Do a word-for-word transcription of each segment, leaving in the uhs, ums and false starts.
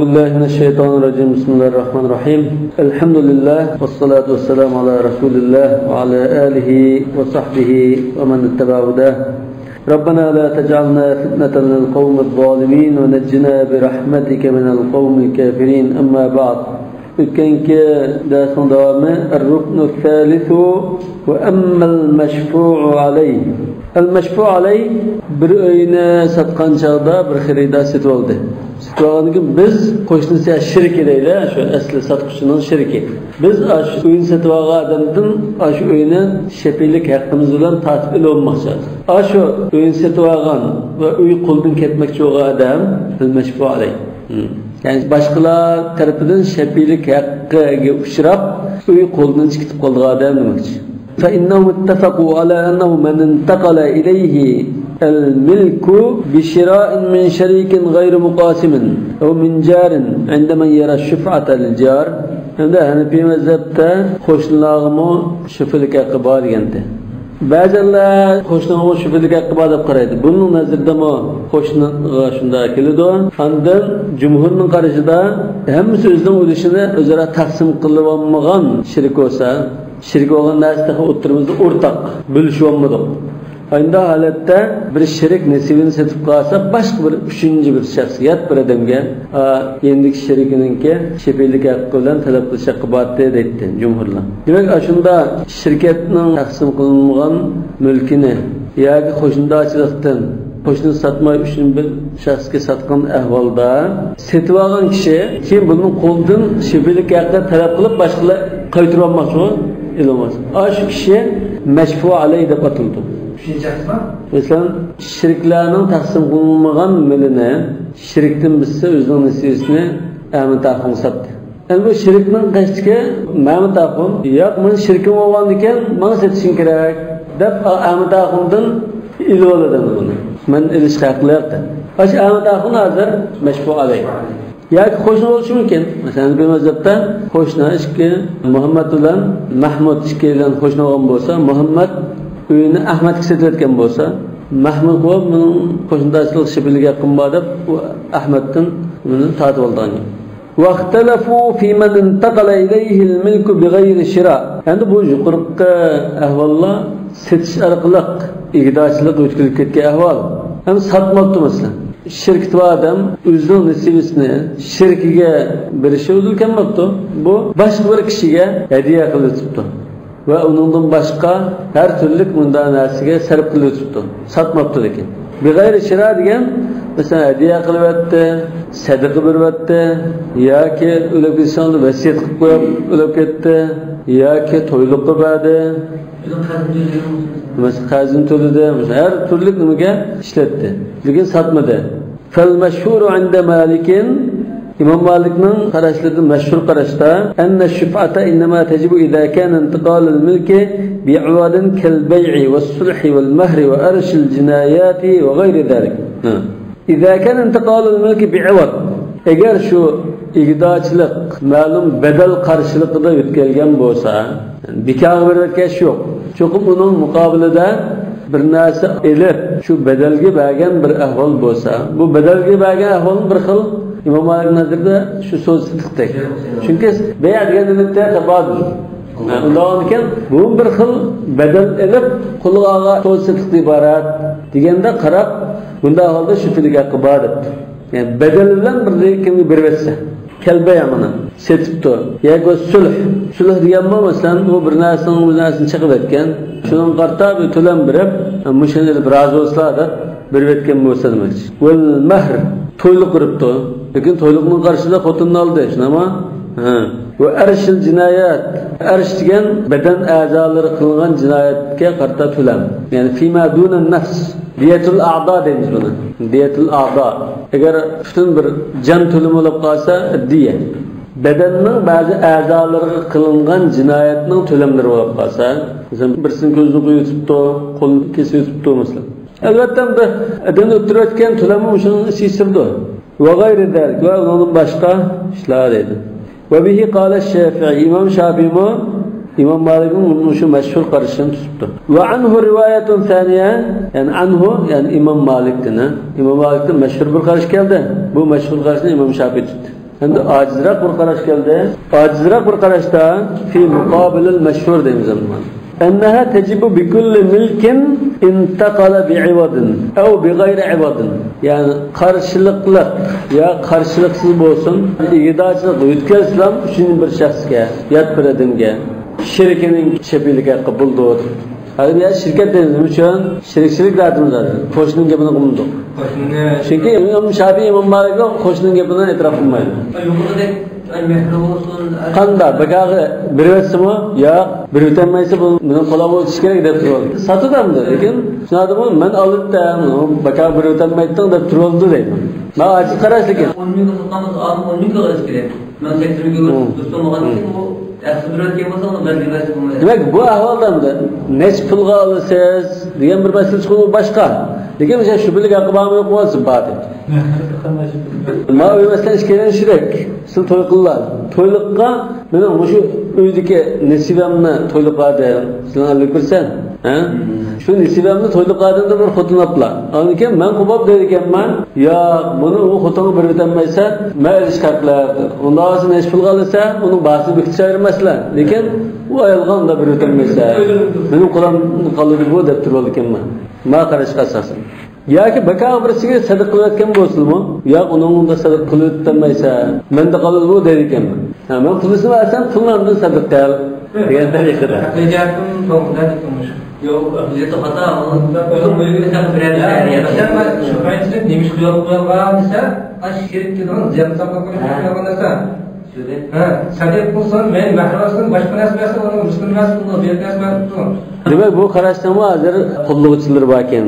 بسم الله الرحمن الرحيم. الحمد لله والصلاة والسلام على رسول الله وعلى آله وصحبه ومن اتبع هداه. ربنا لا تجعلنا فتنة للقوم الظالمين ونجنا برحمتك من القوم الكافرين. أما بعد. ئۆتكەنكى دەرسنىڭ داۋامى الركن الثالث وأما المشفوع عليه. المشفوع عليه، بىر ئۆينى ساتقان چاغدا بىر خېرىدار سېتىۋالدى. سېتىۋالغاندىن كېيىن بىز قوشنىسى، شېرىكى دەيلى، شۇ ئەسلى ساتقۇچىنىڭ شېرىكى. بىز ئاشۇ ئۆينى سېتىۋالغان ئادەمدىن ئاشۇ ئۆينى شەپىلىك ھەققىمىز بىلەن تارتىپ ئېلىۋالماقچى. ئاشۇ ئۆينى سېتىۋالغان ۋە ئۆي قولدىن كەتمەكچى بولغان ئادەم المشفوع عليه. يەنى باشقىلار تەرىپىدىن شەپىلىك ھەققىگە ئۇچراپ، ئۆي قولدىن چىقىپ قالىدىغان ئادەم دېمەكچى. فإنهم اتفقوا على أنه من انتقل إليه الملك بشراء من شريك غير مقاسم أو من جار عند من يرى الشفعة للجار. ھەمدە ھەنەفىي مەزھەپتە قوشنىلارغىمۇ شۇفىلىك ھەققى بار دېگەنتى. بەزىلەر قوشنىغا شۇفىلىك ھەققى بار دەپ قارايدۇ. بۇنىڭ نەزىرىدىمۇ قوشنىغا شۇنداق كېلىدۇ. ئاندىن جۇمھۇرنىڭ قارىشىدا ھەممىسى ئۆزىنىڭ ئۈلۈشىنى ئۆزئارا تەقسىم قىلىۋالمىغان شېرىك بولسا، شېرىك بولغان نەرسە تېخى ئوتتۇرىمىزدا ئورتاق، بۆلۈشۈۋالمىدۇق. ئانداق ھالەتتە بىر شېرىك نېسىۋىنى سېتىپ قالسا، باشقا بىر ئۈچىنچى بىر شەخسكە، يات بىر ئادەمگە، ئا، يېنىدىكى شېرىكىنىڭكى شەپىلىك ھەققى بىلەن تەلەپ قىلىش ھەققى بارتى دەيتتى جۇمھۇرلار. دېمەك، ئاشۇنداق شىركەتنىڭ تەقسىم قىلىنمىغان مۈلكىنى ياكى قوشنىدارچىلىقتىن قوشنا ساتماي ئۈچىنچى بىر شەخسكە ساتقان ئەھۋالدا سېتىۋالغان كىشى كېيىن بۇنىڭ قولىدىن شەپىلىك ھەققى تەلەپ قىلىپ باشقىلار قايتۇرۇۋالماقچىغۇ، ئېلىۋالماقچى. ئاشۇ كىشى مەشفۇ ئەلەي دەپ ئاتىلىدۇ. ئۈچىنچى شەخسمۇ؟ مەسىلەن، شېرىكلەرنىڭ تەقسىم قىلىنمىغان مېلىنى شېرىكتىن بىرسى ئۆزىنىڭ نېسىۋىسىنى ئەمىن تاخۇنغا ساتتى. ئەمدى بۇ شېرىكنىڭ قېشىدىكى مەمەت ئاخۇن، ياق، مېنىڭ شېرىكىم بولغاندىكىن ماڭا سېتىشىڭ كېرەك، دەپ، ئەمىت ئاخۇندىن ئېلىۋالىدۇ بۇنى. مەن ئېلىشقا ھەقلىق، دەپ. ئاشۇ ئەمىت ئاخۇن ھازىر مەشفۇ ئەلەي. ياكى قوشنا بولۇشى مۇمكىن. مەسىلەن، بىر مەزھەپتە قوشنا ئىككى، مۇھەممەد بىلەن مەھمۇد ئىككىيلەن قوشنا بولغان بولسا، مۇھەممەد ئۆيىنى ئەھمەدكە سېتىۋەتكەن بولسا، مەھمۇد بولۇپ، مېنىڭ قوشنىدارچىلىق شەپىلىك ھەققىم بار، دەپ، ئۇ ئەھمەدتىن بۇنى تارتىۋالىدىغان گەپ. واختلفوا في من انتقل إليه الملك بغير شراء. ئەمدى بۇ يۇقىرىقى ئەھۋاللار سېتىش ئارقىلىق ئىگىدارچىلىق ئۆتكۈزۈلۈپ كەتكەن ئەھۋال. ئەمدى ساتماپتۇ، مەسىلەن. شىركىتى بار ئادەم ئۆزىنىڭ نېسىۋىسىنى شېرىكىگە بېرىشى ئۇدۇل كەلمەپتۇ. بۇ باشقا بىر كىشىگە ھەدىيە قىلىۋېتىپتۇ. ۋە ئۇنىڭدىن باشقا ھەر تۈرلۈك مۇنداق نەرسىگە سەرپ قىلىۋېتىپتۇ. ساتماپتۇ لېكىن. بىغەيرى شىرا دېگەن، مەسىلەن، ھەدىيە قىلىۋەتتى، سەدىقە بېرىۋەتتى، ياكى ئۆلۈپ كېتىشىنى ۋەسىيەت قىلىپ قويۇپ ئۆلۈپ كەتتى، ياكى تويلۇققا بەردى. مەسىلەن، قەرزىنى تۆلىدى. مەسىلەن، ھەر تۈرلۈك نېمىگە ئىشلەتتى. لېكىن ساتمىدى. فالمشهور عند مالك، ئىمام مالىكنىڭ قاراشلىرىدا مەشھۇر قاراشتا، أن الشفعة إنما تجب إذا كان انتقال الملك بعوض كالبيع والصلح والمهر وأرش الجنايات وغير ذلك. ھە. إذا كان انتقال الملك بعوض، ئەگەر شۇ ئىگىدارچىلىق مەلۇم بەدەل قارشىلىقىدا ئۆتكەلگەن بولسا، بىكارغا بېرىۋەتكەن ئىش يوق. چوقۇم ئۇنىڭ مۇقابىلىدە بىر نەرسە ئېلىپ، شۇ بەدەلگە بەرگەن بىر ئەھۋال بولسا، بۇ بەدەلگە بەرگەن ئەھۋالمۇ بىر خىل ئىمام مالىك نەزىرىدە شۇ سودا سېتىقتەك. چۈنكى بەيئ دېگەن نېمە؟ تەبادۇل. ھە. ئۇنداق ئىكەن، بۇ بىر خىل بەدەل ئېلىپ، قۇلغاغا سودا سېتىقتىن ئىبارەت دېگەندە قاراپ، بۇنداق ھالدا شۇ پىلگە ھەققى بار دەپتۇ. يەنى بەدەل بىلەن بىر كىمگە بېرىۋەتسە. كەلبەيئ مانا سېتىپتۇ. ياكى سۈلھ. سۈلھ دېگەنمۇ، مەسىلەن، ئۇ بىر نەرسىنىڭ بىر نەرسىنى چېقىۋەتكەن. شۇنىڭغا قارىتا بىر تۆلەم بېرىپ، مۇشۇنى ئېلىپ رازى بولسىلا دەپ بېرىۋەتكەن بولسا دېمەكچى. ۋەل مەھر. تويلۇق بېرىپتۇ. لېكىن تويلۇقنىڭ قارشىسىدا خوتۇننى ئالدى، شۇنداقمۇ؟ ھە. ۋە ئەرشىل جىنايەت. ئەرش دېگەن بەدەن ئەزالىرى قىلغان جىنايەتكە قارىتا تۆلەم. يەنى فىما دۇنەن نەفس. دىيەتۇل ئەئزا دەيمىز بۇنى. دىيەتۇل ئەئزا. ئەگەر پۈتۈن بىر جان تۆلىمى بولۇپ قالسا، دىيە. بەدەننىڭ بەزى ئەزالىرىغا قىلىنغان جىنايەتنىڭ تۆلەملىرى بولۇپ قالسا، مەسىلەن، بىرسىنىڭ كۆزىنى قويۇۋېتىپتۇ، قولىنى كېسىۋېتىپتۇ، مەسىلەن. ئەلۋەتتە، بۇ ئادەمنى ئۆلتۈرۈۋەتكەن تۆلەممۇ شۇنىڭ ئىچىگە كىرىدۇ. ۋە غەيرى زالىك، ۋە ئۇنىڭدىن باشقا ئىشلار دەيدۇ. ۋە بىھى قالە شافىئى، ئىمام شافىئىمۇ ئىمام مالىكنىڭ مۇشۇ مەشھۇر قارىشىنى تۇتۇپتۇ. ۋە ئەنھۇ رىۋايەتۇن سانىيە، يەنى ئەنھۇ، يەنى ئىمام مالىكتىن، ئىمام مالىكتىن مەشھۇر بىر قارىش كەلدى. بۇ مەشھۇر قارىشنى ئىمام شافىئى تۇتتى. ئەمدى ئاجىزراق بىر قاراش كەلدى. ئاجىزراق بىر قاراشتا في مقابل المشهور دەيمىز ئەمدى. أنها تجب بكل ملك انتقل بعوض أو بغير عوض. يەنى قارشىلىقلىق يا قارشىلىقسىز بولسۇن، ئىگىدارچىلىق يۆتكەلسىلا ئۈچىنچى بىر شەخسكە، يات بىر ئادەمگە، شېرىكىنىڭ شەپىلىك ھەققى بولىدۇ. ھازىر بۇ يەردە شىركەت دەيمىز. نېمە ئۈچۈن؟ شېرىكچىلىك دەۋاتىمىز ھازىر. قوشنىنىڭ گېپىنى قىلمىدۇق. قوشنىنى. چۈنكى ئىمام شافىي، ئىمام مالىكلار قوشنىنىڭ گېپىنى ئېتىراپ قىلمايدۇ. يۇقىرىدەك، مەھرى بولسۇن. قانداق؟ بىكارغا بېرىۋەتسىمۇ؟ ياق، بېرىۋېتەلمەيسە، بۇ مېنىڭ قولۇمغا ئۆتۈشى كېرەك دەپ تۇرىدۇ. ساتىدۇ ئەمدى، لېكىن شۇنداقتىمۇ مەن ئالىدىتەن، بىكارغا بېرىۋېتەلمەيتتىڭ دەپ تۇرۇۋالىدۇ دەيمەن. مانا ئاجىز قاراش لېكىن. ئون مىڭگە ساتقاندا ئادەم ئون مىڭ قىلىش كېرەك. مەن سەككىز مىڭگە بېرىپ، مم. دوستۇم بولغاندىن كېيىن، مم. ئۇ ئەسلى بېرىۋەتكەن بولسا، ئۇنىڭ بەلگىلىك بولمايدۇ. دېمەك، بۇ ئەھۋالدا ئەمدى نەچچە پۇلغا ئالىسىز دېگەن بىر مەسىلە چىقىدۇ، باشقا. لېكىن مۇشۇ شۈبھىلىك ھەققى بارمۇ يوقمۇ، بار دەپ. ماۋۇ مەسىلە ئىككىلەن شېرىك. سىز توي قىلىڭلار. تويلۇققا مېنىڭ مۇشۇ ئۆيدىكى نېسىۋەمنى تويلۇققا دەڭ. سىلەر ئېلىپ كىرسەن. ھە؟ مم. شۇ نېسىۋەمنى تويلۇققا دەڭ دەپ بىر خوتۇن ئاپلا. ئاندىن كېيىن مەن قوبۇپ دەيدىكەنمەن، ياق، بۇنى ئۇ خوتۇنغا بېرىۋېتەلمەيسەن، مەن ئېلىشقا ھەقلىق. ئۇنداق بولسا نەچچە پۇلغا ئالىسەن، ئۇنىڭ باھاسىنى بېكىتىش ئايرى مەسىلە. لېكىن ئۇ ئايالغا ئۇنداق بېرىۋېتەلمەيسەن. مېنىڭ قولۇمدا قالىدۇ بۇ دەپ تۇرۇۋالىدىكەنمەن. ماڭا قاراشقا ئاساسەن. ياكى بىكارغا بىرسىگە سەدىقە قىلىۋەتكەن بولسىمۇ، ياق، ئۇنىڭغا سەدىقە قىلىۋېتەلمەيسەن، مەندە قالىدۇ دەيدىكەنمەن. ھە، مەن پۇلنى بەرسەم، پۇلنى ئاندىن سەدىقە قىل دېگەن تەرىقىدە. ئەقلىي جەھەتتىن توغرا دەپ تۇرمۇش. يوق، ئەقلىيەتتە خاتا، ئۇنىڭ ئۆزىنىڭ ئۆيىگە سەدىقە بېرەلمەيدۇ. مەسىلەن، مەن شۇ قانچىلىك نېمە ئىش قىلىۋاتقان دېسە، ئاش شېرىك دېگەن زىيان ساقلاپ قويۇش ھە. قىلىۋاتقان نەرسە. شۇ. ھە، سەدىقە قىلسا، مەن مەھرىم ئەمەسمەن، باشقا نەرسە بەرسە، ئۇنىڭ مۇسلىم ئەمەس، ئۇنىڭ زىيان ئەمەسمەن. دېمەك، بۇ قاراشنىڭمۇ ھازىر قوللىغۇچىلىرى باركەن.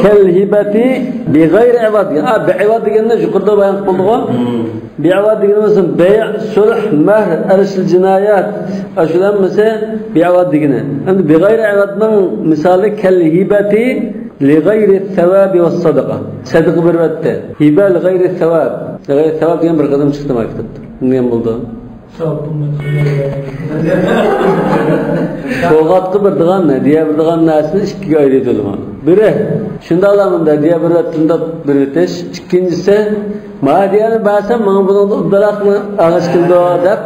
كەل ھىبەتى بىغەيرى ئىۋاد. ھە، بىئىۋاد دېگەننى يۇقىرىدا بايان قىلدۇق. مم. بىئىۋاد دېگىنى بولسا بەي، سۇلھ، مەھر، ئەرشىل جىنايات. ئاشۇلار ھەممىسى بىئىۋاد دېگىنى. ئەمدى بىغەيرى ئىۋادنىڭ مىسالى كەل ھىبەتى لىغەيرى سەۋابى ۋەسسەدىقە. سەدىقە بېرىۋەتتى. ھىبە لىغەيرى سەۋاب. لىغەيرى سەۋاب دېگەن بىر قېتىم چىقتى مانا كىتابتا. نېمە بولدى؟ سوۋغاتقا بېرىدىغان، ھەدىيە بېرىدىغان نەرسىنى ئىككىگە ئايرىيدۇ ئۆلىمالار. بىرى، شۇنداقلا مۇنداق ھەدىيە بېرىۋەتتىم دەپ بېرىۋېتىش. ئىككىنچىسى، ما ھەدىيەنى بەرسەم، ماڭا بۇنىڭدىن ئوبدانراقنى ئالغۇسى كېلىدۇ دەپ،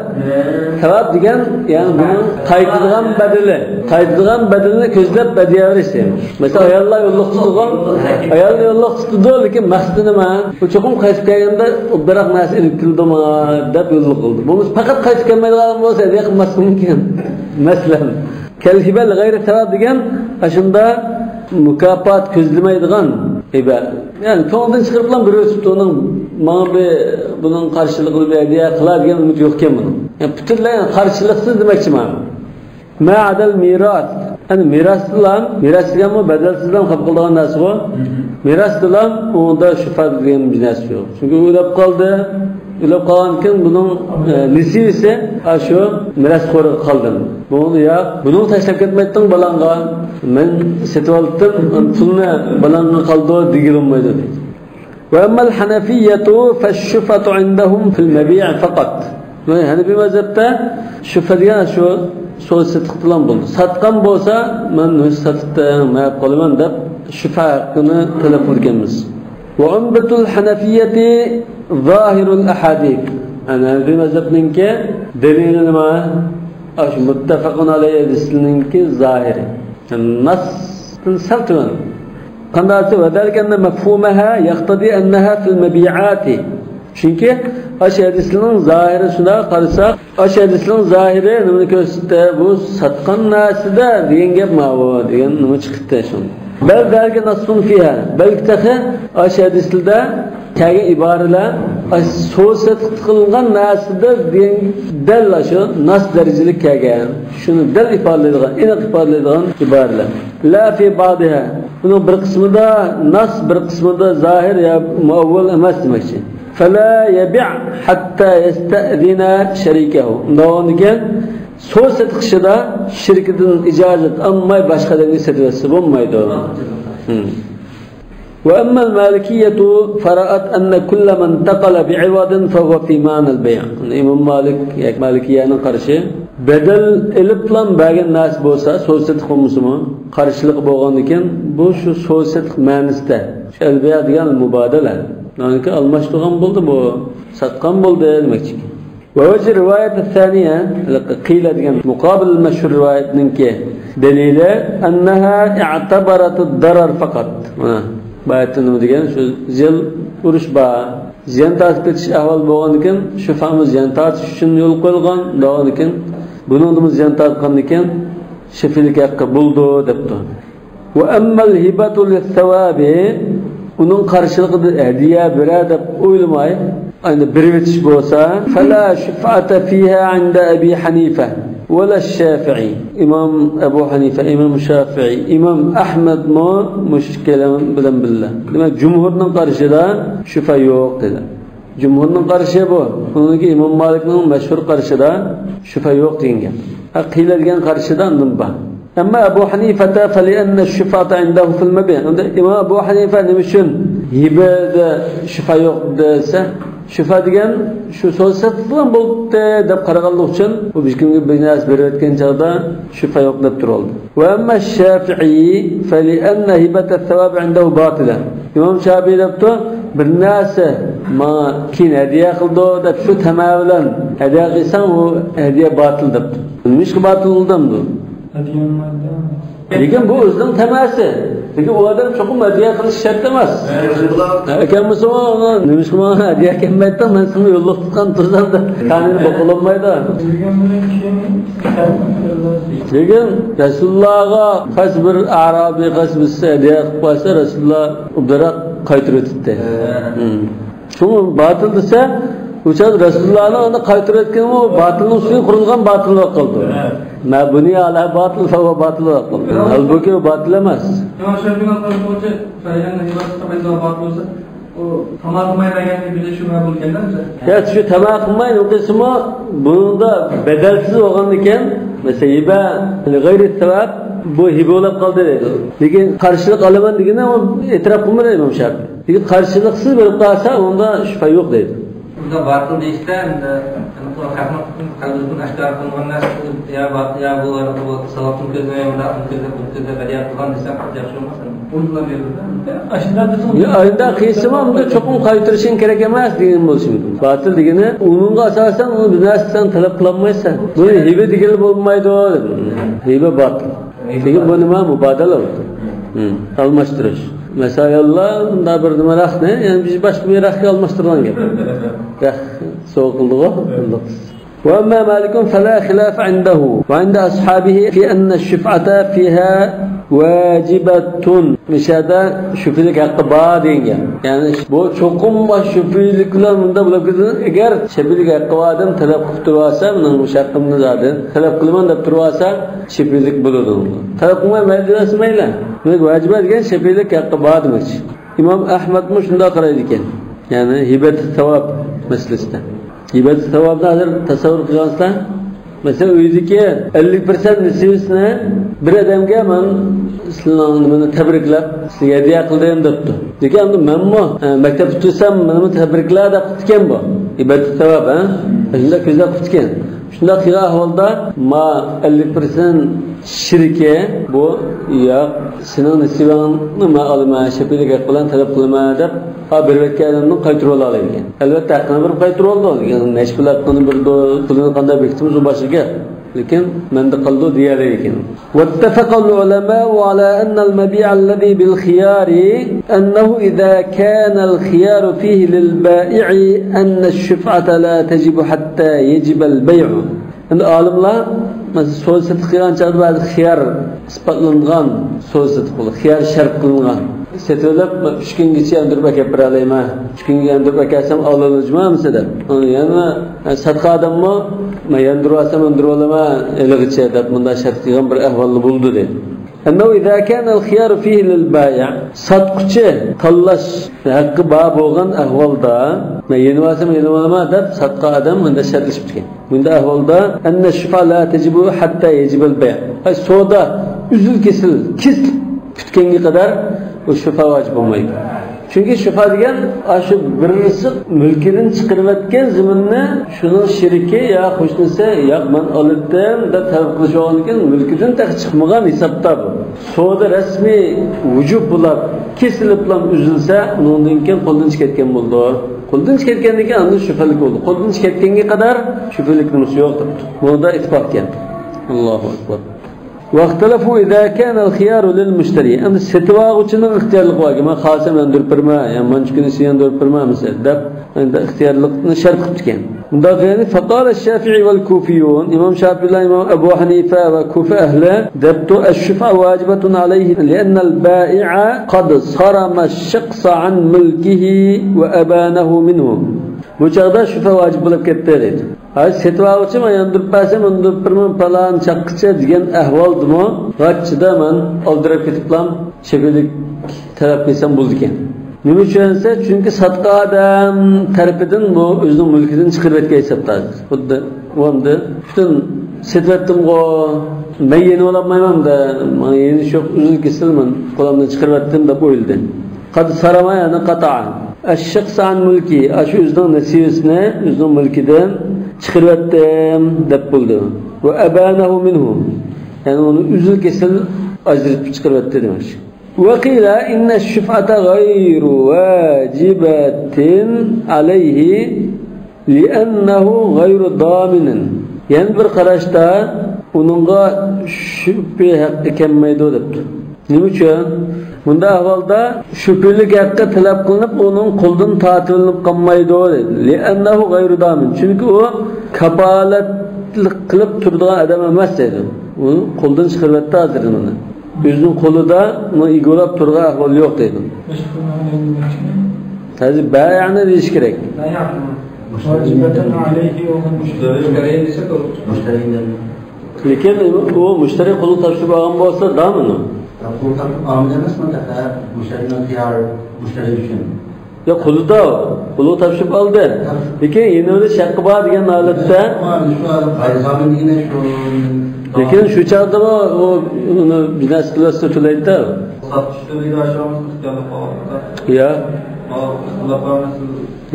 سەۋاب دېگەن، يەنى بۇنىڭ قايتىدىغان بەدىلى، قايتىدىغان بەدىلىنى كۆزلەپ ھەدىيە بېرىش دەيمىز. مەسىلەن، ئاياللار يوللۇق تۇتىدىغان، ئاياللار يوللۇق تۇتىدۇ، لېكىن مەقسىتى نېمە؟ ئۇ چوقۇم قايتىپ كەلگەندە ئوبدانراق نەرسە ئېلىپ كېلىدۇ ماڭا دەپ يوللۇق قىلىدۇ. بولمىسا پەقەت قايتىپ كەلمەيدىغان بولسا ھەدىيە قىلماسلىقى مۇمكىن. مەسىلەن، كەل ھىبە لىغەيرى سەۋاب دېگەن ئاشۇنداق مۇكاپات كۆزلىمەيدىغان ھىبە. يەنى كۆڭلىدىن چىقىرىپلا بىر ئۆتۈپتۇ ئۇنىڭ، ماڭا بىر، بۇنىڭ قارشىلىقىدا بىر ھەدىيە قىلا دېگەن ئۈمىد يوقكەن بۇنىڭ. يەنى پۈتۈنلەي قارشىلىقسىز دېمەكچىمەن. ما ئەدەل مىراس. يەنى مىراستىلا، مىراس دېگەنمۇ بەدەلسىزلا قىلىپ قالىدىغان نەرسىغۇ. مىراستىلا ئۇنىڭدا شۈبھە دېگەن بىر نەرسە يوق. چۈنكى ئۆلۈپ قالدى. ئۆلۈپ قالغاندىن كېيىن بۇنىڭ، ئە، نېسىۋىسى ئاشۇ مىراسخورغا قالدى. بۇنىڭدا يا بۇنىڭغا تاشلاپ كەتمەيتتىڭ بالاڭغا، مەن سېتىۋالدىم، پۇلنى بالاڭغا قالدۇر دېگىلى بولمايدۇ دەيدۇ. وأما الحنفية فالشفعة عندهم في المبيع فقط. مانا ھەنىفىي مەزھەپتە شۈبھە دېگەن شۇ سودا سېتىقتا بولىدۇ. ساتقان بولسا، مەن مۇشۇ ساتتىم، مەن ئېلىپ قالىمەن دەپ شۈبھە ھەققىنى تەلەپ قىلىدىكەنمىز. وعمدة الحنفية ظاهر الأحاديث. يەنى ھەنىفىي مەزھەپنىڭكى دەلىلى نېمە؟ ئاشۇ مۇتتەفەقۇن ئەلەيھى ھەدىسىنىڭكى زاھىرى. يەنى نەستىن سەل تۆۋەن. قانداق دېسە، وذلك أن مفهومها يقتضي أنها في المبيعات. چۈنكى ئاشۇ ھەدىسنىڭ زاھىرى شۇنداق قارىساق، ئاشۇ ھەدىسنىڭ زاھىرى نېمىنى كۆرسىتتى؟ بۇ ساتقان نەرسىدە دېگەن گەپ ماۋۇ دېگەن نېمە چىقتى شۇ. بل ذلك نص فيها. بەلكى تېخى ئاشۇ ھەدىسلەردە كەلگەن ئىبارىلەر، ئاشۇ سودا سېتىق قىلىنغان نەرسىدە دېگەن دەل ئاشۇ ناس دەرىجىلىك كەلگەن. شۇنى دەل ئىپادىلەيدىغان، ئېنىق ئىپادىلەيدىغان ئىبارىلەر. لا في بعضها. بۇنىڭ بىر قىسمىدا ناس، بىر قىسمىدا زاھىر يا مۇئەۋۋەل ئەمەس دېمەكچى. فلا يبيع حتى يستأذن شريكه. ئۇنداق بولغاندىكىن سودا سېتىق ئىشىدا شېرىكىدىن ئىجازەت ئالماي باشقا ئادەمگە سېتىۋەتسە بولمايدۇ. وأما المالكية فرأت أن كل ما انتقل بعوض فهو في معنى البيع. ئىمام مالىك ياكى مالىكىيەنىڭ قارىشى، بەدەل ئېلىپلا بەرگەن نەرسە بولسا، سودا سېتىق بولمىسىمۇ، قارشىلىقى بولغاندىكىن، بۇ شۇ سودا سېتىق مەنىسىدە. شۇ ئەلبەيئ دېگەن مۇبادىلە. يەنى ئالماشتۇرغان بولدى بۇ، ساتقان بولدى دېمەكچىكەن. ووجه الرواية الثانية، قىيل دېگەن مۇقابىل مەشھۇر رىۋايەتنىڭكى دەلىلى، أنها اعتبرت الضرر فقط. مانا، بۇ ئايەتتە نېمە دېگەن؟ شۇ زىيان، ئۇرۇش بار، زىيان تارتىپ كېتىش ئەھۋال بولغاندىكىن، شۇفامۇ زىيان تارتىش ئۈچۈن يول قويۇلغان، بولغاندىكىن، بۇنىڭدىمۇ زىيان تارتقاندىكىن، شېفىلىك ھەققى بولىدۇ، دەپتۇ. وأما الهبة للثواب، ئۇنىڭ قارشىلىقىدا ھەدىيە بېرە دەپ ئويلىماي، ئەنە بېرىۋېتىش بولسا، فلا شفعة فيها عند أبي حنيفة ولا الشافعي. ئىمام ئەبۇ ھەنىفە، ئىمام شافىئى، ئىمام ئەھمەدمۇ مۇشۇ ئىككىلەن بىلەن بىللە. دېمەك، جۇمھۇرنىڭ قارىشىدا شۈفە يوق دېدى. جۇمھۇرنىڭ قارىشى بۇ. ئۇنىڭكى ئىمام مالىكنىڭ مەشھۇر قارىشىدا شۈفە يوق دېگەن گەپ. ھە، قىيل دېگەن قارىشىدا ئاندىن بار. أما أبو حنيفة فلأن الشفعة عنده في المبيع. ئەمدى ئىمام ئەبۇ ھەنىفە نېمە ئۈچۈن ھىبىدە شۈفە يوق دېسە، شۈفە دېگەن شۇ سودا سېتىق بىلەن بولۇپتۇ دەپ قارىغانلىقى ئۈچۈن، ئۇ بىر كىمگە بىر نەرسە بېرىۋەتكەن چاغدا شۈفە يوق دەپ تۇرۇۋالدى. وأما الشافعي فلأن هبة الثواب عنده باطلة. ئىمام شافىئى دەپتۇ، بىر نەرسە ماڭا كېيىن ھەدىيە قىلىدۇ دەپ شۇ تەمە بىلەن ھەدىيە قىلساڭ، ئۇ ھەدىيە باتىل دەپتۇ. نېمىشقا باتىل بولدى ئەمدى؟ لېكىن بۇ ئۆزىنىڭ تەمەسى. لېكىن ئۇ ئادەم چوقۇم ھەدىيە قىلىش شەرت ئەمەس. ھە، ئەكەلمىسە، ئۇ نېمىشقا ماڭا ھەدىيە ئەكەلمەيتتىڭ، مەن ساڭا يوللۇق تۇتقان تۇرسام دەپ كانىنى بوقۇلالمايدۇ. لېكىن رەسۇلۇللاغا قايسى بىر ئارابىي قايسى بىرسى ھەدىيە قىلىپ قويسا، رەسۇلۇللا ئوبدانراق قايتۇرۇۋېتەتتى. شۇڭا باتىل دېسە، ئۇ چاغدا رەسۇلۇللانىڭ ئۇنى قايتۇرۇۋەتكىنىمۇ باتىلنىڭ ئۈستىگە قۇرۇلغان باتىل بولۇپ قالدى. ما بني على باطل فهو باطل بولۇپ قالدى. ھالبۇكى ئۇ باتىل ئەمەس. ئىمام شافىئىنىڭ قارىشى بويىچە، سەھىھنىڭ رىۋايىتى قايتىدىغان باتىل بولسا، ئۇ تاماق قىلماي بەرگەننى بىلىش شۈبھە بولىدىكەن-دە. يا، شۇ تاماق قىلماي نۇقتىسىمۇ بۇنىڭدا بەدەلسىز بولغاندىكەن، مەسىلەن، ھىبە لىغەيرى سەۋەب، بۇ ھىبە بولۇپ قالدى دەيدۇ. لېكىن قارشىلىق ئالىمەن دېگىنى ئۇ ئېتىراپ قىلمىدى ئىمام شافىئى. لېكىن قارشىلىقسىز بېرىپ قالسا، ئۇندا شۈبھە يوق دەيدۇ. بۇندا باتىل دېيىشتە، ئەمدى خەقنىڭ قەلبىدىن ئاشكارا قىلىنغان نەرسە، يا باتىل، يا بۇ، يا بۇ، ساۋابنى كۆزلىمەي، مۇنداق قىلىپ كۆزلەپ، مۇنداق قىلىپ ھەدىيە قىلغان دېسەم، ياخشى بولماس. ئۇنىڭ بىلەن بېرىلدى. يا، ئايدا قىلسىمۇ، ئۇندا چوقۇم قايتۇرۇشۇڭ كېرەك ئەمەس دېگەن بولۇشى مۇمكىن. باتىل دېگىنى، ئۇنىڭغا ئاساسەن، ئۇنى بىر نەرسە سەن تەلەپ قىلالمايسەن. بۇنى ھىبە دېگىلى بولمايدۇ، دېدى. ھىبە باتىل. لېكىن بۇ نېمە؟ مۇبادىلە بولدى. ھىم، ئالماشتۇرۇش. مەسىلەن، ئاياللار مۇنداق بىر نېمە رەختنى، يەنە بىر باشقا بىر رەختكە ئالماشتۇرغان گەپ. رەخت سوۋغا قىلدىغۇ، قىلدۇق. وأما مالك فلا خلاف عنده وعند أصحابه في أن الشفعة فيها واجبة. مۇشۇ يەردە شۈبھىلىك ھەققى بار دېگەن گەپ. يەنى بۇ چوقۇم بار شۈبھىلىك بىلەن مۇنداق بولۇپ كېتىدۇ. ئەگەر شۈبھىلىك ھەققى بار ئادەم تەلەپ قىلىپ تۇرۇۋالسا، مېنىڭ مۇشۇ ھەققىمنى زادى تەلەپ قىلىمەن دەپ تۇرۇۋالسا، شۈبھىلىك بولىدۇ. تەلەپ قىلماي مەيلى دېسە مەيلى. دېمەك، ۋاجىبە دېگەن شۈبھىلىك ھەققى بار دېمەكچى. ئىمام ئەھمەدمۇ شۇنداق قارايدىكەن. يەنى ھىبەتۇ ساۋاب مەسىلىسىدە. ھىبەتۇ ساۋابنى ھازىر تەسەۋۋۇر قىلغانسىلەر. مەسىلەن، ئۆيدىكى ئەللىك پىرسەنت نېسىۋىسىنى بىر ئادەمگە مەن سىلەرنىڭ نېمىنى تەبرىكلەپ، سىلەرگە ھەدىيە قىلدىم دەپتۇ. لېكىن ئەمدى مەنمۇ، ئە، مەكتەپتە تۇرسام مېنىمۇ تەبرىكلە دەپ قىپتىكەن بۇ. ھىبەتۇ ساۋاب، ھە؟ شۇنداق كۆزلەپ قىپتىكەن. شۇنداق قىلغان ئەھۋالدا ما ئەللىك پىرسەنت شېرىكى بۇ، ياق، سېنىڭ نېسىۋەڭنى مەن ئالىمەن، شەپىلىك ھەق بىلەن تەلەپ قىلىمەن دەپ، ھا، بېرىۋەتكەن ئادەمدىن قايتۇرۇۋالالايدىكەن. ئەلۋەتتە، ھەققىنى بېرىپ قايتۇرۇۋالىدۇ. لېكىن نەچچە پۇل ھەققىنى بېرىدۇ، پۇلىنى قانداق بېكىتىمىز، ئۇ باشقا گەپ. لېكىن مەندە قالىدۇ دېيەلەيدىكەن. واتفق العلماء على أن المبيع الذي بالخيار أنه إذا كان الخيار فيه للبائع أن الشفعة لا تجب حتى يجب البيع. ئەمدى ئالىملار، مەسىلەن، سودا سېتىق قىلغان چاغدا بەزى خىيار ئىسپاتلانغان سودا سېتىق بولىدۇ، خىيار شەرت قىلىنغان. سېتىۋېلىپ، ئۈچ كۈنگىچە ياندۇرۇپ ئەكەپ بېرەلەيمەن، ئۈچ كۈنگە ياندۇرۇپ ئەكەلسەم ئالىمەن جۇمۇ ئەمىسە دەپ. يەنە ساتقان ئادەممۇ، مەن ياندۇرۇۋالسام ياندۇرۇۋالىمەن ھېلىغىچە دەپ، مۇنداق شەرت قىلغان بىر ئەھۋالدا بولىدۇ دەيدۇ. أنه إذا كان الخيار فيه للبائع، ساتقۇچى تاللاش ھەققى بار بولغان ئەھۋالدا، مەن يېنىۋالسام يېنىۋالىمەن دەپ ساتقان ئادەم مۇنداق شەرتلىشىپتىكەن. بۇنداق ئەھۋالدا أن الشفعة لا تجب حتى يجب البيع. ئاي، سودا ئۈزۈل-كېسىل، كېسىل پۈتكەنگە قەدەر بۇ شۈفە ۋاجىپ بولمايدۇ. شۇ چۈنكى شۇبھە دېگەن، ئاشۇ بىرسى مۈلكىدىن چىقىرىۋەتكەن زېمىننى شۇنىڭ شېرىكى يا قوشنىسى، ياق، مەن ئالىتتىم دەپ تەلەپ قىلىش بولغاندىكىن، مۈلكىدىن تېخى چىقمىغان ھېسابتا بۇ. سودا رەسمىي ۋۇجۇب بولاپ، كېسىلىپلا ئۈزۈلسە، ئۇنىڭدىن كېيىن قولدىن چىقىپ كەتكەن بولىدۇ. قولدىن چىقىپ كەتكەندىن كېيىن ئاندىن شۈبھىلىك بولىدۇ. قولدىن چىقىپ كەتكەنگە قەدەر شۈبھىلىك نېمىسى يوق دەپتۇ. بۇنىڭدا ئىتتىپاق ئىكەن. ئاللاھۇ ئەكبەر. واختلفوا إذا كان الخيار للمشتري. ئەمدى سېتىۋالغۇچىنىڭ ئىختىيارلىقى باركەن، مەن خالىسام ياندۇرۇپ بېرىمەن، يا مانچە كۈنى سېنى ياندۇرۇپ بېرىمەن، مەسىلەن، دەپ، ئەمدى ئىختىيارلىقنى شەرت قىلىپتىكەن. مۇنداق دېگەن، فقال الشافعي والكوفيون، ئىمام شافىئىلار، ئىمام ئەبۇ ھەنىفە ۋە كۇفە ئەھلى دەپتۇ، الشفعة واجبة عليه لأن البائع قد صرم الشخص عن ملكه وأبانه منه. بۇ چاغدا شۈبھە ۋاجىپ بولۇپ كەتتى دەيدۇ. ھازىر سېتىۋالغۇچى مەن ياندۇرۇپ بەرسەم، ياندۇرۇپ بېرىمەن پالان چاغقىچە دېگەن ئەھۋالدىمۇ غاچچىدا مەن ئالدىراپ كېتىپلا شۈبھىلىك تەلەپ قىلسام بولىدىكەن. نېمە ئۈچۈن دېسە، چۈنكى ساتقان ئادەم تەرىپىدىن بۇ ئۆزىنىڭ مۈلكىدىن چىقىرىۋەتكەن ھېسابتا ھازىر. خۇددى ئۇ ئەمدى پۈتۈن سېتىۋەتتىمغۇ، مەن يېنىۋالالمايمەن-دە، ماڭا يېنىش يوق، ئۈزۈل-كېسىل مەن قولۇمدىن چىقىرىۋەتتىم دەپ ئويلىدى. قد صرم، يەنى قاتا. الشخص عن ملكه، ئاشۇ ئۆزىنىڭ نېسىۋىسىنى ئۆزىنىڭ مۈلكىدىن چىقىرىۋەتتىم دەپ بولدى. وأبانه منه، يەنى ئۇنى ئۈزۈل-كېسىل ئاجرىتىپ چىقىرىۋەتتى دېمەكچى. وقيل إن الشفعة غير واجبة عليه لأنه غير ضامن. يەنە بىر قاراشتا ئۇنىڭغا شۈبھە ھەققى كەلمەيدۇ دەپتۇ. نېمە ئۈچۈن؟ بۇنداق ئەھۋالدا شۈبھىلىك ھەققى تەلەپ قىلىنىپ، ئۇنىڭ قولىدىن تارتىۋېلىنىپ قالمايدۇ دەيدۇ. لأنه غير ضامن. چۈنكى ئۇ كاپالەتلىك قىلىپ تۇرىدىغان ئادەم ئەمەس دەيدۇ. ئۇنى قولدىن چىقىرىۋەتتى ھازىر ئۇنى. ئۆزىنىڭ قولىدا ئۇنى ئىگىلەپ تۇرىدىغان ئەھۋال يوق دەيدۇ. ھازىر بايىئنى دېيىش كېرەك. بايىئنى. مۇشتەرى دېسەك، مۇشتەرى دەيدۇ. لېكىن ئۇ مۇشتەرى قولىغا تاپشۇرۇپ ئالغان بولسا، دامىنى. قولىغا تاپشۇرۇپ ئالغان ئەمەسمۇ، پەقەت مۇشتەرىنىڭ خىيارى، مۇشتەرى ئۈچۈن. يا، قولىدا، قولىغا تاپشۇرۇپ ئالدى. لېكىن يېنىۋېلىش ھەققى بار دېگەن ھالەتتە. شۇ غەيرىي زامىن دېگىنى شۇ. لېكىن شۇ چاغدىمۇ ئۇ ئۇنى بىنەسى قىلىۋەتسە تۆلەيدۇ. ساتقۇچى تۆلەيدۇ، ئاشۇ ئىختىيارلىق قالغاندا. يا.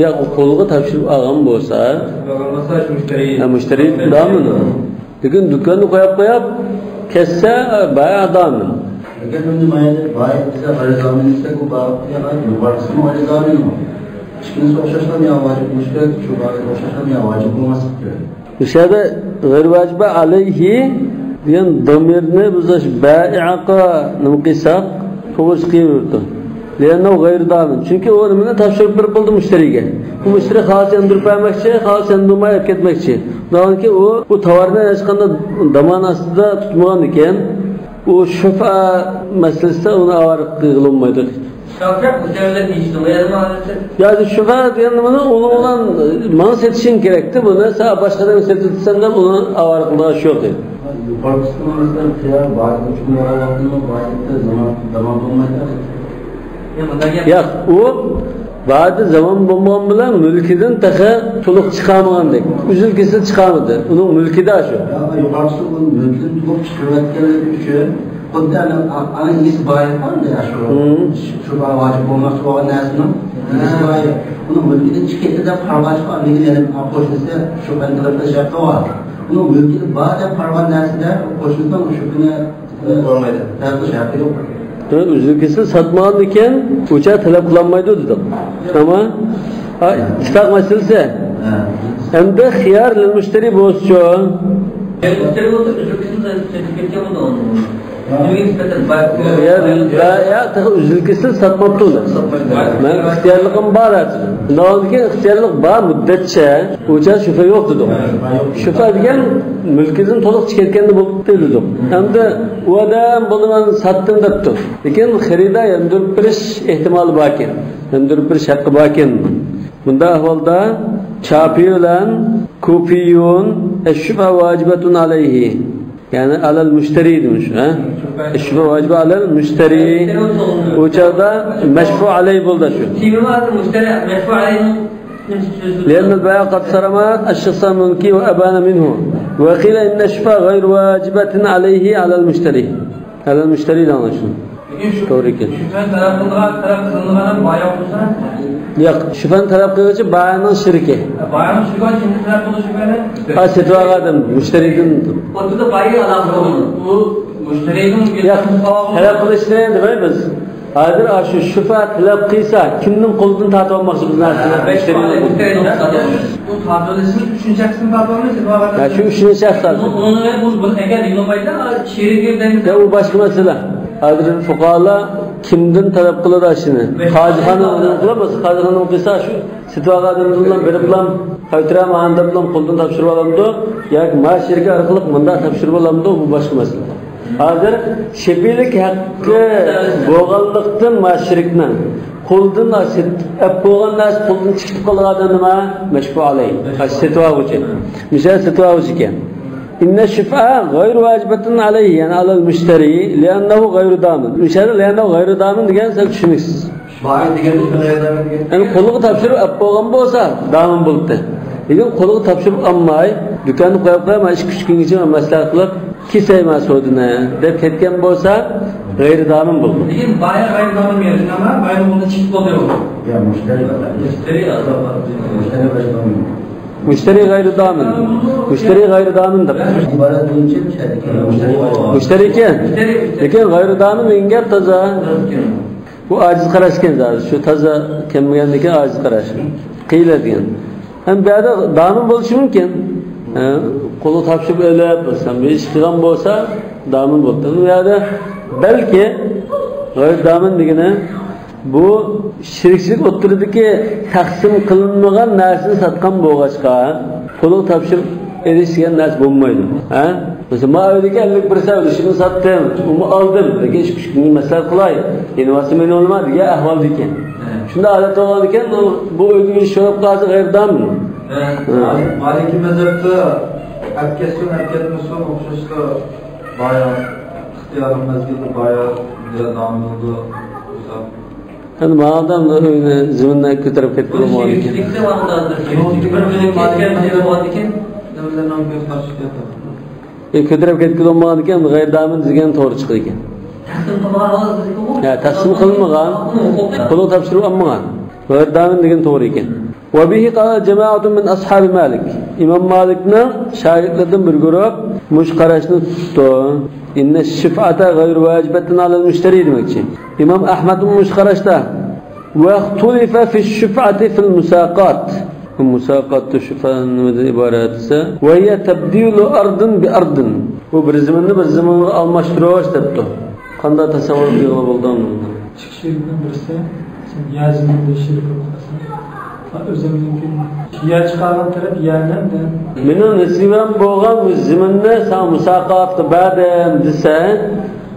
يا، ئۇ قولىغا تاپشۇرۇپ ئالغان بولسا. تاپشۇرۇپ ئالغان بولسا، شۇ مۇشتەرى. ھە، مۇشتەرى دامىنى. لېكىن دۇكاننى قويۇپ قويۇپ كەتسە، بايىئ دامىن. لېكىن ئەمدى مايەدە بايىئ دېسە، غەيرىي زامىن دېسەك، ئۇ بايىئ يا يۇقىرىسىمۇ غەيرىي زامىنمۇ؟ ئىككىلىسى ئوخشاشلا يا ۋاجىپ بولۇشى كېرەك، شۇ بايىئ ئوخشاشلا يا ۋاجىپ بولماسلىقى كېرەك. مۇشۇ يەردە غەيرىي ۋاجىبە ئەلەيھى دېگەن دامىرنى بىز بايىئقا نېمە قىلساق، توغرا چىقىۋېرىدۇ. لىئەننەھۇ غەيرىي دامىن. چۈنكى ئۇ نېمىنى تاپشۇرۇپ بېرىپ بولدى مۇشتەرىگە. بۇ مۇشتەرى خالىسا ياندۇرۇپ بەرمەكچى، خالىسا ياندۇرماي ئەپ كەتمەكچى. ئۇنىڭدىن كېيىن ئۇ، بۇ تاۋارنى ھېچقانداق دامان ئاستىدا تۇتمىغاندىكىن، ئۇ شۇفا مەسىلىسىدە ئۇنى ئاۋارە قىلغىلى بولمايدۇ. شۇفا مۇشتەرىلەر نېمە ئىشلىتىدۇ؟ يا شۇفا دېگەن نېمىنى ئۇنىڭ بىلەن ماڭا سېتىشىڭ كېرەكتى، بۇنى سەن باشقا ئادەمگە سېتىۋېتىسەن دەپ ئۇنى ئاۋارە قىلىدىغان ئىش يوق دەيدۇ. يۇقىرىقىسىنىڭ مەسىلەن خىيار بار ئۈچۈن بولغان ۋاقتىمۇ بار ئىددە زامان، زامان بولمايدۇ. ياق، ئۇ باردا زامان بولمىغان بىلەن مۈلكىدىن تېخى تولۇق چىقارمىغاندەك. ئۈزۈل-كېسىل چىقارمىدى. ئۇنىڭ مۈلكىدە شۇ. يا، يۇقىرىقىسى ئۇ مۈلكىدىن تولۇق چىقىرىۋەتكەنلىكى ئۈچۈن خۇددى ئانا، ئانا ئىگىسى بار ئىدى يا شۇ. مم. شۇ، شۇ بار ۋاجىپ بولماقچى بولغان نەرسىنىڭ ئىگىسى بار ئىدى. ئۇنىڭ مۈلكىدىن چىقىپ كەتتى دەپ قارىغاچقا، ئاندىن كېيىن يەنە قوشنىسى شۇ قېتىم قىلىپ بېرىش ھەققى بار. ئۇنىڭ مۈلكىدە بار دەپ قارىغان نەرسىدە قوشنىسىنىڭ شۇ كۈنى بولمايدۇ. تەلەپ قىلىش ھەققى يوق. ئۈزۈل-كېسىل ساتمىغاندىكىن ئۇ چاغ تەلەپ قىلالمايدۇ دېدۇق. تامام. ھا، ئىتتىپاق مەسىلىسى. ھە. ئەمدى خىيار لىل مۇشتەرى بولسىچۇ؟ مۇشتەرى بولسا ئۈزۈل-كېسىل سېتىپ كەتكەن بولىدۇ. نېمىگە نىسبەتەن بار؟ خىيار لىل بائىئ، تېخى ئۈزۈل-كېسىل ساتماپتۇ ئۇنى. مەن ئىختىيارلىقىم بار ھازىر. شۇنداقتىكى ئىختىيارلىق بار مۇددەتچە ئۇ چاغ شۈبھە يوق دېدۇق. شۈبھە دېگەن مۈلكىدىن تولۇق چىقىپ كەتكەندە بولۇپتۇ دېدۇق. ئەمدى ئۇ ئادەم بۇنى مەن ساتتىم دەپتۇ. لېكىن خېرىدار ياندۇرۇپ بېرىش ئېھتىمالى باركەن. ياندۇرۇپ بېرىش ھەققى باركەن. بۇنداق ئەھۋالدا شافىئى بىلەن كۇفىيۇن الشفعة واجبة عليه. يەنى ئەلەل مۇشتەرى دېمىش، ھە؟ الشفعة واجبة على المشتري. ئۇ چاغدا مەشفۇ ئەلەيھ بولدى شۇ. لأن البائع قد صرم الشخص عن ملكه وأبان منه. وقيل إن الشفعة غير واجبة عليه على المشتري. ئەلەل مۇشتەرى دەڭلار شۇنى. توغرا ئىكەن. شۈبھەنى تەلەپ قىلىدىغان، تەلەپ قىلىنغان بايا بولسا؟ ياق، شۈبھەنى تەلەپ قىلغۇچى بايانىڭ شېرىكى. بايانىڭ شېرىكى كىمدىن تەلەپ قىلىدۇ شۈبھەنى؟ ھە، سېتىۋالغان ئادەم، مۇشتەرىدىن. ئۇ بايا ئالاقە بولىدۇ. ئۇ مۇشتەرىدىن. ياق، تەلەپ قىلىشنى دېمەيمىز. ھازىر ئاشۇ شۈبھە تەلەپ قىلسا، كىمنىڭ قولىدىن تارتىۋالماقچى بىز نەرسىنى؟ بۇ تارتىۋېلىشنىڭ ئۈچىنچى شەخسىدىن تارتىۋالمايسىز، بۇ ھە، شۇ ئۈچىنچى شەخس ھازىر. ئۇنى، ئۇنى، بۇنى ئەگەر دېگىن بايدا، شېرىك دېمەيسىز. يا، ئۇ باشقا مەسىلە. ھازىر فۇقاھالار كىمدىن تەلەپ قىلىدۇ ئاشۇنى؟ قازىخانا قىلامىز، قازىخانا قىلسا شۇ سېتىۋالغان ئادەمدىن بېرىپلا، قايتۇرام ئانداپلا قولدىن تاپشۇرۇۋالامدۇ؟ ياكى ما شېرىكى ئارقىلىق مۇنداق تاپشۇرۇۋالامدۇ؟ بۇ باشقا مەسىلە. ھازىر شېپىلىك ھەققى بولغانلىقتىن، ما شېرىكنىڭ قولىدىن ئەپ بولغان نەرسە قولىدىن چىقىپ قالغان ئادەم نېمە؟ مەشفۇ ئەلەيھ. سېتىۋالغۇچى. مىسال سېتىۋالغۇچى ئىكەن. إن الشفعة غير واجبة عليه، يەنى على المشتري، لأنه غير ضامن. مىسال لأنه غير ضامن دېگەن سەل چۈشىنىكسىز. بايا دېگەندە شۇنداق ياردەم بېرىدىكەن. يەنى قولىغا تاپشۇرۇپ ئەپ بولغان بولسا، دامىن بولاتتى. لېكىن قولىغا تاپشۇرۇپ ئالماي، دۇكاندا قويۇپ قوياي، مانا ئىككى ئۈچ كۈنگىچە مەسلىھەت قىلىپ، كېسەي مانا سودىنى دەپ كەتكەن بولسا، غەيرىي دامىن بولىدۇ. لېكىن بايا غەيرىي دامىن بېرىش نېمە؟ بايا بۇنى چىقىپ بولدى. يا مۇشتەرى. مۇشتەرى. مۇشتەرى غەيرىي دامىن. مۇشتەرى غەيرىي دامىن دەپ. ئىبارەت بويىچە مۇشتەرى ئىكەن. مۇشتەرى ئىكەن. لېكىن غەيرىي دامىن دېگەن گەپ تازا. بۇ ئاجىز قاراش ئىكەن زادى. شۇ تازا كەلمىگەندىن كېيىن ئاجىز قاراش قىلىنىدىكەن. ھەم بۇ يەردە دامىن بولۇشى مۇمكىن. ھە، قولغا تاپشۇرۇپ ئېلىپ، مەسىلەن، بىر ئىش قىلغان بولسا، دامىن بولىدۇ. بۇ يەردە بەلكى غەيرىي دامىن دېگىنى بۇ شېرىكچىلىك ئوتتۇرىدىكى تەقسىم قىلىنمىغان نەرسىنى ساتقان بولغاچقا، قولغا تاپشۇرۇپ ئېلىش دېگەن نەرسە بولمايدۇ. ھە؟ مەسىلەن، ما ئۆيدىكى ئەللىك بىر سەۋدىشىنى ساتتىم، ئۇنى ئالدىم، لېكىن ئىككى ئۈچ كۈنگە مەسلىھەت قىلاي، يېنىۋالسا مېنى ئالما دېگەن ئەھۋالدا ئىكەن. ھە. شۇنداق ھالەت بولغاندىكىن، بۇ ئۆيدە ئىش سوراپ قالسا غەيرىي دامىن. ھە. ھە. مالىكىي مەزھەپتە ئەپ كەتسۇن، ئەپ كەتمىسۇن، ئوخشاشلا بايا ئىختىيارلىق مەزگىلدە بايا دامىن بولىدۇ. ئەمدى ماڭا ئادەم ئۆينى، زېمىننى كۆتۈرۈپ كەتكىلى بولمىغان ئىكەن. ئە، كۆتۈرۈپ كەتكىلى بولمىغان ئىكەن، غەيرىي دامىن دېگەن توغرا چىقىدىكەن. ھە، تەقسىم قىلمىغان، قولغا تاپشۇرۇپ ئالمىغان. غەيرىي دامىن دېگەن توغرا ئىكەن. وبه قال جماعة من أصحاب مالك. ئىمام مالىكنىڭ شاگىرتلىرىدىن بىر گۇرۇپ مۇشۇ قاراشنى تۇتۇپتۇ. إن الشفعة غير واجبة على المشتري دېمەكچى. ئىمام ئەھمەدمۇ مۇشۇ قاراشتا. واختلف في الشفعة في المساقات. بۇ مۇساقات شۇفا نېمىدىن ئىبارەت دېسە، وهي تبديل أرض بأرض. بۇ بىر زېمىننى بىر زېمىنغا ئالماشتۇرۇش دەپتۇ. قانداق تەسەۋۋۇر قىلغىلى بولىدۇ ئۇنىڭغا؟ ئىككى شېرىكنىڭ بىرسى، سەن يەر زېمىندا شېرىك بولۇپ قالساڭ، ئۆزۈمنىڭكى يەر چىقارغان تەرەپ يەرنى. مېنىڭ نېسىۋەم بولغان بۇ زېمىننى ساڭا مۇساقاتقا بەردىم دېسە،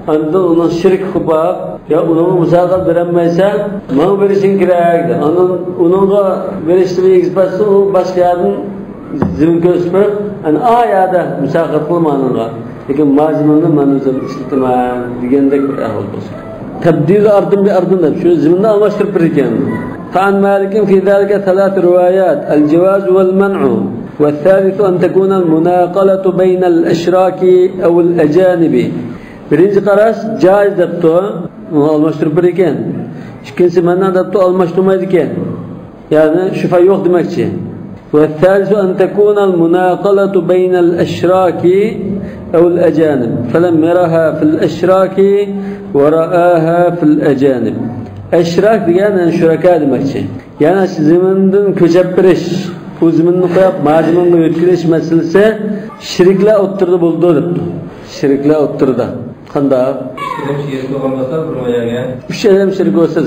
ئاندىن ئۇنىڭ شېرىكى قىلىپ، يا ئۇنىڭغا مۇساقات بېرەلمەيسەن، ماڭا بېرىشىڭ كېرەك. ئاندىن ئۇنىڭغا بېرىشنى ئېگىز پەسسە، ئۇ باشقا يەردىن زېمىن كۆرسىتىپ بېرىپ، ئەنە ئا يەردە مۇساقات قىل مانىڭغا. لېكىن ما زېمىننى مەن ئۆزۈم ئىشلىتىمەن دېگەندەك بىر ئەھۋال بولسا. تبديل أرض بأرض دەپ، شۇ زېمىننى ئالماشتۇرۇپ بېرىدىكەن. فعن مالك في ذلك ثلاث روايات، الجواز والمنع، والثالث أن تكون المناقلة بين الأشراك أو الأجانب. بىرىنچى قاراش جائىز دەپتۇ، ئۇنى ئالماشتۇرۇپ بېرىدىكەن. ئىككىنچىسى مەنئۇ دەپتۇ، ئالماشتۇرمايدىكەن. يەنى شۈبھە يوق دېمەكچى. والثالث أن تكون المناقلة بين الأشراك أو الأجانب، فلم يرها في الأشراك ورآها في الأجانب. ئەشراك دېگەن، يەنى شۇرەكا دېمەكچى. يەنى زېمىندىن كۆچۈرۈپ بېرىش، ئۇ زېمىننى قويۇپ، ما زېمىنغا يۆتكىلىش مەسىلىسى شېرىكلەر ئوتتۇرىدا بولىدۇ دەپتۇ. شېرىكلەر ئوتتۇرىدا. قانداق؟ ئۈچ ئادەم شېرىك بولغان بولسا بىر مۇئەييەنگە. ئۈچ ئادەم شېرىك بولسا.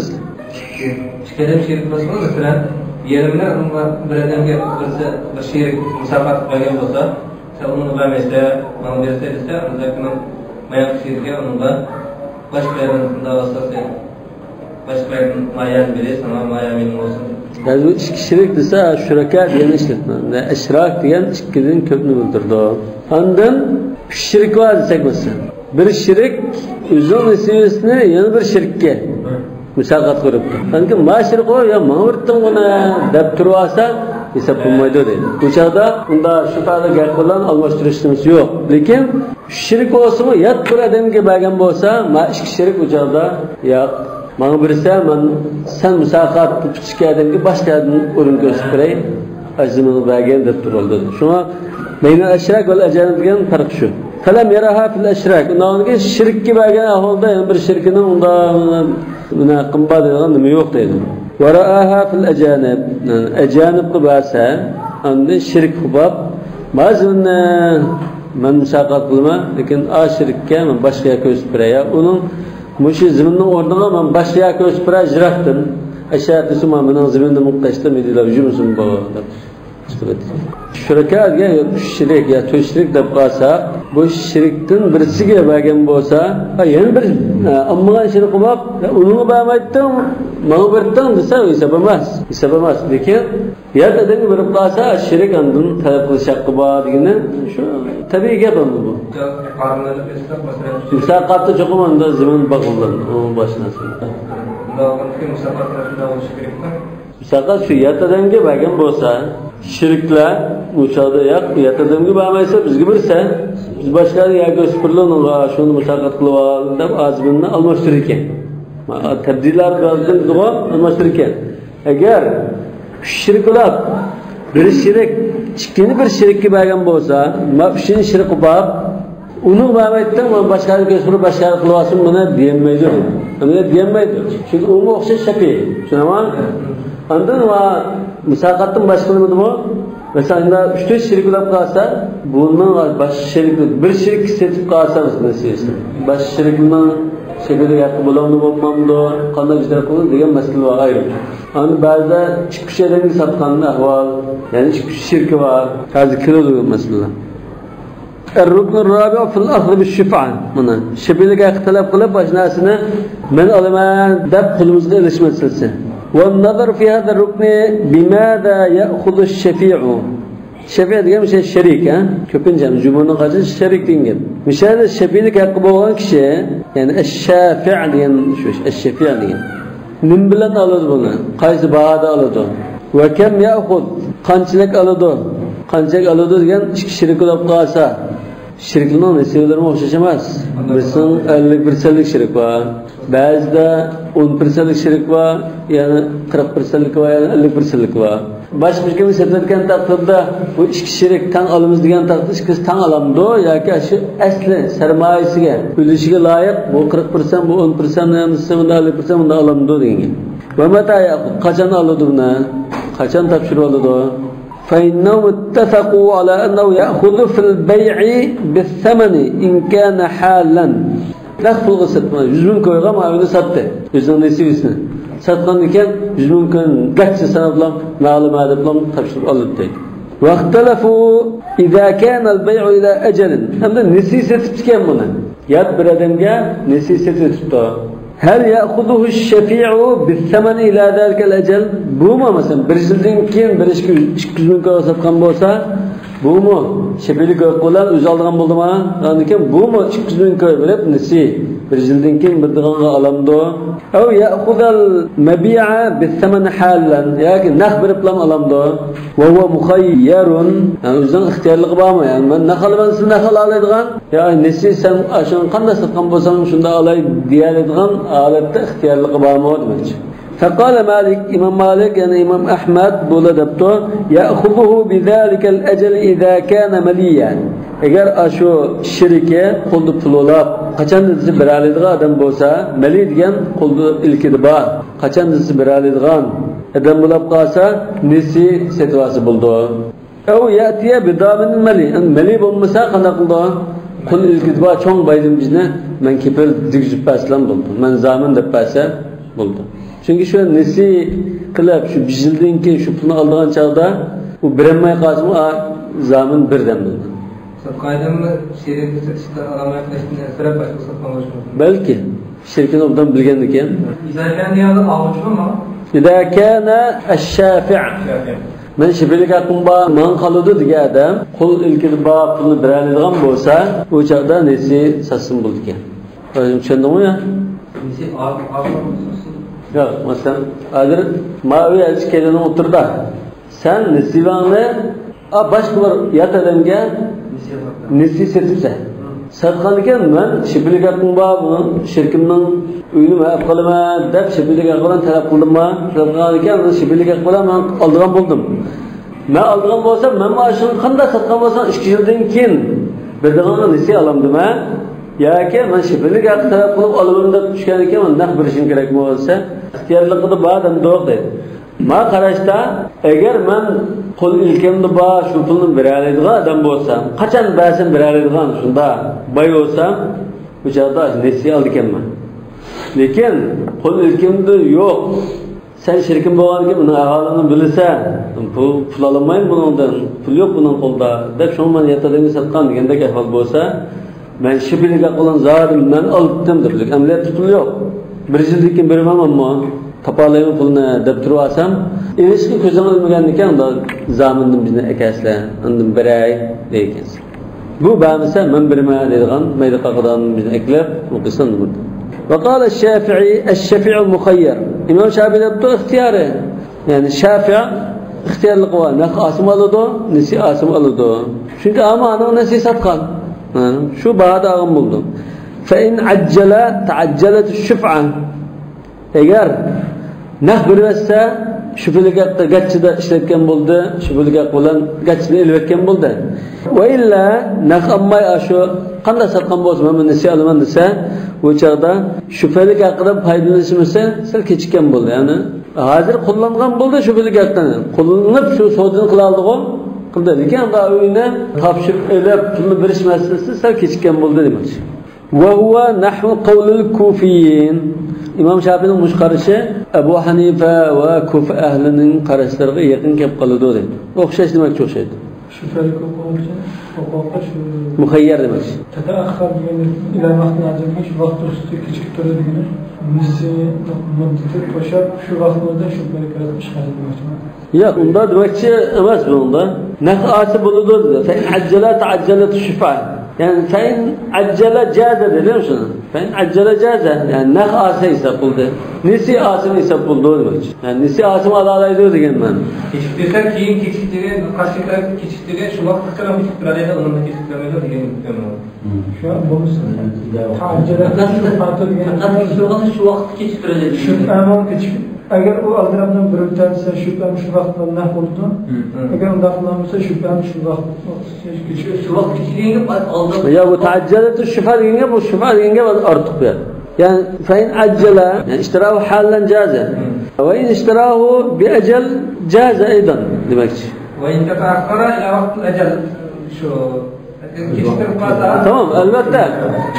ئىككى ئادەم شېرىك بولسا، مەسىلەن، يېرىمنى ئۇنىڭغا بىر ئادەمگە بىرسى بىر شېرىك مۇساقات قىلىپ بەرگەن بولسا، سەن ئۇنىڭغا بەرمەيسەن، ماڭا بېرىسەن دېسە، ئۇنىڭ ماياق شېرىكى ئۇنىڭغا باشقا يەردىن شۇنداق بولسا، سەن باشقا يەردىن مايان بېرىسەن، ساڭا مايان مېنىڭ بولسۇن. بەزى ئىككى شېرىك دېسە، شۇرەكا دېگەن ئىشلەتمە. ئەشراك دېگەن ئىككىدىن كۆپنى بىلدۈرىدۇ. ئاندىن ئۈچ شېرىك بار دېسەك، مەسىلەن، بىر شېرىك ئۆزىنىڭ نېسىۋىسىنى يەنە بىر شېرىككە مۇساقات قىلىپتۇ. ئاندىن كېيىن ما شېرىك، يا ماڭا بېرىپتىڭ بۇنى دەپ تۇرۇۋالسا، ھېساب بولمايدۇ دەيدۇ. بۇ چاغدا ئۇندا شۇ تەرەپتىكى ھەق بىلەن ئالماشتۇرۇش نېمىسى يوق. لېكىن ئۈچ شېرىك بولسىمۇ، يات بىر ئادەمگە بەرگەن بولسا، ما ئىككى شېرىك ئۇ چاغدا ياق. ماڭا بېرسە، مەن سەن مۇساقات ئىككى ئادەمگە باشقا يەردىن ئورۇن كۆرسىتىپ بېرەي. ئەزىمىنى بەرگىن دەپ تۇرۇلدى. شۇڭا بەينەل ئەشراك ۋەل ئەجانىب دېگەن پەرق شۇ. فلم يرها في الأشراك. ئۇنداق شېرىككە بەرگەن ئەھۋالدا يەنە بىر شېرىكنىڭ ئۇنداق مۇنە ھەققىم بار دەيدىغان نېمە يوق دەيدۇ. ورآها في الأجانب. ئەجانىبقا بەرسە، ئاندىن شېرىك قىلىپ، بەزى مەن مۇساقات قىلىمەن، لېكىن ئا شېرىككە مەن باشقا يەر كۆرسىتىپ بېرەي. ئۇنىڭ مۇشۇ زېمىننىڭ ئورنىغا مەن باشقا يەر كۆرسىتىپ بېرەي، يىراقتىن. ئەشەدىسى مانا مېنىڭ زېمىنىمغا قەشتە مىدىيلەپ يۈرمىسۇن بۇ دەپ. شۇرەكا دېگەن يوق، ئۈچ شېرىك يا تۆت شېرىك دەپ قالسا، بۇ شېرىكتىن بىرسىگە بەرگەن بولسا، ھە، يەنە بىر، ھە، ئالمىغان شېرىك بولۇپ، ھە، ئۇنىڭغا بەرمەيتتىڭ، ماڭا بەردىڭ دېسە، ھېساب ئەمەس. ھېساب ئەمەس. لېكىن يات ئادەمگە بېرىپ قالسا، شېرىك ئاندىن تەلەپ قىلىش ھەققى بار دېگىنى شۇ تەبىئىي گەپ ئەمدى بۇ. مۇساقاتتا چوقۇم ئاندا زېمىن باغلىنىدۇ، ئۇ باشقا نەرسە. مۇساقات شۇ يات ئادەمگە بەرگەن بولسا، شېرىكلەر ئۇ چاغدا ياق، يات ئادەمگە بەرمەيسەن، بىزگە بېرىسەن، بىز باشقا يەرگە ئۆسۈپ بېرىلىڭ، شۇنى مۇساقات قىلىۋال دەپ ئازمىننى ئالماشتۇرىدىكەن. تەبدىللار بىلەن ئالماشتۇرىدىكەن. ئەگەر ئۈچ شېرىك بولاپ، بىر شېرىك ئىككىنچى بىر شېرىككە بەرگەن بولسا، ما ئۈچىنچى شېرىك بولۇپ، ئۇنىڭ بەرمەيتتىڭ، باشقا يەرگە كۆچۈرۈپ، باشقا يەرگە قىلىۋالسۇن، بۇنى دېيەلمەيدۇ. بۇنى دېيەلمەيدۇ. چۈنكى ئۇمۇ ئوخشاش شەپىئى. چۈشىنەمۇ؟ ئاندىن ۋە مۇساقاتتىن باشقا نېمە دېدىمۇ؟ مەسىلەن، ئەمدى ئۈچ تۆت شېرىك بولاپ قالسا، بۇنىڭ باشقا شېرىك، بىر شېرىك سېتىپ قالسا، مەسىلەن، باشقا شېرىكنىڭ شېرىكلىك ھەققى بولامدۇ، بولمامدۇ، قانداق ئىجرا قىلىدۇ دېگەن مەسىلە بار، ئايرىم. ئەمدى بەزىدە ئىككى ئۈچ ئادەمگە ساتقان ئەھۋال، يەنى ئىككى ئۈچ شېرىكى بار. ھازىر كېلىدۇ مەسىلىلەر. الركن الرابع في الأخذ بالشفعة. مانا، شەپىئىلىك ھەققى تەلەپ قىلىپ، ئاشۇ نەرسىنى مەن ئالىمەن دەپ قولىمىزغا ئېلىش مەسىلىسى. والنظر في هذا الركن بماذا يأخذ الشفيع. شەفىئ دېگەن شەرىك، ھە؟ كۆپىنچە جۇمھۇرنىڭ قارىشى شەرىك دېگەن گەپ. مۇشۇ يەردە شەپىئىلىك ھەققى بولغان كىشى، يەنى ئەششەفىئ دېگەن شۇ، ئەششەفىئ دېگەن. نېمە بىلەن ئالىدۇ بۇنى؟ قايسى باھادا ئالىدۇ؟ وكم يأخذ؟ قانچىلىك ئالىدۇ؟ قانچىلىك ئالىدۇ دېگەن ئىككى شېرىك بولاپ قالسا، شېرىكلىرنىڭ نېسىۋىلىرىمۇ ئوخشاش ئەمەس. بىرسىنىڭ ئەللىك پىرسەنتلىك شېرىك بار. بەزىدە ئون پىرسەنتلىك شېرىك بار، يەنە قىرىق پىرسەنتلىك بار، يەنە ئەللىك پىرسەنتلىك بار. باشقا بىر كىم سېتىۋەتكەن تەقدىردە بۇ ئىككى شېرىك تەڭ ئالىمىز دېگەن تەقدىردە ئىككىسى تەڭ ئالامدۇ ياكى شۇ ئەسلى سەرمايىسىگە، ئۈلۈشىگە لايىق بۇ قىرىق پىرسەنت، بۇ ئون پىرسەنت ھەممىسى، بۇندا ئەللىك پىرسەنت، بۇندا ئالامدۇ دېگەن گەپ. ومتى يأخذ؟ قاچان ئالىدۇ بۇنى؟ قاچان تاپشۇرۇپ ئالىدۇ؟ فإنهم اتفقوا على أنه يأخذ في البيع بالثمن إن كان حالا. نەق پۇلغا ساتما، يۈز مىڭ كويغا ما ئۆينى ساتتى. ئۆزىنىڭ نېسىۋىسىنى. ساتقاندىن كېيىن يۈز مىڭ كوينى گاچچا ساناپلا، مەلۇم ئادەپلا تاپشۇرۇپ ئالدى. واختلفوا إذا كان البيع إلى أجل. ئەمدى نېسى سېتىپتىكەن بۇنى. يات بىر ئادەمگە نېسى سېتىۋېتىپتۇ. هل يأخذه الشفيع بالثمن إلى ذلك الأجل؟ بۇمۇ مەسىلەن، بىر يىلدىن كېيىن، بىر ئىككى يۈز، ئىككى يۈز مىڭ كويغا ساتقان بولسا، بۇمۇ شەپىئىلىك ھوقۇق بىلەن ئۆزى ئالىدىغان بولدىما؟ ئاندىن كېيىن بۇمۇ ئىككى يۈز مىڭ كوي بېرىپ نېسى، بىر يىلدىن كېيىن بېرىدىغانغا ئالامدۇ؟ أو يأخذ المبيع بالثمن حالا، ياكى نەق بېرىپلا ئالامدۇ؟ وهو مخير، يەنى ئۆزىنىڭ ئىختىيارلىقى بارمۇ؟ يەنى مەن نەق ئالىمەن دېسە نەق ئالالايدىغان، يا نېسى سەن ئاشۇنى قانداق ساتقان بولساڭ شۇنداق ئالاي دېيەلەيدىغان ھالەتتە ئىختىيارلىقى بارمۇ دېمەكچى. فقال مالك، ئىمام مالىك، يەنى ئىمام ئەھمەد بۇلا دەپتۇ، يأخذه بذلك الأجل إذا كان مليا. ئەگەر ئاشۇ شېرىكى قولدا پۇل بولاپ، قاچان دېسە بېرەلەيدىغان ئادەم بولسا، مەلىي دېگەن قولدا ئىلكىدە بار، قاچان دېسە بېرەلەيدىغان ئادەم بولاپ قالسا، نېسى سېتىۋالسا بولىدۇ. أو يأتي بضامن ملي. مەلىي بولمىسا قانداق قىلىدۇ؟ قول ئىلكىدە بار چوڭ بايدىن بىزنى مەن كېپىل دېگۈزۈپ بەرسىلەم بولىدۇ. مەن زامىن دەپ بەرسە بولىدۇ. چۈنكى شۇ نېسى قىلىپ، شۇ بىر يىلدىن كېيىن شۇ پۇلنى ئالىدىغان چاغدا ئۇ بېرەلمەي قالسىمۇ، ئا، زامىن بىردەم بولىدۇ. ساتقان ئادەممۇ شېرىكنى سېتىشتا ئالامەت قىلىشتىن ئەنسىرەپ باشقىسىغا ساتقان بولۇشى مۇمكىن. بەلكى. شېرىكىنى ئوبدان بىلگەندىكىن. ئىزا كان دېگەندە ئالغۇچىمۇ؟ إذا كان الشافع. شافىئ. مەن شەپىئىلىك ھەققىم بار، ماڭا قالىدۇ دېگەن ئادەم قول ئىلكىدە بار پۇلنى بېرەلەيدىغان بولسا، ئۇ چاغدا نېسى ساتسىمۇ بولىدىكەن. چۈشەندىڭمۇ يا؟ نېسى ئا-، ئا-، ياق، مەسىلەن، ھازىر ماۋۇ ئىككىيلەننىڭ ئوتتۇرىدا. سەن نېسىۋەڭنى، ئا، باشقا بىر يات ئادەمگە نېسى سېتىپسەن. ساتقاندىكىن مەن شۈبھىلىك ھەققىڭ بار، بۇنىڭ شېرىكىمنىڭ ئۆيىنى مەن ئېلىپ قالىمەن دەپ شۈبھىلىك ھەق بىلەن تەلەپ قىلدىمما؟ تەلەپ قىلغاندىكىن شۈبھىلىك ھەق بىلەن مەن ئالىدىغان بولدۇم. مەن ئالىدىغان بولسام، مەن مانا شۇنى قانداق ساتقان بولسام، ئىككى يىلدىن كېيىن بېرىدىغانغا نېسى ئالامدىمەن؟ ياكى مەن شۈبھىلىك ھەققى تەلەپ قىلىپ ئالىمەن دەپ چۈشكەندىكىن مەن نەق بېرىشىم كېرەكمۇ دېسە، ئىختىيارلىقىدا بار دەمدۇق دەيدۇ. ماڭا قاراشتا، ئەگەر مەن قول ئىلكىمدە بار شۇ پۇلنى بېرەلەيدىغان ئادەم بولسام، قاچان بەرسەم بېرەلەيدىغان شۇنداق باي بولسام، ئۇ چاغدا نېسى ئالىدىكەنمەن. لېكىن قول ئىلكىمدە يوق. سەن شېرىكىم بولغاندىكىن ئۇنىڭ ئەھۋالىنى بىلىسەن. بۇ پۇل ئالالمايمەن بۇنىڭدىن. پۇل يوق بۇنىڭ قولىدا. دەپ شۇڭا مەن يات ئادەمگە ساتقان دېگەندەك ئەھۋال بولسا، مەن شۈبھىلىك ھەق بىلەن زادى مەن ئالدىم دەپ، لېكىن ئەمەلىيەتتە پۇل يوق. بىر يىلدىن كېيىن بېرىمەن ئەمما، تاپالايمەن پۇلنى دەپ تۇرۇۋالسام، ئېلىشقا كۆزۈڭ ئىلمىگەندىكىن، ئۇندا زامىندىن بىزنى ئەكەلسىلە، ئاندىن بېرەي دەيدىكەنسەن. بۇ بەرمىسە مەن بېرىمەن دەيدىغان مەيدە قاقىدىغان بىزنى ئەكلەپ، بۇ قىسىم. وقال الشافعي، الشفيع مخير. ئىمام شافىئى دەپتۇ ئىختىيارى. يەنى شافىئى ئىختىيارلىقى بار. نەق ئالسىمۇ ئالىدۇ، نېسى ئالسىمۇ ئالىدۇ. چۈنكى ئەمما ئۇنىڭ نېسى ساتقان. ھە، شۇ باھادا ئالغان بولىدۇ. فإن عجل تعجلت الشفعة. ئەگەر نەق بېرىۋەتسە، شۈبھىلىك ھەقتە گەچچىدە ئىشلەتكەن بولدى، شۈبھىلىك ھەق بىلەن گەچچىدە ئېلىۋەتكەن بولدى. ۋەئىللا، نەق ئالماي، ئاشۇ قانداق ساتقان بولسا، مەن بۇنى نېسى ئالىمەن دېسە، بۇ چاغدا شۈبھىلىك ھەققىدىن پايدىلىنىشىمىزسە سەل كېچىككەن بولدى. يەنى ھازىر قوللانغان بولدى شۈبھىلىك ھەقنى. قوللىنىپ شۇ سودىنى قىلالىدىغۇ، قىلدى. لېكىن ئۆينى تاپشۇرۇپ ئېلىپ، پۇلنى بېرىش مەسىلىسى سەل كېچىككەن بولدى دېمەكچى. وهو نحو قول الكوفيين. ئىمام شافىئىنىڭ مۇشۇ قارىشى ئەبۇ ھەنىفە ۋە كۇفە ئەھلىنىڭ قاراشلىرىغا يېقىن كېلىپ قالىدۇ دەيدۇ. ئوخشاش دېمەكچى، ئوخشايدۇ. شۈبھىلىك ھوقۇقى، ھوقۇقى شۇ. مۇخەييەر دېمەكچى. تەتەئەخخەر دېگەن ئىلە ۋاقتىنى ئاجرىتىش، ۋاقىت توسۇشى كېچىكىپ تۇرىدۇ دېگىنى. نېسى مۇددىتى توشاپ، شۇ ۋاقىتنىڭ ئۆزىدە شۈبھىلىك ھوقۇقى ئىشغال دېمەكچىمەن. ياق، ئۇنداق دېمەكچى ئەمەس بۇنىڭدا. نەق ئالسا بولىدۇ دېدى. فإن عجل تعجلت الشفعة. يەنى فإن عجل جاز دېدىم شۇنى. فإن عجل جاز. يەنى نەق ئالسا ھېساب بولدى. نېسى ئالسىمۇ ھېساب بولىدۇ دېمەكچى. يەنى نېسى ئالسىمۇ ئالالايدۇ دېگەن مەن. كېچىكتۈرسە كېيىن كېچىكتۈرگەن، قاچان كېچىكتۈرگەن شۇ ۋاقىتقا كېچىكتۈرەلەيدۇ، ئۇنىڭدىن كېچىكتۈرەلەيدۇ دېگەن. شۇ بولمىسا. تەئەججەلەت شۇ پاتىل دېگەن. پەقەت شۇ ۋاقىت كېچىكتۈرەلەيدۇ. شۇ ئەمەل كېچىك. ئەگەر ئۇ ئالدىراپنىڭ بىر ئۆتەلسە، شۈبھەم شۇ ۋاقىتتا نەق بولىدۇ. ھىم. ئەگەر ئۇنداق قىلالمىسا، شۈبھەم شۇ ۋاقىت، شۇ ۋاقىت كېچىككەنگە ئالدىراپ. يا بۇ تەئەججەلەت شۈبھە دېگەنگە، بۇ شۈبھە دېگەنگە ئارتۇق بۇ يەر. يەنى فإن عجل، يەنى اشتراه حالا جاز. ھىم. وإن اشتراه بأجل جاز أيضا دېمەكچى. وإن تأخر إلى وقت الأجل. شۇ. تامام، ئەلۋەتتە.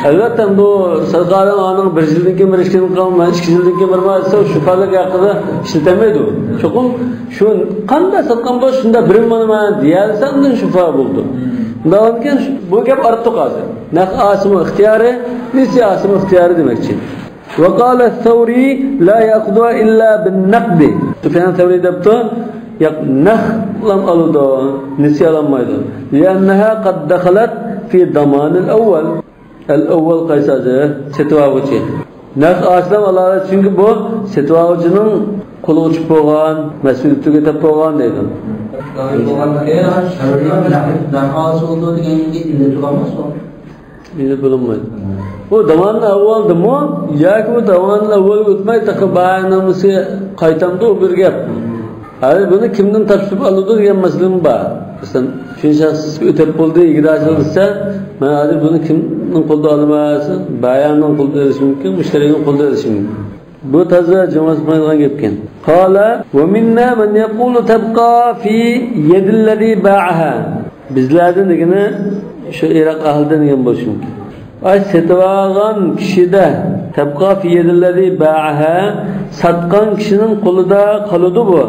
ئەلۋەتتە، بۇ سەركارنىڭ ئانىڭ بىر يىلدىن كېيىن، بىر ئىككى يىلدىن كېيىن، مەن ئىككى يىلدىن كېيىن بېرىمەن دېسە، شۇ پەلەك ھەققىدە ئىشلىتەلمەيدۇ. چوقۇم شۇ قانداق ساتقان بولسا، شۇنداق بېرىمەن دېيەلسە، ئاندىن شۈبھە بولىدۇ. ئۇنداق بولغاندىكىن، بۇ گەپ ئارتۇق ھازىر. نەق ئالسىمۇ ئىختىيارى، نېسى ئالسىمۇ ئىختىيارى دېمەكچى. وقال الثوري لا يأخذها إلا بالنقد. سفيان الثوري دەپتۇ، ياق، نەقلا ئالىدۇ، نېسى ئالالمايدۇ. لأنها قد دخلت في ضمان الأول. الأول قايسى ھازىر؟ سېتىۋالغۇچى. نەق ئالسىلا ئالالايدۇ، چۈنكى بۇ سېتىۋالغۇچىنىڭ قولىغا چۈشۈپ بولغان، مەسئۇلىيىتىگە تەپ بولغان دەيدۇ. نەق ئالسا بولىدۇ دېگەنگە ئىللەت بولماس بۇ. ئىللەت بولمايدۇ. بۇ داماننى ئەۋۋالدىمۇ ياكى بۇ داماننى ئەۋۋالغا ئۆتمەي تېخى باياننامىسى قايتامدۇ، ئۇ بىر گەپ. ھازىر بۇنى كىمدىن تاپشۇرۇپ ئالىدۇ دېگەن مەسىلىمۇ بار. مەسىلەن، شۇنچە شەخس ئۆتەپ بولدى، ئىگىدارچىلىق دېسە، مەن ھازىر بۇنى كىمنىڭ قولىدا ئالىمەن دېسە، باياننىڭ قولىدا ئېلىشى مۇمكىن، مۇشتەرىنىڭ قولىدا ئېلىشى مۇمكىن. بۇ تازا جىڭ باسمايدىغان گەپكەن. قال، ومنا من يقول تبقى في يد الذي باعها. بىزلەردىن دېگىنى شۇ ئىراق ئەھلىدىن دېگەن بولۇشى مۇمكىن. ئاي، سېتىۋالغان كىشىدە، تبقى في يد الذي باعها، ساتقان كىشىنىڭ قولىدا قالىدۇ بۇ.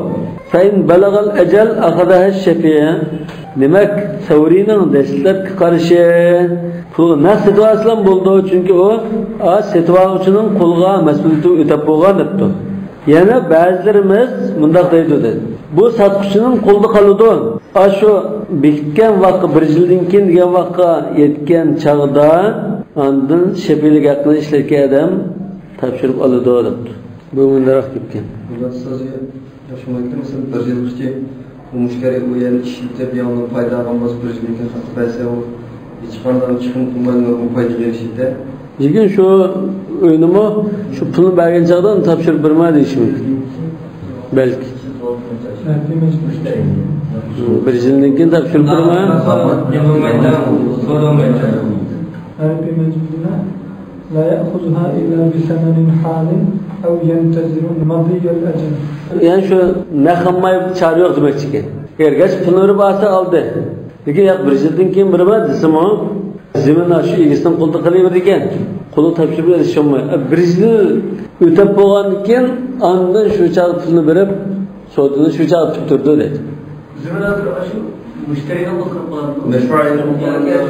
فإن بلغ الأجل أخذها الشفيع. دېمەك، سەۋرىينىڭ دەسلەپكى قارىشى، پۇلغا نەق سېتىۋالسىلا بولىدۇ، چۈنكى ئۇ، ئا، سېتىۋالغۇچىنىڭ قولىغا مەسئۇلىيىتىنى ئۆتەپ بولغان دەپتۇ. يەنە بەزىلىرىمىز مۇنداق دەيدۇ، دەيدۇ. بۇ ساتقۇچىنىڭ قولىدا قالىدۇ. ئاشۇ بېكىتكەن ۋاقىت، بىر يىلدىن كېيىن دېگەن ۋاقىتقا يەتكەن چاغدا، ئاندىن شەپىئىلىك ھەققىنى ئىشلەتكەن ئادەم تاپشۇرۇپ ئالىدۇ، دەپتۇ. بۇ مۇنداقراق گەپكەن. بۇ سۆزى ياخشى بولمايدىكەن، مەسىلەن، بىر يىلغىچە مۇشتەرى ئۇ يەرنى ئىشلىتىپ، يەنە پايدا ئالغان بولسا، بىر يىلدىن كېيىن خەققە بەرسە، ئۇ ھېچقانداق چىقىم قىلمايدۇ، نۇرغۇن پايدىغا ئېرىشىدۇ. لېكىن شۇ ئۆينىمۇ شۇ پۇلنى بەرگەن چاغدا ئۇنى تاپشۇرۇپ بېرىمەن دېيىشى مۇمكىن. بەلكى. بىر يىلدىن كېيىن تاپشۇرۇپ بېرىمەن. لا يأخذها إلا بثمن حال أو ينتظر مضي الأجل. يەنى شۇ نەق ئالماي چارە يوق دېمەكچىكەن. ئەگەر گەرچە پۇلنى بېرىپ ئالسا ئالدى. لېكىن ياق، بىر يىلدىن كېيىن بېرىمەن دېسىمۇ، زېمىن شۇ ئېگىزىدىن قولدا قېلىۋېرىدىكەن. قولىغا تاپشۇرۇپ ئېلىشى بولماي. بىر يىل ئۆتۈپ بولغاندىن كېيىن ئاندىن شۇ چاغدا پۇلنى بېرىپ، سودىنى شۇ چاغدا پۈتتۈردى دەيدۇ. زېمىن ھازىر شۇ مۇشتەرىنىڭ قولىدا قېلىپ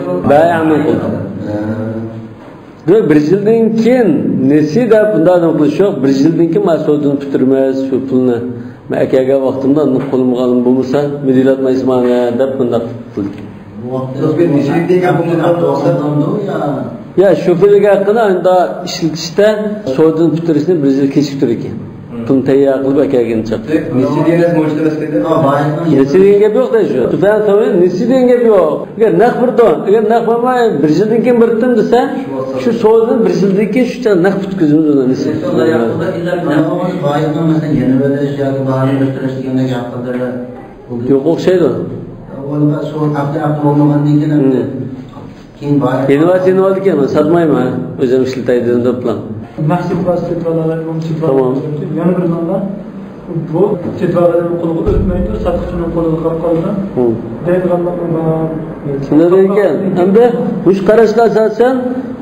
قالىدۇ. بايىئنىڭ قولىدا. دېمەك، بىر يىلدىن كېيىن نېسى دەپ بۇنداق نېمە قىلىش يوق. بىر يىلدىن كېيىن مانا سودىنى پۈتتۈرىمىز، شۇ پۇلنى مەن ئەكەلگەن ۋاقتىمدا قولۇمغا ئالغان بولمىسا، مۇدىرلاتمايسىز مانا دەپ بۇنداق قىلدى. يا، شۇ پۇلنىڭ ھەققىنى ئەمدى ئىشلىتىشتە سودىنى پۈتتۈرۈشنى بىر يىل كېچىكتۈرىدىكەن. پۇلنى تەييار قىلىپ ئەكەلگىنى چاق. نېسى دېگەن نەرسە مۇشۇ ئەمەسكەن. نېسى دېگەن گەپ يوق دەيدۇ شۇ. تۈپەن سومى نېسى دېگەن گەپ يوق. ئەگەر نەق بېرىدۇ، ئەگەر نەق بەرمەي، بىر يىلدىن كېيىن بېرىتتىم دېسە، شۇ سودىنى بىر يىلدىن كېيىن شۇ چاغ نەق پۈتكۈزىمىز ئۇنى نېسى. بايىقنىڭ مەسىلەن يەنە بېرىش ياكى باھانى ئۆستۈرۈش دېگەندەك ھەققىدە يوق ئوخشايدۇ. ئۇ ئەمدى شۇ ھەقتە ھەق بولمىغاندىن كېيىن ئەمدى كېيىن بايىق يېنىۋالسا يېنىۋالىدىكەن، مەن ساتمايمەن، ئۆزۈم ئىشلىتەي دېدىم دەپلا. مەخسۇس بار سېتىۋالغانلار، ئۇنى سېتىۋالغان. يەنە بىر زاماندا بۇ سېتىۋالغانلارنىڭ قولىغا ئۆتمەيدۇ، ساتقۇچىنىڭ قولىغا قاپ قالىدۇ دەيدىغانلارمۇ بار. شۇنداق دېگەنكەن، ئەمدى مۇشۇ قاراشقا ئاساسەن،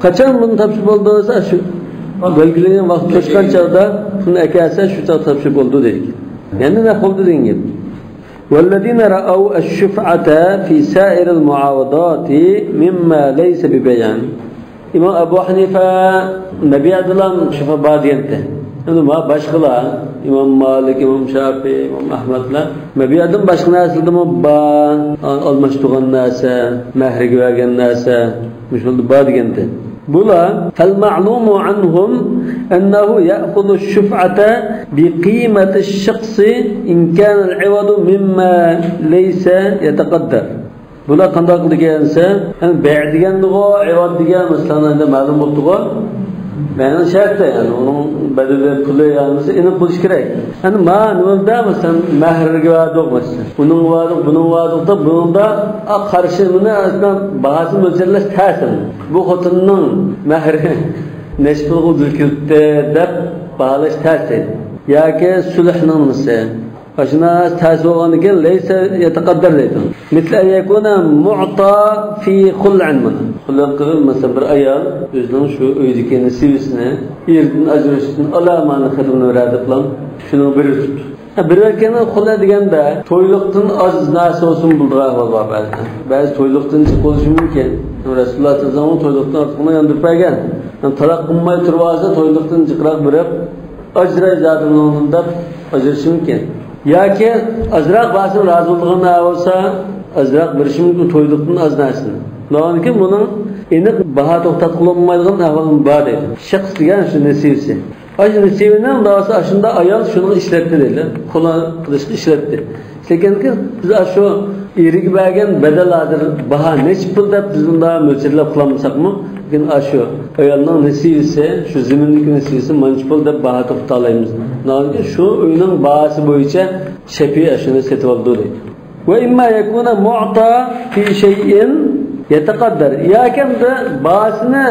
قاچان بۇنى تاپشۇرۇپ بولىدۇ دېسە، شۇ بەلگىلىگەن ۋاقىت توشقان چاغدا بۇنى ئەكەلسە، شۇ چاغدا تاپشۇرۇپ بولىدۇ دەيدىكەن. يەنە نەق بولدى دېگەن گەپ. والذين رأوا الشفعة في سائر المعاوضات مما ليس ببيع. ئىمام ئەبۇ ھەنىفە مەبىئەدىلا شۇفئە بار دېگەنتى. ئەمدى ما باشقىلار، ئىمام مالىك، ئىمام شافىئى، ئىمام ئەھمەدلەر مەبىئەدىن باشقا نەرسىلەردىمۇ بار، ئالماشتۇرغان نەرسە، مەھرىگە بەرگەن نەرسە، مۇشۇلاردا بار دېگەنتى. بۇلار فالمعلوم عنهم أنه يأخذ الشفعة بقيمة الشخص إن كان العوض مما ليس يتقدر. بۇلار قانداق قىلىدىكەن دېسە، يەنى بەي دېگەندىغۇ، ئەيۋان دېگەن مەسىلەن ئەمدى مەلۇم بوپتىغۇ. بەينىڭ شەرتى، يەنى ئۇنىڭ بەدىلى، پۇلى، يەنى مەسىلەن ئېنىق بولۇشى كېرەك. يەنى ما نېمىدە مەسىلەن مەھرىگە بەردۇق مەسىلەن. ئۇنىڭغا بەردۇق، بۇنىڭغا بەردۇق دەپ، بۇنىڭدا قارشى نېمىنى ئەسلىدە باھاسىنى مۆلچەرلەش تەس. بۇ خوتۇننىڭ مەھرى نەچچە پۇلغا دۇر كېلىپتۇ دەپ باھالاش تەس دەيدۇ. ياكى سۈلھنىڭ نېمىسى. ئاشۇنداق تەس بولغاندىكىن لەيسە يەتەقەددەر دەيدۇ. مىسلى ئەن يەكۇنە مۇئتا فى خۇلئەن مانا. خۇلئەن قىلىپ، مەسىلەن، بىر ئايال ئۆزىنىڭ شۇ ئۆيدىكى نېسىۋىسىنى ئېرىدىن ئاجرىشىشتىن ئالا مانا خېتىمنى بېرە دەپلا شۇنىڭ بىرى تۇتۇپتۇ. ھە، بىرەركەننىڭ خۇلئە دېگەندە تويلۇقتىن ئاز نەرسە بولسىمۇ بولىدىغان ئەھۋال بار بەزىدە. بەزى تويلۇقتىن جىق بولۇشى مۇمكىن. رەسۇلۇللاھ سەللەللاھۇ ئەلەيھى ۋەسەللەم تويلۇقتىن ئارتۇقىنى ياندۇرۇپ بەرگەن. يەنى تالاق قىلماي تۇرۇۋالسا تويلۇقتىن جىقراق بېرىپ، ئاجراي زادىمنىڭدىن دەپ ئاجرىشى مۇمكىن. ياكى ئازراق بەرسىمۇ رازى بولىدىغان بولسا، ئازراق بېرىشى مۇمكىن، تويلۇقتىن ئاز نەرسىنى. ئۇنىڭدىن كېيىن بۇنىڭ ئېنىق باھا توختاتقىلى بولمايدىغان ئەھۋالىمۇ بار دەيدۇ. شەخس دېگەن شۇ نېسىۋىسى. ئاشۇ نېسىۋىنى ئۇنداق بولسا ئاشۇنداق ئايال شۇنىڭغا ئىشلەتتى دەيدۇ. خۇلئە قىلىشقا ئىشلەتتى. لېكىنكى بىز ئاشۇ ئېرىگە بەرگەن بەدەل ھازىر باھا نەچچە پۇل دەپ بىز مۇنداق مۆلچەرلەپ قىلالمىساقمۇ، لېكىن ئاشۇ ئايالنىڭ نېسىۋىسى، شۇ زېمىندىكى نېسىۋىسى مانچە پۇل دەپ باھا توختىتالايمىز. ناھايىتى شۇ ئۆينىڭ باھاسى بويىچە شەپىئە شۇنى سېتىۋالىدۇ دەيدۇ. ۋە ئىمما يەكۇنە مۇئتا فى شەيئىن يەتەقەددەر. ياكى باھاسىنى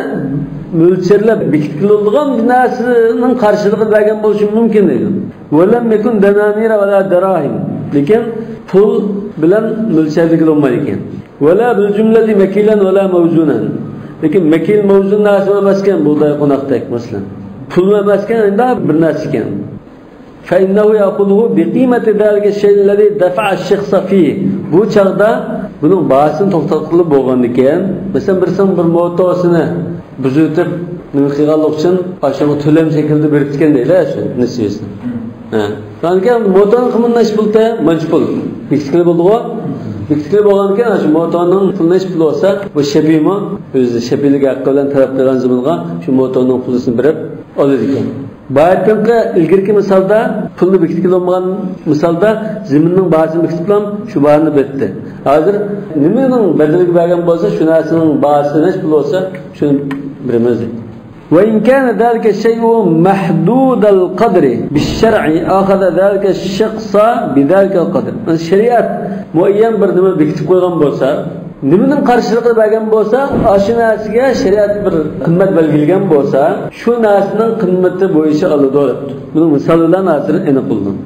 مۆلچەرلەپ بېكىتكىلى بولىدىغان بىر نەرسىنىڭ قارشىلىقىدا بەرگەن بولۇشى مۇمكىن دەيدۇ. ولم يكن دنانير ولا دراهم. لېكىن پۇل بىلەن مۆلچەرلىگىلى بولمايدىكەن. ولا بالجملة مكيلا ولا موزونا. لېكىن مەكىل، مەۋزۇن نەرسە ئەمەسكەن، بۇغداي قوناقتەك مەسىلەن. پۇل ئەمەسكەن، ئەمدى بىر نەرسىكەن. فإنه يأخذه بقيمة ذلك الشيء الذي دفع الشخص فيه. بۇ چاغدا بۇنىڭ باھاسىنى توختاتقىلى بولغاندىكەن. مەسىلەن، بىرسىنىڭ بىر موتورسىنى بۇزۇۋېتىپ، نېمە قىلغانلىقى ئۈچۈن ئاشۇنىڭغا تۆلەم شەكلىدە بېرىپتىكەن دەيلى، شۇ نېسىۋىسىنى. ھە. شۇنىڭكەن موتورنىڭ قىممىتى نەچچە پۇل؟ مانچە پۇل. بېكىتكىلى بولدىغۇ؟ بېكىتكىلى بولغانكەن، شۇ موتورنىڭ پۇلى نەچچە پۇل بولسا، بۇ شەپىمۇ ئۆزى شەپىلىك ھەققى بىلەن تەلەپ قىلغان زېمىنغا شۇ موتورنىڭ پۇلىسىنى بېرىپ ئالىدىكەن. بايىتىنقى ئىلگىرىكى مىسالدا، پۇلنى بېكىتكىلى بولمىغان مىسالدا زېمىننىڭ باھاسىنى بېكىتىپلا شۇ باھانى بېرىپتۇ. ھازىر نېمىنىڭ بەدىلىگە بەرگەن بولسا، شۇ نەرسىنىڭ باھاسى نەچچە پۇل بولسا، شۇنى بېرىمىز. وإن كان ذلك الشيء محدود القدر بالشرع أخذ ذلك الشخص بذلك القدر. شەرىئەت مۇئەييەن بىر نېمە بېكىتىپ قويغان بولسا، نېمىنىڭ قارشىلىقىدا بەرگەن بولسا، ئاشۇ نەرسىگە شەرىئەت بىر قىممەت بەلگىلىگەن بولسا، شۇ نەرسىنىڭ قىممىتى بويىچە ئالىدۇ دەپتۇ. بۇنىڭ مىسالى بىلەن ھازىر ئېنىق بىلدىڭ.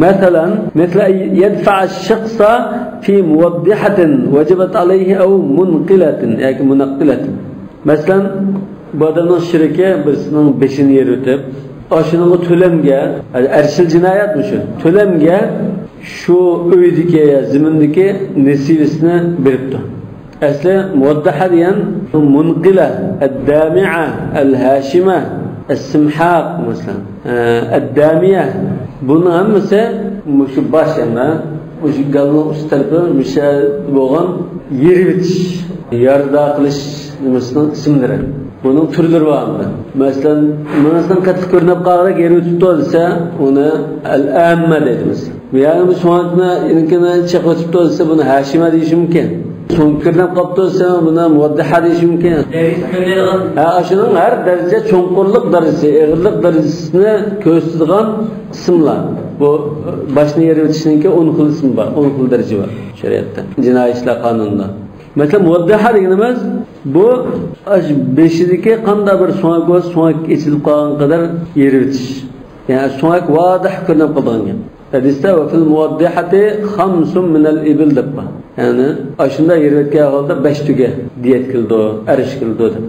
مەسىلەن، مثل أن يدفع الشخص في موضحة وجبت عليه أو منقلة ياكى منقلة. مەسىلەن، بۇ ئادەمنىڭ شېرىكى بىرسىنىڭ بېشىنى يېرىۋېتىپ، ئاشۇنىڭغا تۆلەمگە، ئەرشىل جىنايەتمۇ شۇ، تۆلەمگە شۇ ئۆيدىكى يا زېمىندىكى نېسىۋىسىنى بېرىپتۇ. ئەسلى مۇۋەددەھە دېگەن مۇنقىلە، ئەددامىئە، ئەلھاشىمە، ئەسسىمھاق، مەسىلەن، ئە، ئەددامىيە. بۇنىڭ ھەممىسى مۇشۇ باش، يەنى مۇشۇ گالنىڭ ئۈست تەرىپى مۇشۇ بولغان يېرىۋېتىش، ياردا قىلىش نېمىسىنىڭ ئىسىملىرى. بۇنىڭ تۈرلىرى بار ئەمدى. مەسىلەن، مېڭىسىنىڭ قېتىق كۆرۈنۈپ قالغاندەك يېرىۋېتىپتۇ دېسە، ئۇنى ئەل-ئەممە دەيدۇ مەسىلەن. يەنى بۇ سۆڭەكنى، ئېنىڭكىنى چېقىۋېتىپتۇ دېسە، بۇنى ھاشىمە دېيىشى مۇمكىن. سۆڭەك كۆرۈنۈپ قاپتۇ دېسە، بۇنى مۇۋەددىھە دېيىشى مۇمكىن. ھە، ئاشۇنىڭ ھەر دەرىجە، چوڭقۇرلۇق دەرىجىسى، ئېغىرلىق دەرىجىسىنى كۆرسىتىدىغان ئىسىملار. بۇ باشنى يېرىۋېتىشنىڭكى ئون خىل ئىسمى بار، ئون خىل دەرىجە بار شەرىئەتتە، جىنايى ئىشلار قانۇنىدا. مەسىلەن، مۇۋەددىھە دېگىنىمىز بۇ ئاش بېشىدىكى قانداق بىر سۆڭەك بولسا، سۆڭەك ئېچىلىپ قالغان قەدەر يېرىۋېتىش. يەنى سۆڭەك ۋادىھ كۆرۈنۈپ قالىدىغان گەپ. ھەدىستە، وفي الموضحة خمس من الإبل دەپ بار. يەنى ئاشۇنداق يېرىۋەتكەن ئەھۋالدا بەش تۆگە دىيەت كېلىدۇ، ئەرش كېلىدۇ دەپ.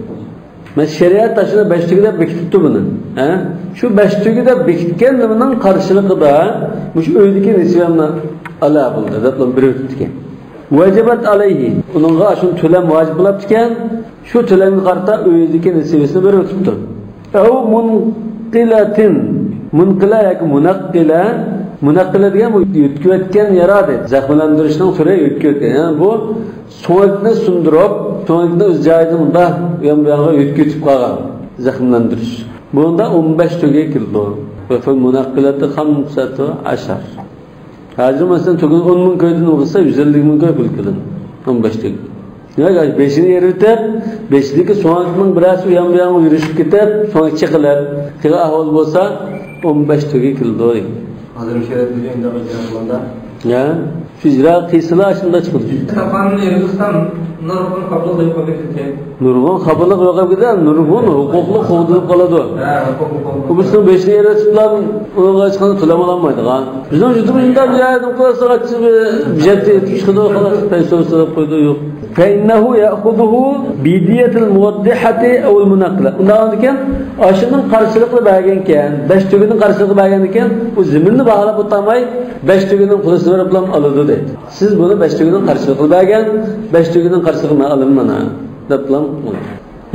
مەن شەرىئەت ئاشۇنداق بەش تۆگە دەپ بېكىتىپتۇ بۇنى. ھە؟ شۇ بەش تۆگە دەپ بېكىتكەن نېمىنىڭ قارشىلىقىدا مۇشۇ ئۆيدىكى نېسىۋەمنى ئالا بولدى دەپ بېرىۋېتىپتىكەن. ۋەجىبەت ئەلەيھى. ئۇنىڭغا شۇنى تۆلەم ۋاجىپ بولاپتىكەن. شۇ تۆلەمگە قارىتا ئۆيىدىكى نېسىۋىسىنى بېرىۋېتىپتۇ. ئەۋ مۇنقىلەتىن. مۇنقىلە ياكى مۇنەققىلە. مۇنەققىلە دېگەن بۇ يۆتكىۋەتكەن يارا دەيدۇ. زەخىملەندۈرۈشنىڭ تۈرى يۆتكىۋەتكەن. يەنى بۇ سۆڭەكنى سۇندۇرۇپ، سۆڭەكنى ئۆز جايىدىن مۇنداق يان بۇ ياققا يۆتكىۋېتىپ قالغان. زەخىملەندۈرۈش. بۇنىڭدا ئون بەش تۆگە كېلىدۇ. ۋە فىل مۇنەققىلەتى خەمسەتۇ ئەشەر. ھازىر مەسىلەن، تۆگىنى ئون مىڭ كويدىن ئالسا، يۈز ئەللىك مىڭ كوي پۇل كېلىدۇ. ئون بەش تۆگە. دېمەك، بېشىنى ئېرىۋېتىپ، بېشىدىكى سۆڭەكنىڭ بىرەرسى ئۇيان بۇيانغا يۈرۈشۈپ كېتىپ، سۆڭەك چېقىلىپ، قېلىپ ئەھۋال بولسا، ئون بەش تۆگە كېلىدۇ. ھازىر مۇشۇ يەردە بىزگە ئۇنداق ئىجرا قىلغاندا. يا، شۇ ئىجرا قىلسىلا، شۇنداق چىقىدۇ. قانۇننى يېرىۋەتسەم، نۇرغۇن خاپىلىق يوقاپ كېتىدىكەن. نۇرغۇن خاپىلىق يوقاپ كېتىدۇ، نۇرغۇن ھوقۇقلۇق قوغدىلىپ قالىدۇ. ھە، ھوقۇقلۇق قوغدىلىپ. ئۇ بىزنىڭ بېشىنى ئېرىۋېتىپلا، ئۇنىڭغا ھېچقانداق تۆلەم ئالالمايدىغان. بىزنىڭ يۇرتىمىز شۇنداق بىر يەردىن قىلسا، بىر جەددىي يېتىپ چىقىدۇ، خالاس، پەيسىۋا سوراپ قويىدۇ، يوق. فإنه يأخذه بدية الموضحة أو المنقلة. ئۇنداق ئىكەن، ئاشۇنىڭ قارشىلىقىنى بەرگەنكەن، بەش تۆگىنىڭ قارشىلىقىنى بەرگەنىكەن، ئۇ زېمىننى باھالاپ ئولتۇرماي، بەش تۆگىنىڭ پۇلىنى بېرىپلا ئالىدۇ دەيدۇ. سىز بۇنى بەش تۆگىنىڭ قارشىلىقىنى بەرگەن، بەش تۆگىنىڭ قارشىلىقىنى مەن ئالىمەن مانا، دەپلا.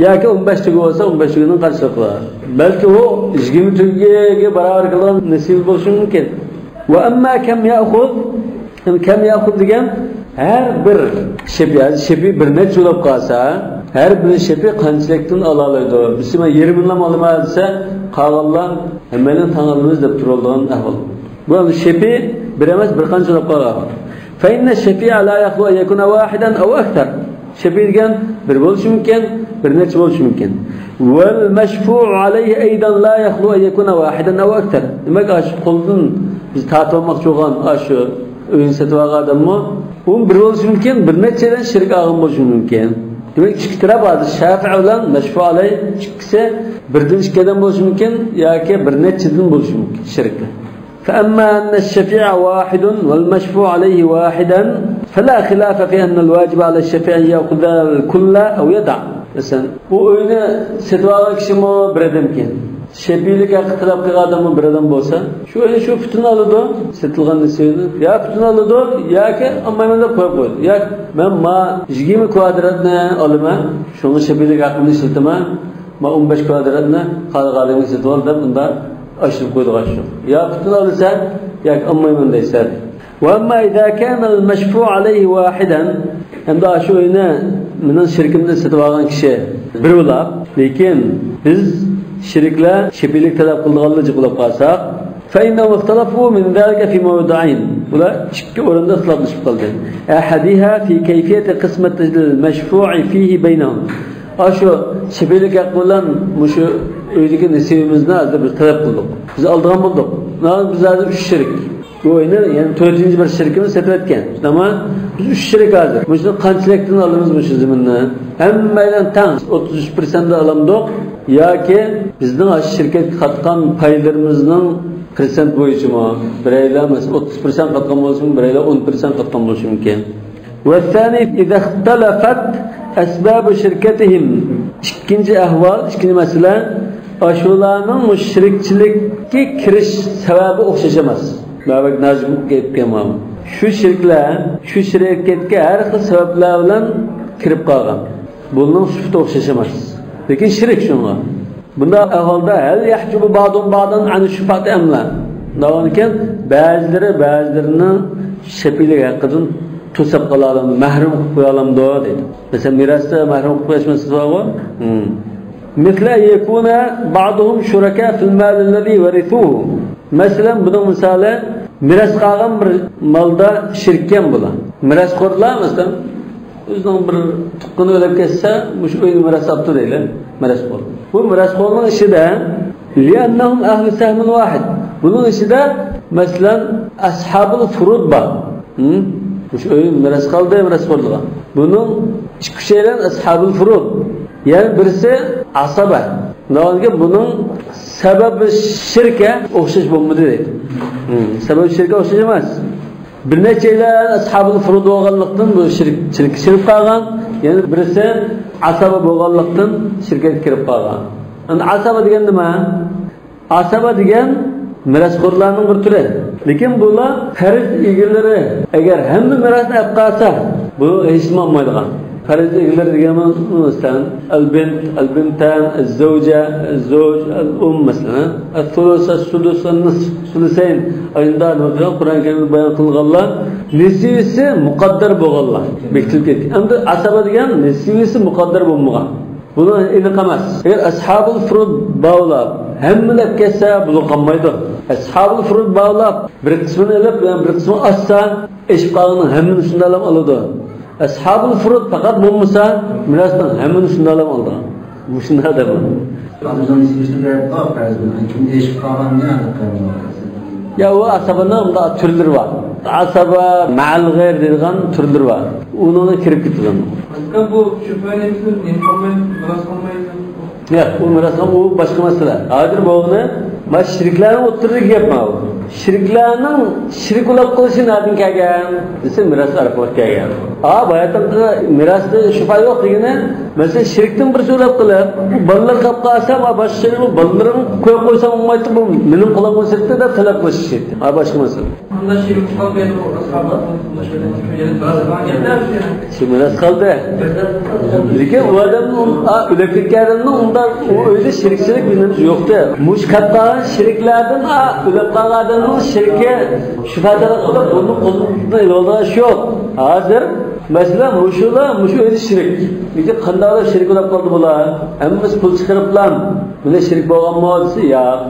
ياكى ئون بەش تۆگە بولسا، ئون بەش تۆگىنىڭ قارشىلىقى بار. بەلكى ئۇ يىگىرمە تۆگىگە باراۋەر كېلىدىغان نېسىۋە بولۇشى مۇمكىن. وأما كم يأخذ، كم يأخذ دېگەن ھەر بىر شېپى، ھازىر شېپى بىر نەچچە بولۇپ قالسا، ھەر بىر شېپى قانچىلىكتىن ئالالايدۇ؟ بىز مەن يېرىمىنىلا ئالىمەن دېسە، قالغانلار ھەممەيلەن تەڭ ئالىمىز دەپ تۇرۇلىدىغان ئەھۋال. بۇ ئەمدى شېپى بىر ئەمەس، بىر قانچە بولۇپ قالغان. فإن الشفيع لا يخلو أن يكون واحدا أو أكثر. شەپىئى دېگەن بىر بولۇشى مۇمكىن، بىر نەچچە بولۇشى مۇمكىن. والمشفوع عليه أيضا لا يخلو أن يكون واحدا أو أكثر. دېمەك، ئاشۇ قولدىن بىز تارتىۋالماقچى بولغان ئاشۇ ئۆينى سېتىۋالغان ئادەممۇ، ئۇ بىر بولۇشى مۇمكىن، بىر نەچچە بىلەن شېرىك ئالغان بولۇشى مۇمكىن. دېمەك، ئىككى تەرەپ ھازىر شەپىئى بىلەن مەشفۇ ئەلەيھ ئىككىسى بىردىن ئىككى ئادەم بولۇشى مۇمكىن ياكى بىر نەچچىدىن بولۇشى مۇمكىن شېرىكلەر. فأما أن الشفيع واحد والمشفوع عليه واحدا فلا خلاف في أن الواجب على الشفيع أن يأخذ الكل أو يدع. مەسىلەن، بۇ ئۆينى سېتىۋالغان كىشىمۇ بىر ئادەمكەن. شەپىئىلىك ھەققى تەلەپ قىلغان ئادەممۇ بىر ئادەم بولسا، شۇ ئۆينى شۇ پۈتۈن ئالىدۇ، سېتىلغان نېسىۋىنى. يا پۈتۈن ئالىدۇ، ياكى ئالمايمەن دەپ قويۇپ قويىدۇ. ياكى مەن ما يىگىرمە كۋادراتنى ئالىمەن، شۇڭا شەپىئىلىك ھەققىمنى ئىشلىتىمەن. ما ئون بەش كۋادراتنى قالغان ئادەمگە سېتىۋال دەپ ئۇنداق ئاشۇرۇپ قويىدىغان شۇ. يا پۈتۈن ئالىسەن، ياكى ئالمايمەن دەيسەن. وأما إذا كان المشفوع عليه واحدا، ئەمدى ئاشۇ ئۆينى مېنىڭ شېرىكىمدىن سېتىۋالغان كىشى بىر بولاپ، لېكىن بىز شېرىكلەر شېپىيلىك تەلەپ قىلىدىغانلار جىق بولۇپ قالساق، فإنهم اختلفوا من ذلك في موضعين. بۇلار ئىككى ئورۇندا ئىختىلاپلىشىپ قالدى. أحدها في كيفية قسمة المشفوع فيه بينهم. ئاشۇ شېپىيلىك ھەققى بىلەن مۇشۇ ئۆيدىكى نېسىۋىمىزنى ھازىر بىز تەلەپ قىلدۇق. بىز ئالىدىغان بولدۇق. بىز ھازىر ئۈچ شېرىك. بۇ ئۆينى يەنە تۆتىنچى بىر شېرىكىمىز سېتىۋەتكەن. ئەمما بىز ئۈچ شېرىك ھازىر. مۇشۇنى قانچىلىكتىن ئالىمىز مۇشۇ زېمىننى؟ ھەممەيلەن تەڭ ئوتتۇز ئۈچ پىرسەنتتىن ئالامدۇق ياكى بىزنىڭ ئاشۇ شىركەتكە قاتقان پايلىرىمىزنىڭ پىرسەنت بويىچىمۇ؟ بىرەيلەر مەسىلەن ئوتتۇز پىرسەنت قاتقان بولسا، بىرەيلەر ئون پىرسەنت قاتقان بولۇشى مۇمكىن. والثاني إذا اختلفت أسباب شركتهم. ئىككىنچى ئەھۋال، ئىككىنچى مەسىلە، ئاشۇلارنىڭ مۇشۇ شېرىكچىلىككە كىرىش سەۋەبى ئوخشاش ئەمەس. مەبەك ناجىم گەپكە ماۋۇ. شۇ شېرىكلەر، شۇ شېرىكەتكە ھەر خىل سەۋەبلەر بىلەن كىرىپ قالغان. بۇنىڭ سۈپىتى ئوخشاش ئەمەس. لېكىن شېرىك شۇڭا. بۇنداق ئەھۋالدا هل يحجب بعضهم بعضا عن الشفعة أم لا؟ دەۋالىكەن، بەزىلىرى بەزىلىرىنىڭ شەپىلىك ھەققىدىن توساپ قالالامدۇ، مەھرۇم قىلىپ قويالامدۇ دەيدۇ. مەسىلەن، مىراستا مەھرۇم قىلىپ قويۇش مەسىلىسى بارغۇ. مم. مثل أن يكون بعضهم شركاء في المال الذي ورثوه. مەسىلەن، بۇنىڭ مىسالى مىراس قالغان بىر مالدا شېرىككەن بۇلار. مىراسخورلار، مەسىلەن، ئۆزىنىڭ بىر تۇغقىنى ئۆلۈپ كەتسە، مۇشۇ ئۆينى مىراس ئاپتۇ دەيلى، مىراسخور. بۇ مىراسخورنىڭ ئىچىدە لأنهم أهل سهم واحد. بۇنىڭ ئىچىدە، مەسىلەن، ئەسھابۇل فۇرۇد بار. ھىم؟ مۇشۇ ئۆي مىراس قالدى مىراسخورلىرىغا. بۇنىڭ ئىككى ئۈچەيلەن ئەسھابۇل فۇرۇد. يەنە بىرسى ئاسابە. ناۋانكى بۇنىڭ سەبەبى شىركە ئوخشاش بولمىدى دەيدۇ. ھىم، سەبەبى شىركە ئوخشاش ئەمەس. بىر نەچچەيلەن ئەسھابۇل فۇرۇد بولغانلىقتىن بۇ شىرك، شىرك، شىرك قالغان. يەنە بىرسى ئاسابە بولغانلىقتىن شىركەتكە كىرىپ قالغان. ئەمدى ئاسابە دېگەن نېمە؟ ئاسابە دېگەن مىراسخورلارنىڭ بىر تۈرى. لېكىن بۇلار پەرز ئىگىلىرى. ئەگەر ھەممە مىراسنى ئەپ قالسا، بۇ ھېچنېمە ئالمايدىغان. پەرز ئىگىلىرى دېگەن مەسىلەن، ئەلبىنت، ئەلبىنتان، ئەززەۋجە، ئەززەۋج، ئەلئۇم مەسىلەن. ئەسسۇلۇس، ئەسسۇدۇس، ئەننىسف، سۇلۇسەين. ئاينىدا نۇرجان قۇرئان كەرىمدە بايان قىلغانلار نېسىۋىسى مۇقەددەر بولغانلار. بېكىتىلىپ كەتكەن. ئەمدى ئاسابە دېگەن نېسىۋىسى مۇقەددەر بولمىغان. بۇنىڭ ئېنىق ئەمەس. ئەگەر ئەسھابۇل فۇرۇد باۋلاپ، ھەممىنى ئەپ كەتسە، بۇلۇق قالمايدۇ. ئەسھابۇل فۇرۇد باۋلاپ، بىر قىسمىنى ئېلىپ، يەنە بىر قىسمىنى ئاتسا، ئېشىپ قالغىنىڭ ھەممىنى شۇنداقلا ئالىدۇ. ئەسھابۇل فۇرۇد پەقەت بولمىسا، مىراسنىڭ ھەممىنى شۇنداقلا ئالىدۇ. مۇشۇنداق دەپ. ئادەمنىڭ نېسىۋىسىنى بېرىپ قويۇپ، پەرزىنى، كىم ئېشىپ قالغاننى ئېنىق قىلمايدۇ. يا، ئۇ ئاسابىنىڭ مۇنداق تۈرلىرى بار. ئاسابە مەئەل غەير دەيدىغان تۈرلىرى بار. ئۇنىڭغا كىرىپ كېتىدۇ. ئەسكەن بۇ شۈبھە نېمىسى، نېمە قىلماي، مىراس قىلماي؟ ياق، ئۇ مىراس، ئۇ باشقا مەسىلە. ھازىر بولغىنى، مانا شېرىكلەرنىڭ ئوتتۇرىدىكى گەپ ماۋۇ. شېرىكلەرنىڭ شېرىك بولۇپ قېلىشى نەدىن كەلگەن دېسە، مىراس ئارقىلىق كەلگەن. ھا، باياتىنقى مىراستا شۈبھە يوق دېگىنى، مەسىلەن، شېرىكتىن بىرسى ئۆلۈپ قېلىپ، بۇ بالىلار قاپقالسا، ما باشقا شېرىك، بۇ بالىلىرىمنى قويۇپ قويسام بولمايتتى، بۇ مېنىڭ قولۇمغا سىرتتا دەپ تەلەپ قىلىش شېرىك. ھا، باشقا مەسىلە. ئۇنداق شېرىك قالمايدۇ، ئۇ ئاسابە. شۇ مىراس قالدى. لېكىن ئۇ ئادەمنىڭ، ئا، ئۆلۈپ كەتكەن ئادەمنىڭ ئۇنداق ئۇ ئۆيدە شېرىكچىلىك بىر نېمىسى يوقتى. مۇشۇ كەپ قالغان شېرىكلەردىن، ئا، ئۆلۈپ قالغان ئادەمنىڭ شېرىكى شۈبھە تەلەپ قىلىپ، بۇنى قولىدىن ئېلىۋالىدىغان ئىش يوق. ھازىر، مەسىلەن، مۇشۇلار مۇشۇ ئۆيدە شېرىك. لېكىن قانداق قىلىپ شېرىك بولۇپ قالدى بۇلار؟ ھەممىسى پۇل چىقىرىپلا، بۇلار شېرىك بولغانمۇ دېسە، ياق.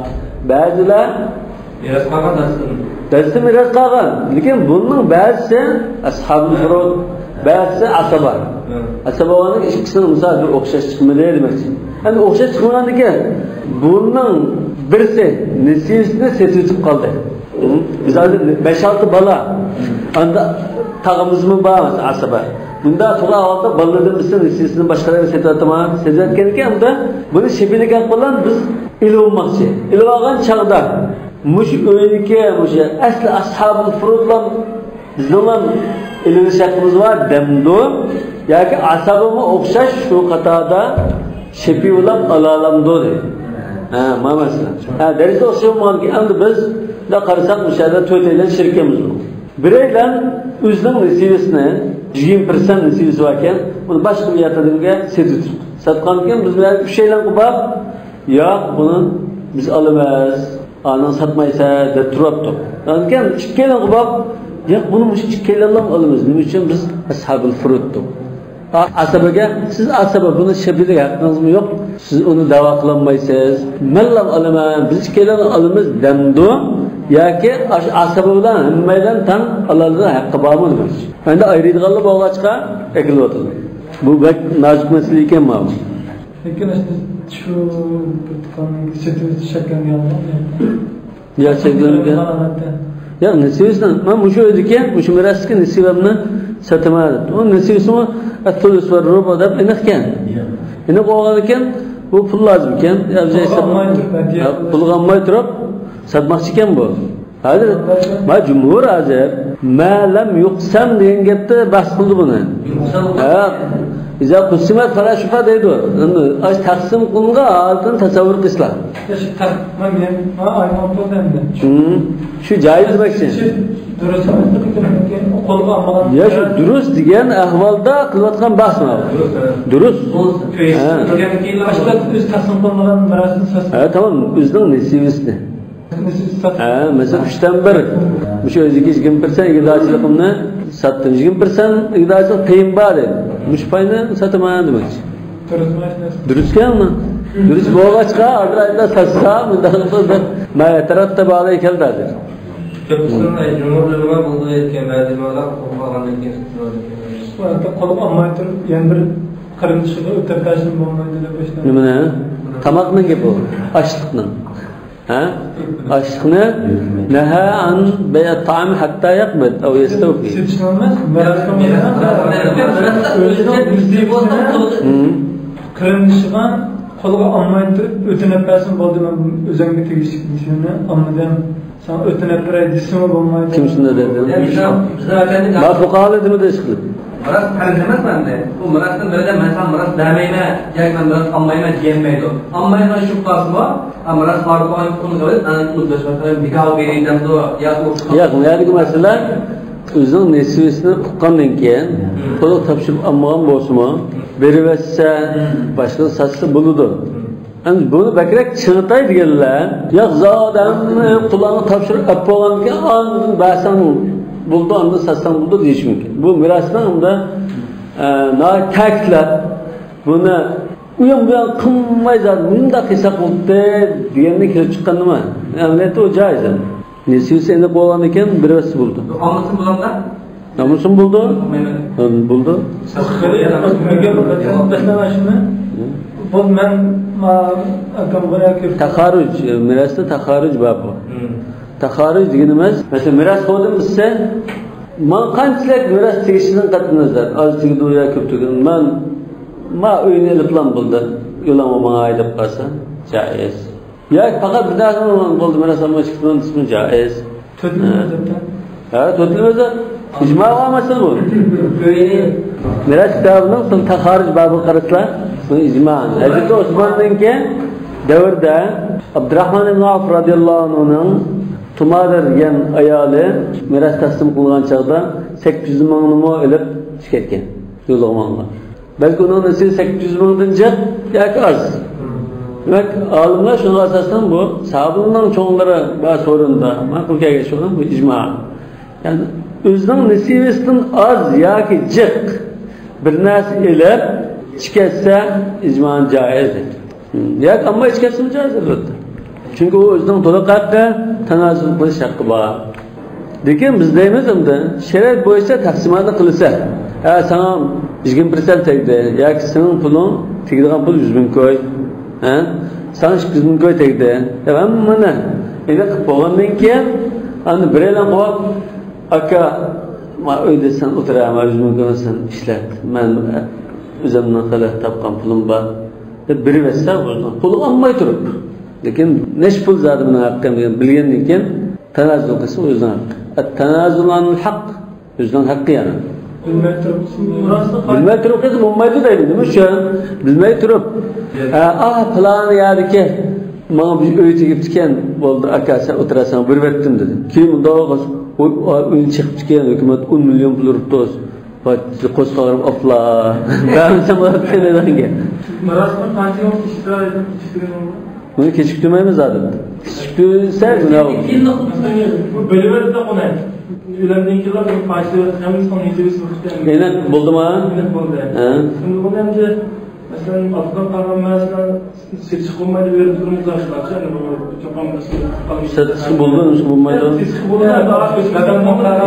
بەزىلەر مىراس قالغان دەستىدىن. دەستە مىراس قالغان. لېكىن بۇنىڭ بەزىسى ئەسھابۇل فۇرۇد، بەزىسى ئاسابە. ھە. ئاسابە بولغاندىكىن ئىككىسىنىڭ مىسالى بىر ئوخشاش چىقمىدى دېمەكچى. ئەمدى ئوخشاش چىقمىغاندىكىن بۇنىڭ بىرسى نېسىۋىسىنى سېتىۋېتىپ قالدى. بىز ھازىر بەش-ئالتە بالا. ئاندا تاغىمىزمۇ بار ئاسابە. بۇنداق تۇرغان ئەھۋالدا بالىلىرىدىن بىرسى نېسىۋىسىنى باشقىلارغا سېتىۋېتىمەن، سېتىۋەتكەنكەن، ئاندا بۇنى شېپىلىك ھەق بىلەن بىز ئېلىۋالماقچى. ئېلىۋالغان چاغدا مۇشۇ ئۆيدىكى، مۇشۇ ئەسلى ئەسھابۇل فۇرۇدلار بىزنىڭ ھەم ئېلىۋېلىش ھەققىمىز بار دەمدۇ؟ ياكى ئاسابىمۇ ئوخشاش شۇ قاتاردا شېپىۋلاپ ئالالامدۇ دەيدۇ. ھە، مانا مەسىلە. ھە، دەرىجىدە ئوخشاش بولمىغاندىكىن، ئەمدى بىز مۇنداق قارىساق، مۇشۇ يەردە تۆتەيلەن شېرىكىمىز بار. بىرەيلەن ئۆزىنىڭ نېسىۋىسىنى، يىگىرمە پىرسەنت نېسىۋىسى باركەن، بۇنى باشقا بىر ياتىدىمگە سېتىۋېتىپتۇ. ساتقاندىكىن بىز بىلەن ئۈچەيلەن قوپاپ، ياق، بۇنى بىز ئالىمىز، ئانىڭ ساتمايسەن دەپ تۇرۇپتۇ. ئاندىن كېيىن ئىككىيلەن قوپاپ، ياق، بۇنى مۇشۇ ئىككىيلەنلا ئالىمىز. نېمە ئۈچۈن؟ بىز ئەسھابۇل فۇرۇدتۇق. ئا-، ئاسابىگە، سىز ئاسابە، بۇنى شەپىلىك ھەققىڭىزمۇ يوق، سىز ئۇنى داۋا قىلالمايسىز. مەنلا ئالىمەن، بىز ئىككىيلەن ئالىمىز دەمدۇ ياكى ئاشۇ ئاسابە بىلەن ھەممەيلەن تەڭ ئالالىدىن ھەققى بارمۇ دېمەكچى. ئەمدى ئايرىيدىغانلار بولغاچقا ئەكېلىۋاتىدۇ. بۇ بەك نازۇك مەسىلە ئىكەن ماۋۇ. لېكىن شۇ بىر تۇغقاننىڭ سېتىۋېتىش شەكلەنگەن. يا، شەكلەنگەن. يا، نېسىۋىسىنى، مەن مۇشۇ ئۆيدىكى، مۇشۇ مىراستىكى نېسىۋەمنى ساتىمەن دەپتۇ. ئۇ نېسىۋىسىمۇ ئەتتۇلۇس ۋە رۇبۇ دەپ ئېنىقكەن. ئېنىق بولغانىكەن، بۇ پۇل لازىمكەن. يا، بىز پۇلغا ئالماي تۇرۇپ، ھە، پۇلغا ئالماي تۇرۇپ ساتماقچىكەن بۇ. ھازىر ما جۇمھۇر ھازىر ما لەم يۇقسەم دېگەن گەپتە بەھس قىلدى بۇنى. يۇقسەم. ھە. ئىزا قۇسسىمەت فەلا شۇبھە دەيدۇ. ئەمدى ئاش تەقسىم قىلىنغان ھالىتىنى تەسەۋۋۇر قىلسىلا. يا، شۇ تەق-، ما مېنىڭ، ما ئاينىڭ تۇردى ئەمدى. ھىم. شۇ جايىز دېمەكچى. شۇ دۇرۇس ئەمەسمىكىن، قولغا ئالمىغان. يا، شۇ دۇرۇس دېگەن ئەھۋالدا قىلىۋاتقان بەھس ما. دۇرۇس، ھە. دۇرۇس. ھە. ئاشۇنداق ئۆزى تەقسىم قىلمىغان مىراسنى ساتسا. ھە، تامام، ئۆزىنىڭ نېسىۋىسىنى. ھە، مەسىلەن، ئۈچتىن بىر. مۇشۇ ئۆزىگە يىگىرمە پىرسەنت ئىگىدارچىلىقىمنى ساتتىم. يىگىرمە پىرسەنت ئىگىدارچىلىق پېيىم بار دەيدۇ. مۇشۇ پاينى ساتىمەن دېمەكچى. دۇرۇسكەنمۇ؟ دۇرۇس بولغاچقا، ھازىر ئايدا ساتسا، مۇنداق قىلسا، مەن تەرەپ تەبالىي كەلدى ھازىر. كۆپىسىنىڭ جۇمھۇر ئۆلىمە بولدى دەيدىكەن، بەزى ئۆلىمالار قولغا ئالغاندىن كېيىن ساتىدۇ دەيدىكەن. قولغا ئالماي تۇرۇپ، يەنە بىر قېرىندىشىغا ئۆتەپ بەرسىمۇ بولمايدۇ دەپ ئۆشنە. نېمىنى؟ تاماقنىڭ گېپى ئۇ. ئاشلىقنىڭ. ھە؟ ئاشلىقنى نەھا ئەن بەيئە تائام ھەتتا يەقبىت ئەۋ يەستەۋپى. سېتىشنى ئەمەس، مىراس قىلمايدىغان. ئۆزىنىڭ نېسىۋىسىنى قېرىندىشىغا قولغا ئالماي تۇرۇپ ئۆتۈنۈپ بەرسىمۇ بولدى، مەن ئۆزۈمگە تېگىشلىك نېسىۋىمنى ئالمىدىم. ساڭا ئۆتۈنۈپ بېرەي دېسىمۇ بولمايدۇ. كىم شۇنداق دەيدۇ؟ بىز، بىز ئەپەندى ما فۇقاھالار نېمە دەيدۇ ئىشقىلىپ؟ مىراس پەرز ئەمەس ئەمدى. ئۇ مىراسنى بىرىدە مەن ساڭا مىراس بەرمەيمەن ياكى مەن مىراس ئالمايمەن دېيەلمەيدۇ. ئالمايدىغان شۈبھەسى بار. ئا، مىراس بار بولغان ئۇنى قىلىپ، ئەنە ئۇنى بىر شەرتلەر بىكار بېرەي دەمدۇ ياكى ئۇ ياق، بۇ يەردىكى مەسىلە ئۆزىنىڭ نېسىۋىسىنى ئۇققاندىن كېيىن، تولۇق تاپشۇرۇپ ئالمىغان بولسىمۇ، بېرىۋەتسە، باشقىغا ساتسا بولىدۇ. ئەمدى بۇنى بەكرەك چىڭىتاي دېگەنلەر، ياق، زادى ھەممە قۇللارغا تاپشۇرۇپ ئەپ بولغاندىن كېيىن ئاندىن بەرسەڭ بولىدۇ، ئاندىن ساتساڭ بولىدۇ دېيىشى مۇمكىن. بۇ مىراسنىڭ ئۇندا، ئە، ناھايىتى تەكىتلەپ، بۇنى ئۇيان بۇيان قىلماي زادى مۇنداق قىلساق بولدى دېگەندىن كېلىپ چىققان نېمە؟ ئەمەلىيەتتە ئۇ جائىز ئەمدى. نېسىۋىسى ئېنىق بولغاندىن كېيىن بېرىۋەتسە بولىدۇ. ئالمىسىمۇ بولامدا؟ ئالمىسىمۇ بولىدۇ. ئالمايمەن. ھە، بولىدۇ. بۇ مەن، ما، ئاكامغا ياكى تاخارۇج، مىراستا تاخارۇج بار بۇ. تاخارۇج دېگىنىمىز، مەسىلەن، مىراس قويدۇم دېسە، ماڭا قانچىلىك مىراس تېگىشىدىن قەتئىينەزەر، ئاز تېگىدۇ يا كۆپ تېگىدۇ، مەن ما ئۆينى ئېلىپلا بولدى، يولۇڭغا ماڭاي دەپ قالسا، جائىز. ياكى پەقەت بىر نەرسە بولدى، مەن ساڭا ئىككى توننا دېسىمۇ جائىز. تۆت مەزھەپتە. ھە، تۆت مەزھەپ. ئىجما بار مەسىلە بۇ. مىراس كىتابىنىڭ سۇن تاخارىج بابىغا قارىسىلا، بۇ ئىجما. ھەزرىتى ئوسماننىڭكى دەۋرىدە ئابدۇراخمان ئىبن ئەۋف رازىياللاھۇ ئەنھۇنىڭ تۇمادە دېگەن ئايالى مىراس تەقسىم قىلغان چاغدا سەككىز يۈز مىڭنىمۇ ئېلىپ چىقىپ كەتكەن. يولغا ماڭغان. بەلكى ئۇنىڭ نېسىۋى سەككىز يۈز مىڭدىن جىق ياكى ئاز. دېمەك، ئالىملار شۇنىڭغا ئاساسەن بۇ ساھابىلەرنىڭ چوڭلىرى بار سورۇندا ماقۇل كەلگەن شۇنىڭ بۇ ئىجما. يەنى ئۆزىنىڭ نېسىۋىسىدىن ئاز ياكى جىق بىر نەرسە ئېلىپ چىقىۋەتسە ئىجمان جائىز دەيدۇ. ياكى ئەمما ئىچكەتسىمۇ جائىز، ئەلۋەتتە. چۈنكى ئۇ ئۆزىنىڭ تولۇق ھەققى، تانازۇل قىلىش ھەققى بار. لېكىن بىز دەيمىز ئەمدى، شەرىئەت بويىچە تەقسىماتنى قىلسا، ھە، ساڭا يىگىرمە پىرسەنت تەگدى، ياكى سېنىڭ پۇلۇڭ، تېگىدىغان پۇل يۈز مىڭ كوي، ھە، ساڭا ئىككى يۈز مىڭ كوي تەگدى دەپ ھەممىنى ئېنىق قىلىپ بولغاندىن كېيىن، ئاندىن بىرەيلەن قويۇپ، ئاكا، ما ئۆيدە سەن ئولتۇر، ما يۈز مىڭ كوي سەن ئىشلەت، مەن ئۆزۈمنىڭ خېلى تاپقان پۇلۇم بار. دەپ بېرىۋەتسە، قولىغا ئالماي تۇرۇپ. لېكىن نەچچە پۇل زادى مېنىڭ ھەققىم دېگەن بىلگەندىن كېيىن تانازۇل قىلسا ئۆزىنىڭ ھەققى. ئەت-تانازۇل ئانىل ھەق، ئۆزىنىڭ ھەققى يەنى. بىلمەي تۇرۇپ، بىلمەي تۇرۇپ قىلسا بولمايدۇ دەيمەن. نېمە ئۈچۈن؟ بىلمەي تۇرۇپ. ھە، ئا، پىلان يەردىكى ماڭا بىر ئۆي تېگىپتىكەن، بولدى، ئاكا، سەن ئولتۇرارسەن، بېرىۋەتتىم دېدى. كېيىن مۇنداق بولغاچ، ئۇ، ئا، ئۆينى چېقىپتىكەن، ھۆكۈمەت ئون مىليون پۇل ئۇرۇپتۇ. ۋاي، قوسقا قاراپ ئاپلا. بەرمىسەم بولاتتى دەيدىكەن. مىراسنى قانچە ۋاقىت ئىشلەيدۇ؟ بۇنى كېچىكتۈرمەيمىز ئادەتتە. كېچىكتۈرسە گۇناھ بولىدۇ. بۇ بۆلۈۋەتسە قولاي. ئۆلەمدىن كېيىن بۇ پايسى ھەممىسىنىڭ نېسىۋىسى بىر خىل. ئېنىق بولدىمۇ؟ ئېنىق بولدى. ھە. ئەمدى بۇنى ئەمدى، مەسىلەن، ئاتىغا قالغان مەسىلەن سېتىشقا بولمايدۇ، ئۆرە تۇرۇمىز ئاشۇنداقچە، ئەمدى بۇ چوقۇم بىز سېتىشقا بولىدۇ، نېمىشقا بولمايدۇ؟ سېتىشقا بولىدۇ، ئەمدى ئۆز قەدەمنىڭ قارارى.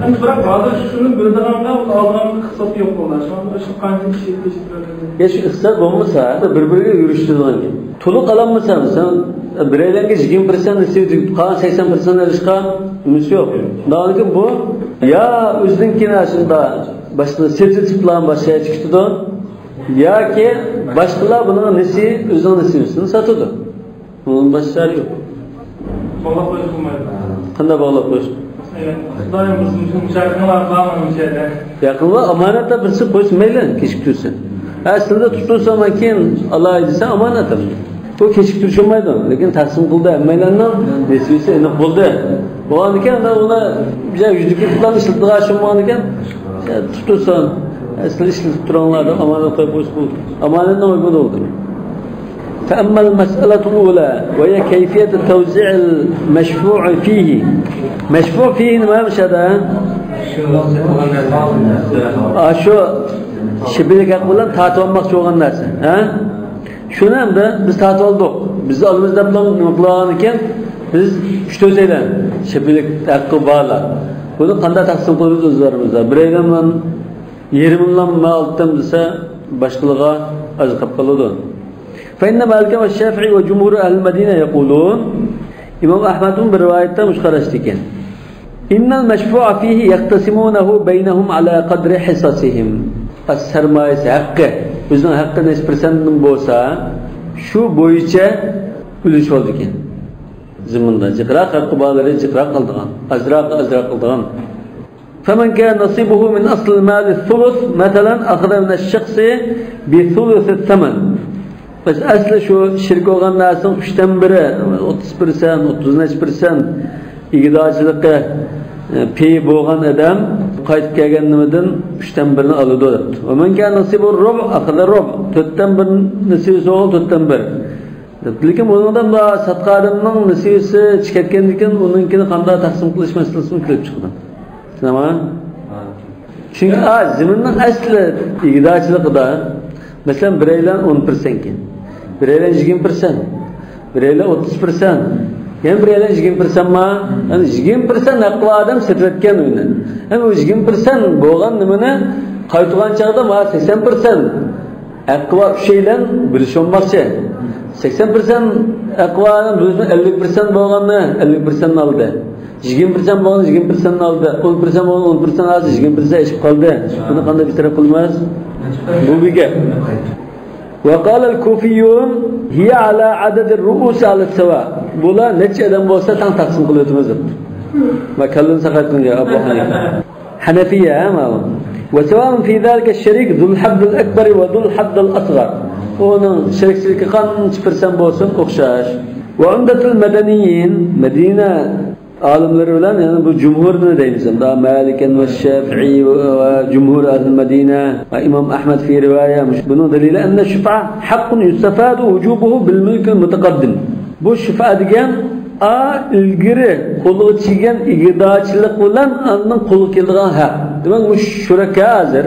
ئەمدى بىراق ھازىر شۇنى بىلىدىغانغا ئالغان ئىقتىساد يوق بولدى. شۇڭا شۇ قانچە كىشى يېتىشىپ بەردى؟ يا شۇ ئىقتىساد بولمىسا، بىر-بىرىگە يۈرۈشتۈرىدىغان گەپ. تولۇق ئالالمىسا، مەسىلەن، بىرەيلەنگە يىگىرمە پىرسەنت نېسىۋە تېگىپ، قالغان سەكسەن پىرسەنت ئېلىشقا نېمىسى يوق. شۇنداقتىكىن بۇ يا ئۆزىنىڭكىنى ئاشۇنداق باشقىلار سېتىۋېتىپلا باشقا يەرگە كېتىدۇ، ياكى باشقىلار بۇنىڭ نېسى، ئۆزىنىڭ نېسىۋىسىنى ساتىدۇ. بۇنىڭ باشقا چارە يوق. باغلاپ قويۇش بولمايدۇ. قانداق باغلاپ قويۇش؟ مەسىلەن، خۇدايىم بۇرسۇن، مۇشۇ يېقىنلار بارمۇ مۇشۇ يەردە؟ يېقىنلار ئامانەتلەر بىرسى قويسا مەيلى، كېچىكتۈرسە. ئەسلىدە تۇتۇلسا، مانا كېيىن ئالاي دېسە ئامانەت ئەمدى. بۇ كېچىكتۈرۈش بولمايدۇ. لېكىن تەقسىم قىلدى، ھەممەيلەننىڭ نېسىۋىسى ئېنىق بولدى. بولغاندىكىن ئۇنى يۈزدىكى پۇلان ئىشلىتىدىغان ئىش بولمىغاندىكىن، تۇتۇلسا، ئەسلى ئىشلىتىپ تۇرۇڭلار دەپ ئامانەت قويۇپ قويسا بولدى. ئامانەتنىڭ ھۆكمىدە بولدى. فأما المسألة الأولى وهي كيفية توزيع المشفوع فيه. مەشفۇئ فىھى نېمە مۇشۇ يەردە؟ ئا، شۇ شېبىلىك ھەق بىلەن تارتىۋالماقچى بولغان نەرسە. ھە؟ شۇنى ئەمدى بىز تارتىۋالدۇق. بىز ئالىمىز دەپ نېمە قىلغان ئىكەن؟ بىز ئۈچ تۆتەيلەن شېبىلىك ھەققى بارلار. بۇنى قانداق تەقسىم قىلىمىز ئۆز ئارىمىزدا؟ بىرەيلەن يېرىمىنىلا مەن ئالدىم دېسە، باشقىلىرىغا ئاز قېلىپ قالىدۇ. فإن مالكا والشافعي وجمهور أهل المدينة يقولون. ئىمام ئەھمەدمۇ بىر رىۋايەتتە مۇشۇ قاراشتا ئىكەن. إن المشفوع فيه يقتسمونه بينهم على قدر حصصهم. سەرمايىسى ھەققى، ئۆزىنىڭ ھەققى نەچچە پىرسەنتتىن بولسا، شۇ بويىچە ئۈلۈشۈۋالىدىكەن. زېمىندا جىقراق ھەققى بارلىرى جىقراق ئالىدىغان، ئازراق ئازراق ئالىدىغان. فمن كان نصيبه من أصل المال الثلث مثلا أخذ من الشخص بثلث الثمن. بەس ئەسلى شۇ شېرىك بولغان نەرسىنىڭ ئۈچتىن بىرى، ئوتتۇز پىرسەنت، ئوتتۇز نەچچە پىرسەنت ئىگىدارچىلىقى، ئە، پېيى بولغان ئادەم قايتىپ كەلگەن نېمىدىن ئۈچتىن بىرىنى ئالىدۇ دەپتۇ. ومن كان نصيبه الربع أخذ الربع. تۆتتىن بىر نېسىۋىسى بولغان تۆتتىن بىر. لېكىن بۇنىڭدا مۇنداق ساتقان ئادەمنىڭ نېسىۋىسى چىقىپ كەتكەندىن كېيىن ئۇنىڭكىنى قانداق تەقسىم قىلىش مەسىلىسىمۇ كېلىپ چىقىدۇ. تامام. چۈنكى، ئا، زېمىننىڭ ئەسلى ئىگىدارچىلىقىدا، مەسىلەن، بىرەيلەن ئون پىرسەنتكەن، بىرەيلەن يىگىرمە پىرسەنت، بىرەيلەن ئوتتۇز پىرسەنت، يەنە بىرەيلەن يىگىرمە پىرسەنتما؟ يەنى يىگىرمە پىرسەنت ھەققى بار ئادەم سېتىۋەتكەن ئۆينى. ھەم ئۇ يىگىرمە پىرسەنت بولغان نېمىنى قايتۇرغان چاغدا مانا سەكسەن پىرسەنت ھەققى بار ئۈچەيلەن بۆلۈشۈۋالماقچى. سەكسەن پىرسەنت ھەققى بار ئادەم بۆلۈشمە، ئەللىك پىرسەنت بولغاننى ئەللىك پىرسەنتنى ئالدى. يىگىرمە پىرسەنت بولغان يىگىرمە پىرسەنتنى ئالدى. ئون پىرسەنت بولغان ئون پىرسەنت ھازىر يىگىرمە پىرسەنت ئېشىپ قالدى. بۇنى قانداق بىر تەرەپ قىلىمىز؟ بۇ بىر گەپ. وقال الكوفيون هي على عدد الرؤوس على السواء. بۇلار نەچچە ئادەم بولسا تەڭ تەقسىم قىلىۋېتىمىز دەپتۇ. ما كاللىنى ساقايتقىن يا ئەبۇ ھەنىفە. ھەنەفىيە، ھە، ماۋۇ. وسواء في ذلك الشريك ذو الحظ الأكبر وذو الحظ الأصغر. ئۇنىڭ شېرىكچىلىكى قانچە پىرسەنت بولسۇن ئوخشاش. وعمدة المدنيين، مەدىنە ئالىملىرى بىلەن، يەنى بۇ جۇمھۇرنى دەيمىز، ئەمدى مالىكەن ۋە شافىئى ۋە جۇمھۇر ئەھلى مەدىنە ۋە ئىمام ئەھمەد في رواية، مۇش-، بۇنىڭ دەلىلى أن الشفعة حق يستفاد وجوبه بالملك المتقدم. بۇ شۇپا دېگەن، ئا، ئىلگىرى قولغا چىگەن ئىگىدارچىلىق بىلەن ئاندىن قولغا كېلىدىغان ھەق. دېمەك، مۇشۇ شۇرەكا ھازىر.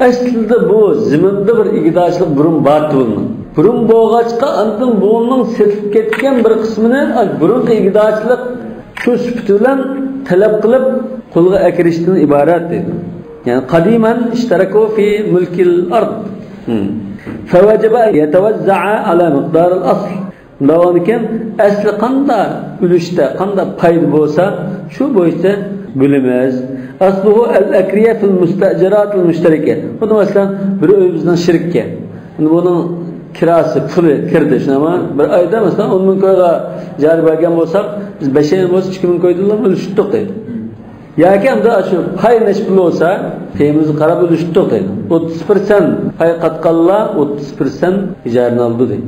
ئەسلىدە بۇ زېمىندا بىر ئىگىدارچىلىق بۇرۇن بار ئىدى بۇنىڭ. بۇرۇن بولغاچقا، ئاندىن بۇنىڭ سېتىلىپ كەتكەن بىر قىسمىنى، ئا، بۇرۇنقى ئىگىدارچىلىق شۇ سۈپىتى بىلەن تەلەپ قىلىپ قولغا ئەكىرىشتىن ئىبارەت دەيدۇ. يەنى قەدىمەن اشتركوا في ملك الأرض. فوجب أن يتوزع على مقدار الأصل. مۇنداق بولغاندىكىن، ئەسلى قانداق ئۈلۈشتە، قانداق پايدا بولسا، شۇ بويىچە بۆلىمىز. أصله الأكرية في المستأجرات المشتركة. خۇددى مەسىلەن، بىر ئۆي بىزنىڭ شېرىككەن. ئەمدى بۇنىڭ كىراسى، پۇلى كىردى، شۇنداقمۇ؟ بىر ئايدا، مەسىلەن، ئون مىڭ كويغا ئىجارە بەرگەن بولساق، بىز بەشەيلەن بولسا ئىككى مىڭ كويدىنلا ئۈلۈشتۇق دەيدۇ. ياكى ئەمدى شۇ پاي نەچچە پۇل بولسا، پېيىمىزگە قاراپ ئۈلۈشتۇق دەيدۇ. ئوتتۇز پىرسەنت پاي قاتقانلار ئوتتۇز پىرسەنت ئىجارىنى ئالىدۇ دەيدۇ.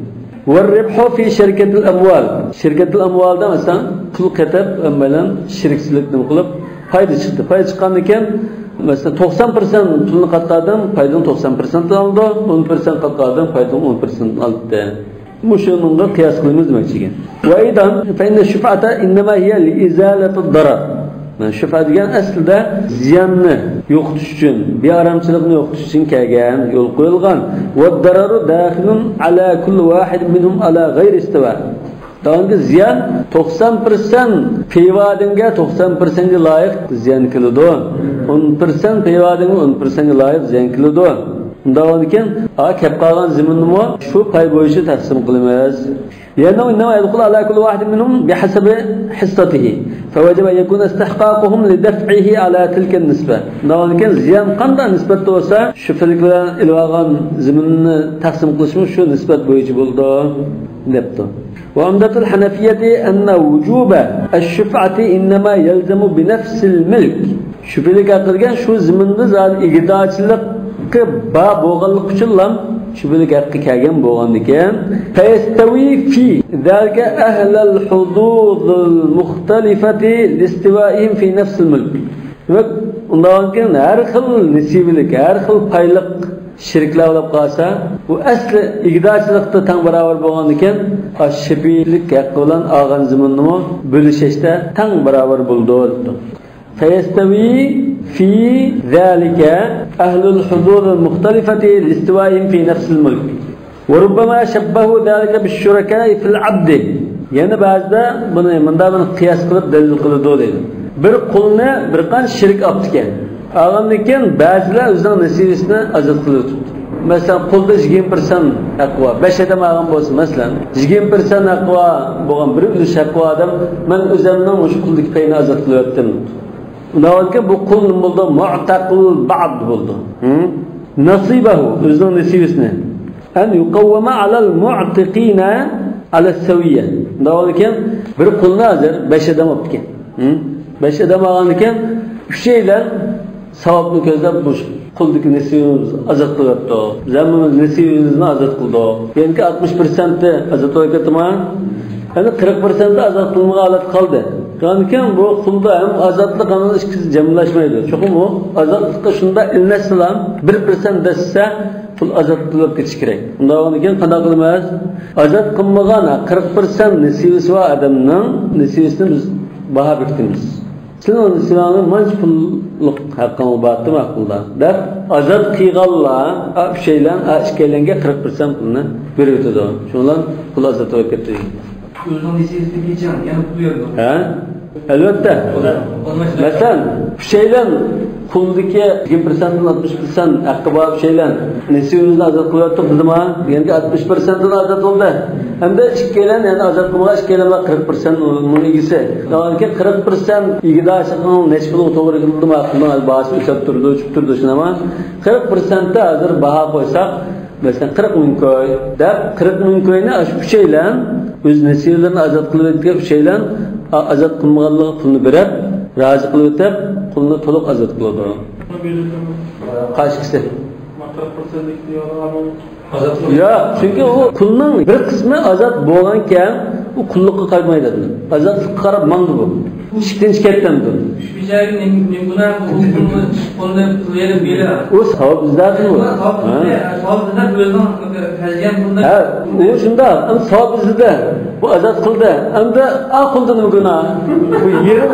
والربح في شركة الأموال. شركة الأموالدا، مەسىلەن، پۇل قېتىپ، ھەممەيلەن شېرىكچىلىك نېمە قىلىپ، پايدا چىقتى. پايدا چىققاندىن كېيىن، مەسىلەن، توقسان پىرسەنت پۇلنى قاتقان ئادەم پايدىنىڭ توقسان پىرسەنتىنى ئالىدۇ، ئون پىرسەنت قاتقان ئادەم پايدىنىڭ ئون پىرسەنتىنى ئالاتتى. مۇشۇنىڭغا قىياس قىلىمىز دېمەكچى ئىكەن. وأيضا فإن الشفعة إنما هي لإزالة الضرر. شۇبھە دېگەن ئەسلىدە زىياننى يوقىتىش ئۈچۈن، بىئارامچىلىقنى يوقىتىش ئۈچۈن كەلگەن، يول قويۇلغان. والضرر داخل على كل واحد منهم على غير استواء. دېگەنكى زىيان توقسان پىرسەنت پىۋە ئادەمگە توقسان پىرسەنتكە لايىق زىيان كېلىدۇ. ئون پىرسەنت پىۋە ئادەمگە ئون پىرسەنتكە لايىق زىيان كېلىدۇ. ئۇنداق بولغاندىكىن، ئا، كەپ قالغان زېمىننىمۇ شۇ پاي بويىچە تەقسىم قىلىمىز. لأنه إنما يدخل على كل واحد منهم بحسب حصته، فوجب أن يكون استحقاقهم لدفعه على تلك النسبة. ئۇنداق بولغاندىكىن، زىيان قانداق نىسبەتتە بولسا، شۇ پىلىك بىلەن ئېلىۋالغان زېمىننى تەقسىم قىلىشمۇ شۇ نىسبەت بويىچە بولىدۇ، دەپتۇ. وعمدة الحنفية أن وجوب الشفعة إنما يلزم بنفس الملك. شۇ پىلىك ھەققى دېگەن شۇ زېمىندا زادى ئىگىدارچىلىقى بار بولغانلىقى ئۈچۈنلا شۇ پىلىك ھەققى كەلگەن بولغاندىكىن، فيستوي في ذلك أهل الحظوظ المختلفة لاستوائهم في نفس الملك. دېمەك، ئۇنداقكەن ھەر خىل نېسىۋىلىك، ھەر خىل پايلىق شېرىكلەر بولۇپ قالسا، بۇ ئەسلى ئىگىدارچىلىقتا تەڭ باراۋەر بولغاندىكىن، ئاشۇ شەپىئىيلىك ھەققى بىلەن ئالغان زېمىننىمۇ بۆلۈشۈشتە تەڭ باراۋەر بولىدۇ، دەپتۇ. فيستوي في ذلك أهل الحظوظ المختلفة لاستوائهم في نفس الملك. وربما شبهوا ذلك بالشركاء في العبد. يەنە بەزىدە بۇنى مۇنداق بىر قىياس قىلىپ دەلىل قىلىدۇ دەيدۇ. بىر قۇلنى بىر قانچە شېرىك ئاپتىكەن. ئالغاندىن كېيىن بەزىلەر ئۆزىنىڭ نېسىۋىسىنى ئازاد قىلىۋېتىپتۇ. مەسىلەن، قۇلدا يىگىرمە پىرسەنت ھەققى بار. بەش ئادەم ئالغان بولسا، مەسىلەن، يىگىرمە پىرسەنت ھەققى بار بولغان بىر ئۈلۈش ھەققى بار ئادەم، مەن ئۆزۈمنىڭ مۇشۇ قۇلدىكى پەيىنى ئازاد قىلىۋەتتىم. ئۇنداق بولغاندىكىن بۇ قۇل نېمە بولىدۇ؟ مۇئتەقۇل بەئد بولىدۇ. ھە؟ نەسىبەھۇ، ئۆزىنىڭ نېسىۋىسىنى. أن يقوم على المعتقين على السوية. ئۇنداق بولغاندىكىن بىر قۇلنى ھازىر بەش ئادەم ئاپتىكەن. ھە؟ بەش ئادەم ئالغاندىكىن ئۈچەيلەن ساۋابنى كۆزلەپ، بۇ قۇلدىكى نېسىۋىمىزنى ئازاد قىلىۋەتتۇق. بىز ھەممىمىز نېسىۋىمىزنى ئازاد قىلدۇق. يەنىكى ئاتمىش پىرسەنتى ئازاد بولۇپ كەتتىما؟ يەنى قىرىق پىرسەنتى ئازاد قىلمىغان ھالەتتە قالدى. يەنىكى بۇ قۇلدا ھەم ئازادلىق، ھەم ئىككىسى جەملەشمەيدۇ. چوقۇم ئۇ ئازادلىققا شۇنداق ئىلىنەتسىلا، بىر پىرسەنت دەسسە، قۇل ئازاد قىلىپ كېتىشى كېرەك. ئۇنداق بولغاندىكىن قانداق قىلىمىز؟ ئازاد قىلمىغان قىرىق پىرسەنت نېسىۋىسى بار ئادەمنىڭ نېسىۋىسىنى بىز باھا بېكىتىمىز. سېنىڭ سېنىڭ مانچە پۇللۇق ھەققىڭ بار، دېمە، قۇلدا، دەپ، ئازاد قىلغانلار، ئا، ئۈچەيلەن، ئا، ئىككىيلەنگە قىرىق پىرسەنت پۇلنى بېرىۋېتىدۇ. شۇنىڭ بىلەن قۇل ئازاد بولۇپ كەتتى. ئۆزىنىڭ نېسىۋىسىدىن كېچىڭ، يەنە قۇل بېرىدۇ. ھە؟ ئەلۋەتتە. مەسىلەن، ئۈچەيلەن قۇلدىكى يىگىرمە پىرسەنتتىن ئاتمىش پىرسەنت ھەققى بار ئۈچەيلەن نېسىۋىمىزنى ئازاد قىلىۋەتتۇق دېدىما؟ يەنى ئاتمىش پىرسەنتتىن ئازاد قىلدى. ئەمدى ئىككىيلەن، يەنى ئازاد قىلمىغان ئىككىيلەن بار قىرىق پىرسەنت ئۇنىڭ ئىگىسى. يەنى قىرىق پىرسەنت ئىگىدارچىلىقنىڭ نەچچە پۇلغا توغرا كېلىدۇ؟ ما، پۇلنىڭ باھاسى ئۆسۈپ تۇرىدۇ، چۈشۈپ تۇرىدۇ، شۇنداقمۇ؟ قىرىق پىرسەنتتە ھازىر باھا قويساق، مەسىلەن، قىرىق مىڭ كوي دەپ، قىرىق مىڭ كوينى ئاشۇ ئۈچەيلەن ئۆز نېسىۋىلىرىنى ئازاد قىلىۋەتكەن ئۈچەيلەن، ئا-، ئازاد قىلمىغانلىقىغا پۇلنى بېرىپ، رازى قىلىۋېتىپ، قۇلنى تولۇق ئازاد قىلىدۇ. قايسىكىسى؟ ياق، چۈنكى ئۇ قۇلنىڭ بىر قىسمى ئازاد بولغانكەن، ئۇ قۇللۇققا قايتمايدۇ. ئازادلىققا قاراپ ماڭدى بۇ. ئىشىكتىن چىقىپ كەتتى ئەمدى. شۇ بىچارىگە نېمە، نېمە گۇناھ بۇ؟ ئۇ قۇلنى، قۇلنى پۇل بېرىپ بېرە. ئۇ ساۋاب ئىزدەپتۇ بۇ. ساۋاب ھە؟ ئىزدەپ، ساۋاب ئىزدەپ ئۆزىنىڭ خەجلىگەن پۇلىنى. ھە، ئۇ شۇنداق، ئەمدى ساۋاب ئىزدىدى. بۇ ئازاد قىلدى. ئەمدى ئا قۇلدا نېمە گۇناھ؟ بۇ يېرىم،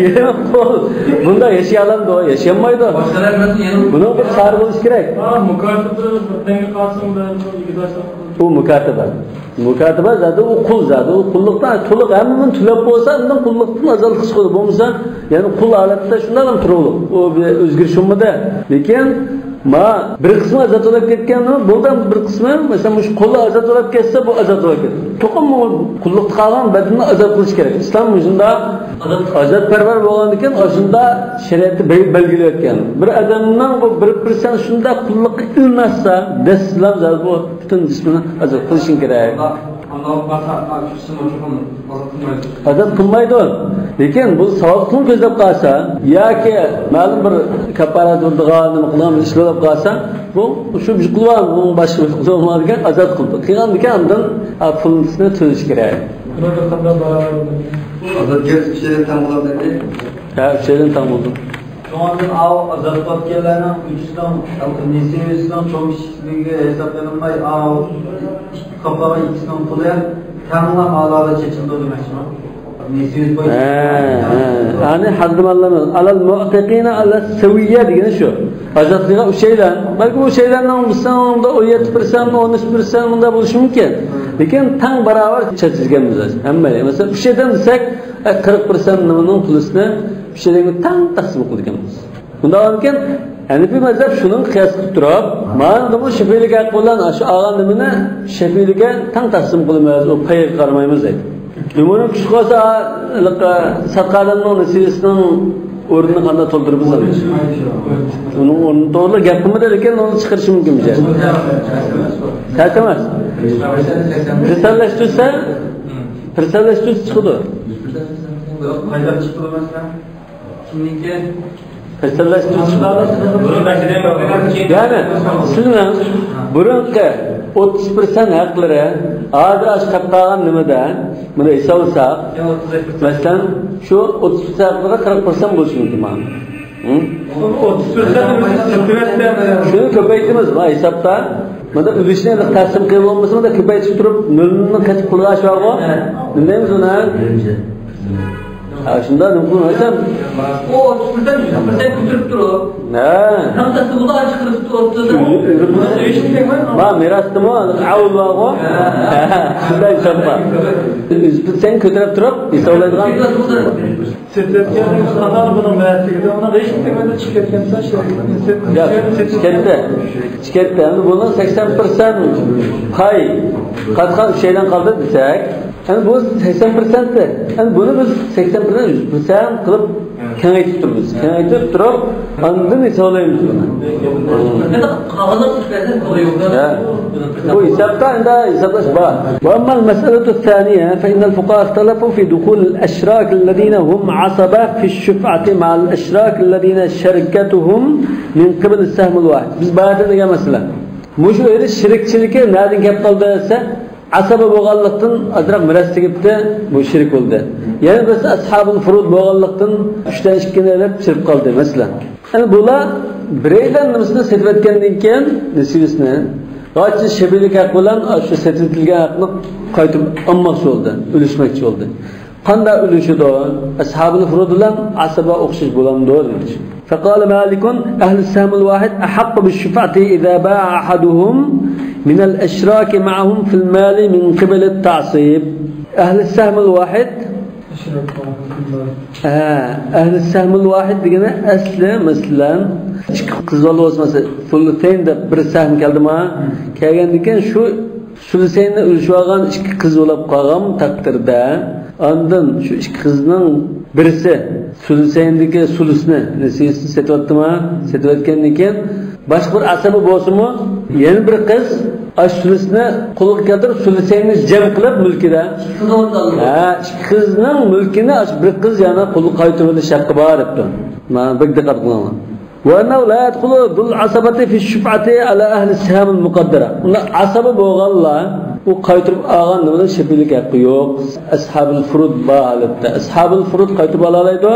يېرىم قۇل. بۇنداق ياشىيالامدۇ؟ ياشىيالمايدۇ. باشقىلار بىلەن يەنە بۇنىڭ بىر چارە بولۇشى كېرەك. ھە، مۇكاتىبە بىر تەڭگە قالسىمۇ بىلەن ئىگىدارچىلىق قىلىدۇ. ئۇ مۇكاتىبە. مۇكاتىبە زادى ئۇ قۇل زادى، ئۇ قۇللۇقتا تولۇق ھەممىنى تۆلەپ بولسا، ئاندىن قۇللۇقتىن ئازادلىق چىقىدۇ. بولمىسا، يەنى قۇل ھالەتتە شۇنداقلا تۇرۇۋالىدۇ. ئۇ بىر ئۆزگىرىش بولمىدى. لېكىن، ما، بىر قىسمى ئازاد بولۇپ كەتكەن، بولدى، بىر قىسمى، مەسىلەن، مۇشۇ قۇل ئازاد بولۇپ كەتسە، بۇ ئازاد بولۇپ كەتتى. چوقۇم بۇ قۇللۇقتا قالغان بەدىنىنى ئازاد قىلىش كېرەك. ئىسلام مۇشۇنداق ئازادپەرۋەر بولغاندىكىن، ئاشۇنداق شەرىئەتتە بەل-، بەلگىلەپ ئۆتكەن. بىر ئادەمنىڭ بۇ بىر پىرسەنت شۇنداق قۇللۇققا ئىلىنەتسە، دەسسىلەپ زادى بۇ پۈتۈن جىسمىنى ئازاد قىلىشىڭ كېرەك. ئازاد قىلمايدۇ. لېكىن بۇ ساۋابلىقنى كۆزلەپ قالسا ياكى مەلۇم بىر كاپپارەت ئۇرىدىغان، نېمە قىلىدىغان بىر ئىش بولۇپ قالسا، بۇ شۇ بىر قۇل بار، بۇنىڭ باشقا بىر قۇلى بولمىغاندىكىن ئازاد قىلدى. قىلغاندىكىن ئاندىن، ئا، پۇلنى تۆلىشى كېرەك. ئازاد كەلسە ئۈچەيلەن تەڭ بولىدۇ. ھە، ئۈچەيلەن تەڭ بولىدۇ. شۇڭا بىز ئاۋۇ ئازاد بولۇپ كەتكەنلەرنىڭ ئۈچىسىنىڭ نېسىۋىسىنىڭ چوڭ كىچىكلىكىگە ھېسابلىنىلماي، ئاۋۇ ئىككى قاپاق ئىككىسىنىڭ پۇلى تەڭلا ئالادا چېچىلىدۇ دېمەكچىمەن. ھە، ھە. يەنى ھەددىماللىمىز. ئەلەل مۇئتىقىنە ئەلەس سەۋىيە دېگىنى شۇ. ئازادلىققا ئۈچەيلەن. بەلكى ئۇ ئۈچەيلەننىڭ بىسىڭدا ئون يەتتە پىرسەنت، ئون ئۈچ پىرسەنت مۇنداق بولۇشى مۇمكىن. لېكىن تەڭ باراۋەر چېچىلگەنمىز ھەممە. مەسىلەن، ئۈچ ئادەم دېسەك، ئە، قىرىق پىرسەنت نېمىنىڭ پۇلىسىنى ئۈچ ئادەمگە تەڭ تەقسىم قىلىدىكەنمىز. ئۇنداق بولغانىكەن، ھەنىفىي مەزھەپ شۇنىڭغا قىياس قىلىپ تۇرۇپ، مانا بۇ شەپىئىيلىك ھەققى بىلەن شۇ ئالغان نېمىنى شەپىئىيلىككە تەڭ تەقسىم قىلىمىز، ئۇ پايغا قارىمايمىز دەيدۇ. جۇمھۇرنىڭ كۈچى قالسا، ھېلىقى ساتقان ئادەمنىڭ نېسىۋىسىنىڭ ئورنىنى قانداق تولدۇرىمىز ئەمدى؟ ئۇنىڭ ئورنىنى توغرىلا گەپ قىلمىدى، لېكىن ئۇنى چىقىرىشى مۇمكىن بىر يەردە. تەس ئەمەس. پىرسەنلەشتۈرسە، پىرسەنلەشتۈرسە چىقىدۇ. قايداق چىقىدۇ مەسىلەن؟ كىمنىڭكى؟ يەنى سىزنىڭ بۇرۇنقى ئوتتۇز پىرسەنت ھەقلىرى ھازىر ئاشۇ قېلىپ قالغان نېمىدە، بۇنى ھېسابلىساق، مەسىلەن، شۇ ئوتتۇز پىرسەنت ھەقلىرى قىرىق پىرسەنت بولۇشى مۇمكىن مانا. ھە؟ ئوتتۇز پىرسەنت. شۇنى كۆپەيتىمىز ما ھېسابتا. مانا ئۈلۈشنى تەقسىم قىلىپ بولمىسا، مانا كۆپەيتىپ تۇرۇپ، نۆلنى قېتىپ قىلغان ئىش بارغۇ. نېمە دەيمىز ئۇنى؟ ھە، شۇنداق نېمە قىلىمىز دېسەم، ئۇ ئوتتۇز پىرسەنت، يۈز پىرسەنت كۆتۈرۈپ تۇرۇپ. ھە. ما مىراستىمۇ ئەۋۇل بارغۇ. شۇنداق ھېساب بار. يۈز پىرسەنت كۆتۈرۈپ تۇرۇپ ھېسابلايدىغان. سېتىۋەتكەننىڭ قانال بۇنىڭ مەسىلىسى. ئۇنىڭ ھېچ نېمىدە چىقىپ كەتكەن. ياق، چىقىپ كەتتى. چىقىپ كەتتى. ئەمدى بۇنىڭ سەكسەن پىرسەنت پاي قاتقان ئۈچەيلەن قالدى دېسەك، ئەمدى بۇ سەكسەن پىرسەنتتى. ئەمدى بۇنى بىز سەكسەن پىرسەنت، يۈز پىرسەنت قىلىپ كېڭەيتىپ تۇرىمىز. كېڭەيتىپ تۇرۇپ، ئاندىن ھېسابلايمىز بۇنى. ھە. بۇ ھېسابتا ئەمدى ھېسابلاش بار. وأما المسألة الثانية فإن الفقهاء اختلفوا في دخول الأشراك الذين هم عصبة في الشفعة مع الأشراك الذين شركتهم من قبل السهم الواحد. بىز بايىقى دېگەن مەسىلە. مۇشۇ ئۆيدە شېرىكچىلىكى نەدىن كەپ قالدى دېسە، ئاسابە بولغانلىقتىن ئازراق مىراس تېگىپتۇ، بۇ شېرىك بولدى. يەنە بىرسى ئەسھابۇل فۇرۇد بولغانلىقتىن ئۈچتىن ئىككىنى ئېلىپ چىرىپ قالدى، مەسىلەن. يەنى بۇلار بىرەيلەن نېمىسىنى سېتىۋەتكەندىن كېيىن نېسىۋىسىنى، ياكى شەپىئىيلىك ھەق بىلەن شۇ سېتىۋېتىلگەن ھەقنى قايتۇرۇپ ئالماقچى بولدى، ئۈلۈشمەكچى بولدى. قانداق ئۈلۈشىدۇ؟ ئەسھابۇل فۇرۇد بىلەن ئاسابە ئوخشاش بولامدۇ دېمەكچى. فقال مالك: أهل السهم الواحد أحق بالشفعة إذا باع أحدهم من الأشراك معهم في المال من قبل التعصيب. ئەھلى سەھمۇل ۋاھىد. ھە، ئەھلى سەھمۇل ۋاھىد دېگىنى ئەسلى، مەسىلەن، ئىككى قىز بالا بولسا، مەسىلەن، سۇلۇسەين دەپ بىر سەھىم كەلدىما؟ كەلگەندىن كېيىن شۇ سۇلۇسەيننى ئۈلۈشۈۋالغان ئىككى قىز بولاپ قالغان تەقدىردە، ئاندىن شۇ ئىككى قىزنىڭ بىرسى سۇلۇسەيندىكى سۇلۇسنى، نېسىۋىسىنى سېتىۋەتتىما؟ سېتىۋەتكەندىن كېيىن باشقا بىر ئاسابە بولسىمۇ، يەنە بىر قىز ئاشۇ سۇلۇسنى قولغا كەلتۈرۈپ، سۇلۇسەيننى جەم قىلىپ مۈلكىدە. ھە، ئىككى قىزنىڭ مۈلكىنى ئاشۇ بىر قىز يەنە قولغا قايتۇرۇۋېلىش ھەققى بار دەپتۇ. مانا بەك دىققەت قىلىڭلار. وأنه لا يدخل ذو العصبة في الشفعة على أهل السهام المقدرة. ئۇنداق ئاسابە بولغانلار ئۇ قايتۇرۇپ ئالغان نېمىنىڭ شەپىئىيلىك ھەققى يوق. ئەسھابۇل فۇرۇد بار ھالەتتە. ئەسھابۇل فۇرۇد قايتۇرۇپ ئالالايدۇ،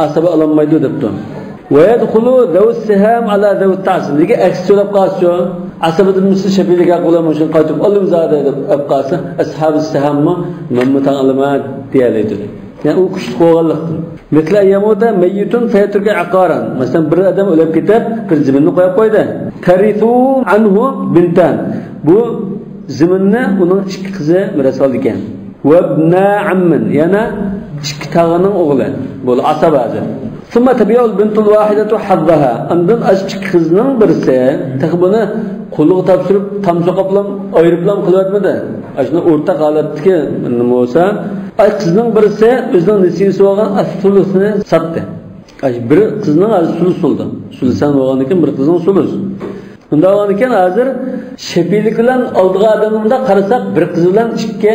ئاسابە ئالالمايدۇ دەپتۇ. ويدخل ذو السهام على ذوي التعصيب. لېكىن ئەكسىچە بولۇپ قالسىچۇ؟ ئاسابىدىن بىرسى شەپىئىيلىك ھەققى بىلەن مۇشۇنى قايتۇرۇپ ئالىمىز دەپ قالسا، ئەسھابۇس سەھاممۇ مەنمۇ تەڭ ئالىمەن دېيەلەيدۇ. يەنى ئۇ كۈچلۈك بولغانلىقتىن. مثل أن يموت ميت فيترك عقارا. مەسىلەن، بىر ئادەم ئۆلۈپ كېتىپ، بىر زېمىننى قويۇپ قويدى. ترث عنه بنتان. بۇ زېمىننى ئۇنىڭ ئىككى قىزى مىراس ئالىدىكەن. وابنا عم، يەنە ئىككى تاغىنىڭ ئوغلى. بۇ ئاسابە ھازىر. ثم تبيع البنت الواحدة حظها. ئاندىن ئاشۇ ئىككى قىزنىڭ بىرسى تېخى بۇنى قۇلىغا تاپشۇرۇپ، تام سوقۇپلام، ئايرىپلام قىلىۋەتمىدى. ئاشۇنداق ئورتاق ھالەتتىكى نېمە بولسا، ئاي قىزنىڭ بىرسى ئۆزىنىڭ نېسىۋىسى بولغان ئەس-سۇلۇسنى ساتتى. ئاي بىر قىزنىڭ ھازىر سۇلۇس بولدى. سۇلۇسەن بولغاندىن كېيىن بىر قىزنىڭ سۇلۇس. ئۇنداق بولغاندىكىن ھازىر شەپىئىيلىك بىلەن ئالىدىغان ئادەمنى مۇنداق قارىساق، بىر قىز بىلەن ئىككى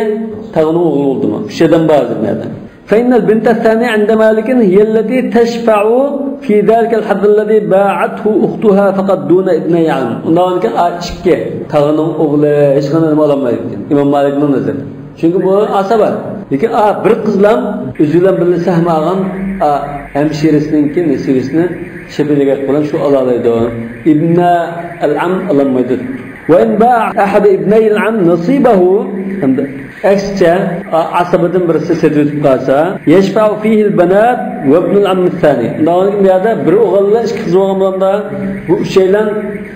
تاغىنىڭ ئوغلى بولدىمۇ؟ ئۈچ ئادەم بار ھازىر بۇ يەردە. فإن البنت الثانية عند مالك هي التي تشفع في ذلك الحظ الذي باعته أختها فقط دون ابني عم. ئۇنداق بولغاندىكىن ئا ئىككى تاغىنىڭ ئوغلى ھېچقانداق نېمە ئالالمايدىكەن ئىمام مالىكنىڭ نەزىرىدە. چۈنكى بۇ ئاسابە. لېكىن ئا بىر قىزلام ئۆزى بىلەن بىللە سەھمى ئالغان ئا ھەمشىرىسىنىڭكى نېسىۋىسىنى شەپىئىيلىك ھەققى بىلەن شۇ ئالالايدۇ. ابن العم ئالالمايدۇ. وإن باع أحد ابني العم نصيبه، ھەمدە ئەكسىچە، ئا-، ئاسىبىدىن بىرسى سېتىۋېتىپ قالسا، يەشفەئۇ فىھىل بەنات ۋەبنۇل ئەممىس سانى. ئۇنداق بولغان بۇ يەردە بىر ئوغۇل بىلەن ئىككى قىز بولغان بولغاندا، بۇ ئۈچەيلەن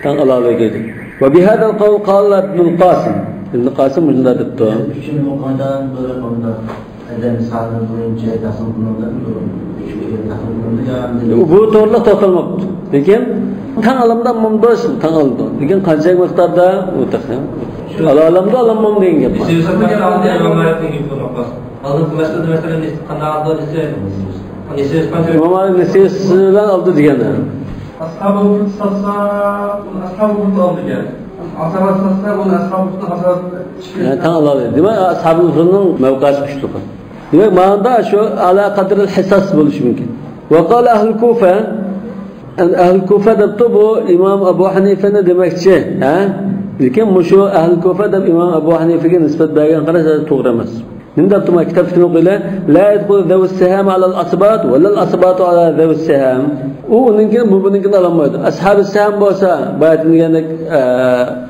تەڭ ئالالايدۇ دەيدۇ. ۋە بىھازال قەۋل قالە ئىبنۇل قاسىم. ئىبنۇل قاسىم مۇشۇنداق دەپتۇ. ئۈچىنچى مۇقامدا بىر قولدا ئادەم سانى بويىچە تەقسىم قىلىنغان ئۈچ تەقسىم قىلىنىدۇ يا. بۇ توغرىلىق توختالماپتۇ. لېكىن تەڭ ئالامدا مۇنداش تەڭ ئالىدۇ. لېكىن قانچە مىقداردا ئۇ تەقسىم؟ ئالا ئالامدۇ، ئالالمامدۇ دېگەن گەپ بار. ئىمام مالىك نېسىۋىسى قانداق ئالدى دېسە، نېسىۋىسى قانچە؟ ئىمام مالىك نېسىۋىسى بىلەن ئالدى دېگەن. ئەسھابۇل فۇرۇت ساتسا، ئۇنى ئەسھابۇل فۇرۇت ئالدى دېگەن. ئاسابات ساتسا، ئۇنى ئەسھابۇل فۇرۇت ئاسابات ئىككى. يەنى تەڭ ئالالىدۇ. دېمەك، ئەسھابۇل فۇرۇتنىڭ مەۋقەسى كۈچلۈك. دېمەك، مانىدا شۇ ئالا قەدرىل ھىساس بولۇشى مۇمكىن. ۋە قالە ئەھلۇل كۇفە. ئەھلى كۇفە دەپتۇ، بۇ ئىمام ئەبۇ ھەنىفەنى دېمەكچى، ھە؟ لېكىن مۇشۇ ئەھلى كۇفە دەپ ئىمام ئەبۇ ھەنىفەگە نىسبەت بەرگەن قاراش توغرا ئەمەس. نېمە دەپتۇ ما كىتابتىكى نۇقىلە؟ لا يدخل ذوي السهام على العصبات ولا العصبات على ذوي السهام. ئۇ ئۇنىڭكىنى، بۇ بۇنىڭكىنى ئالالمايدۇ. ئەسھابى سەھەم بولسا، باياتىن دېگەندەك، ئە،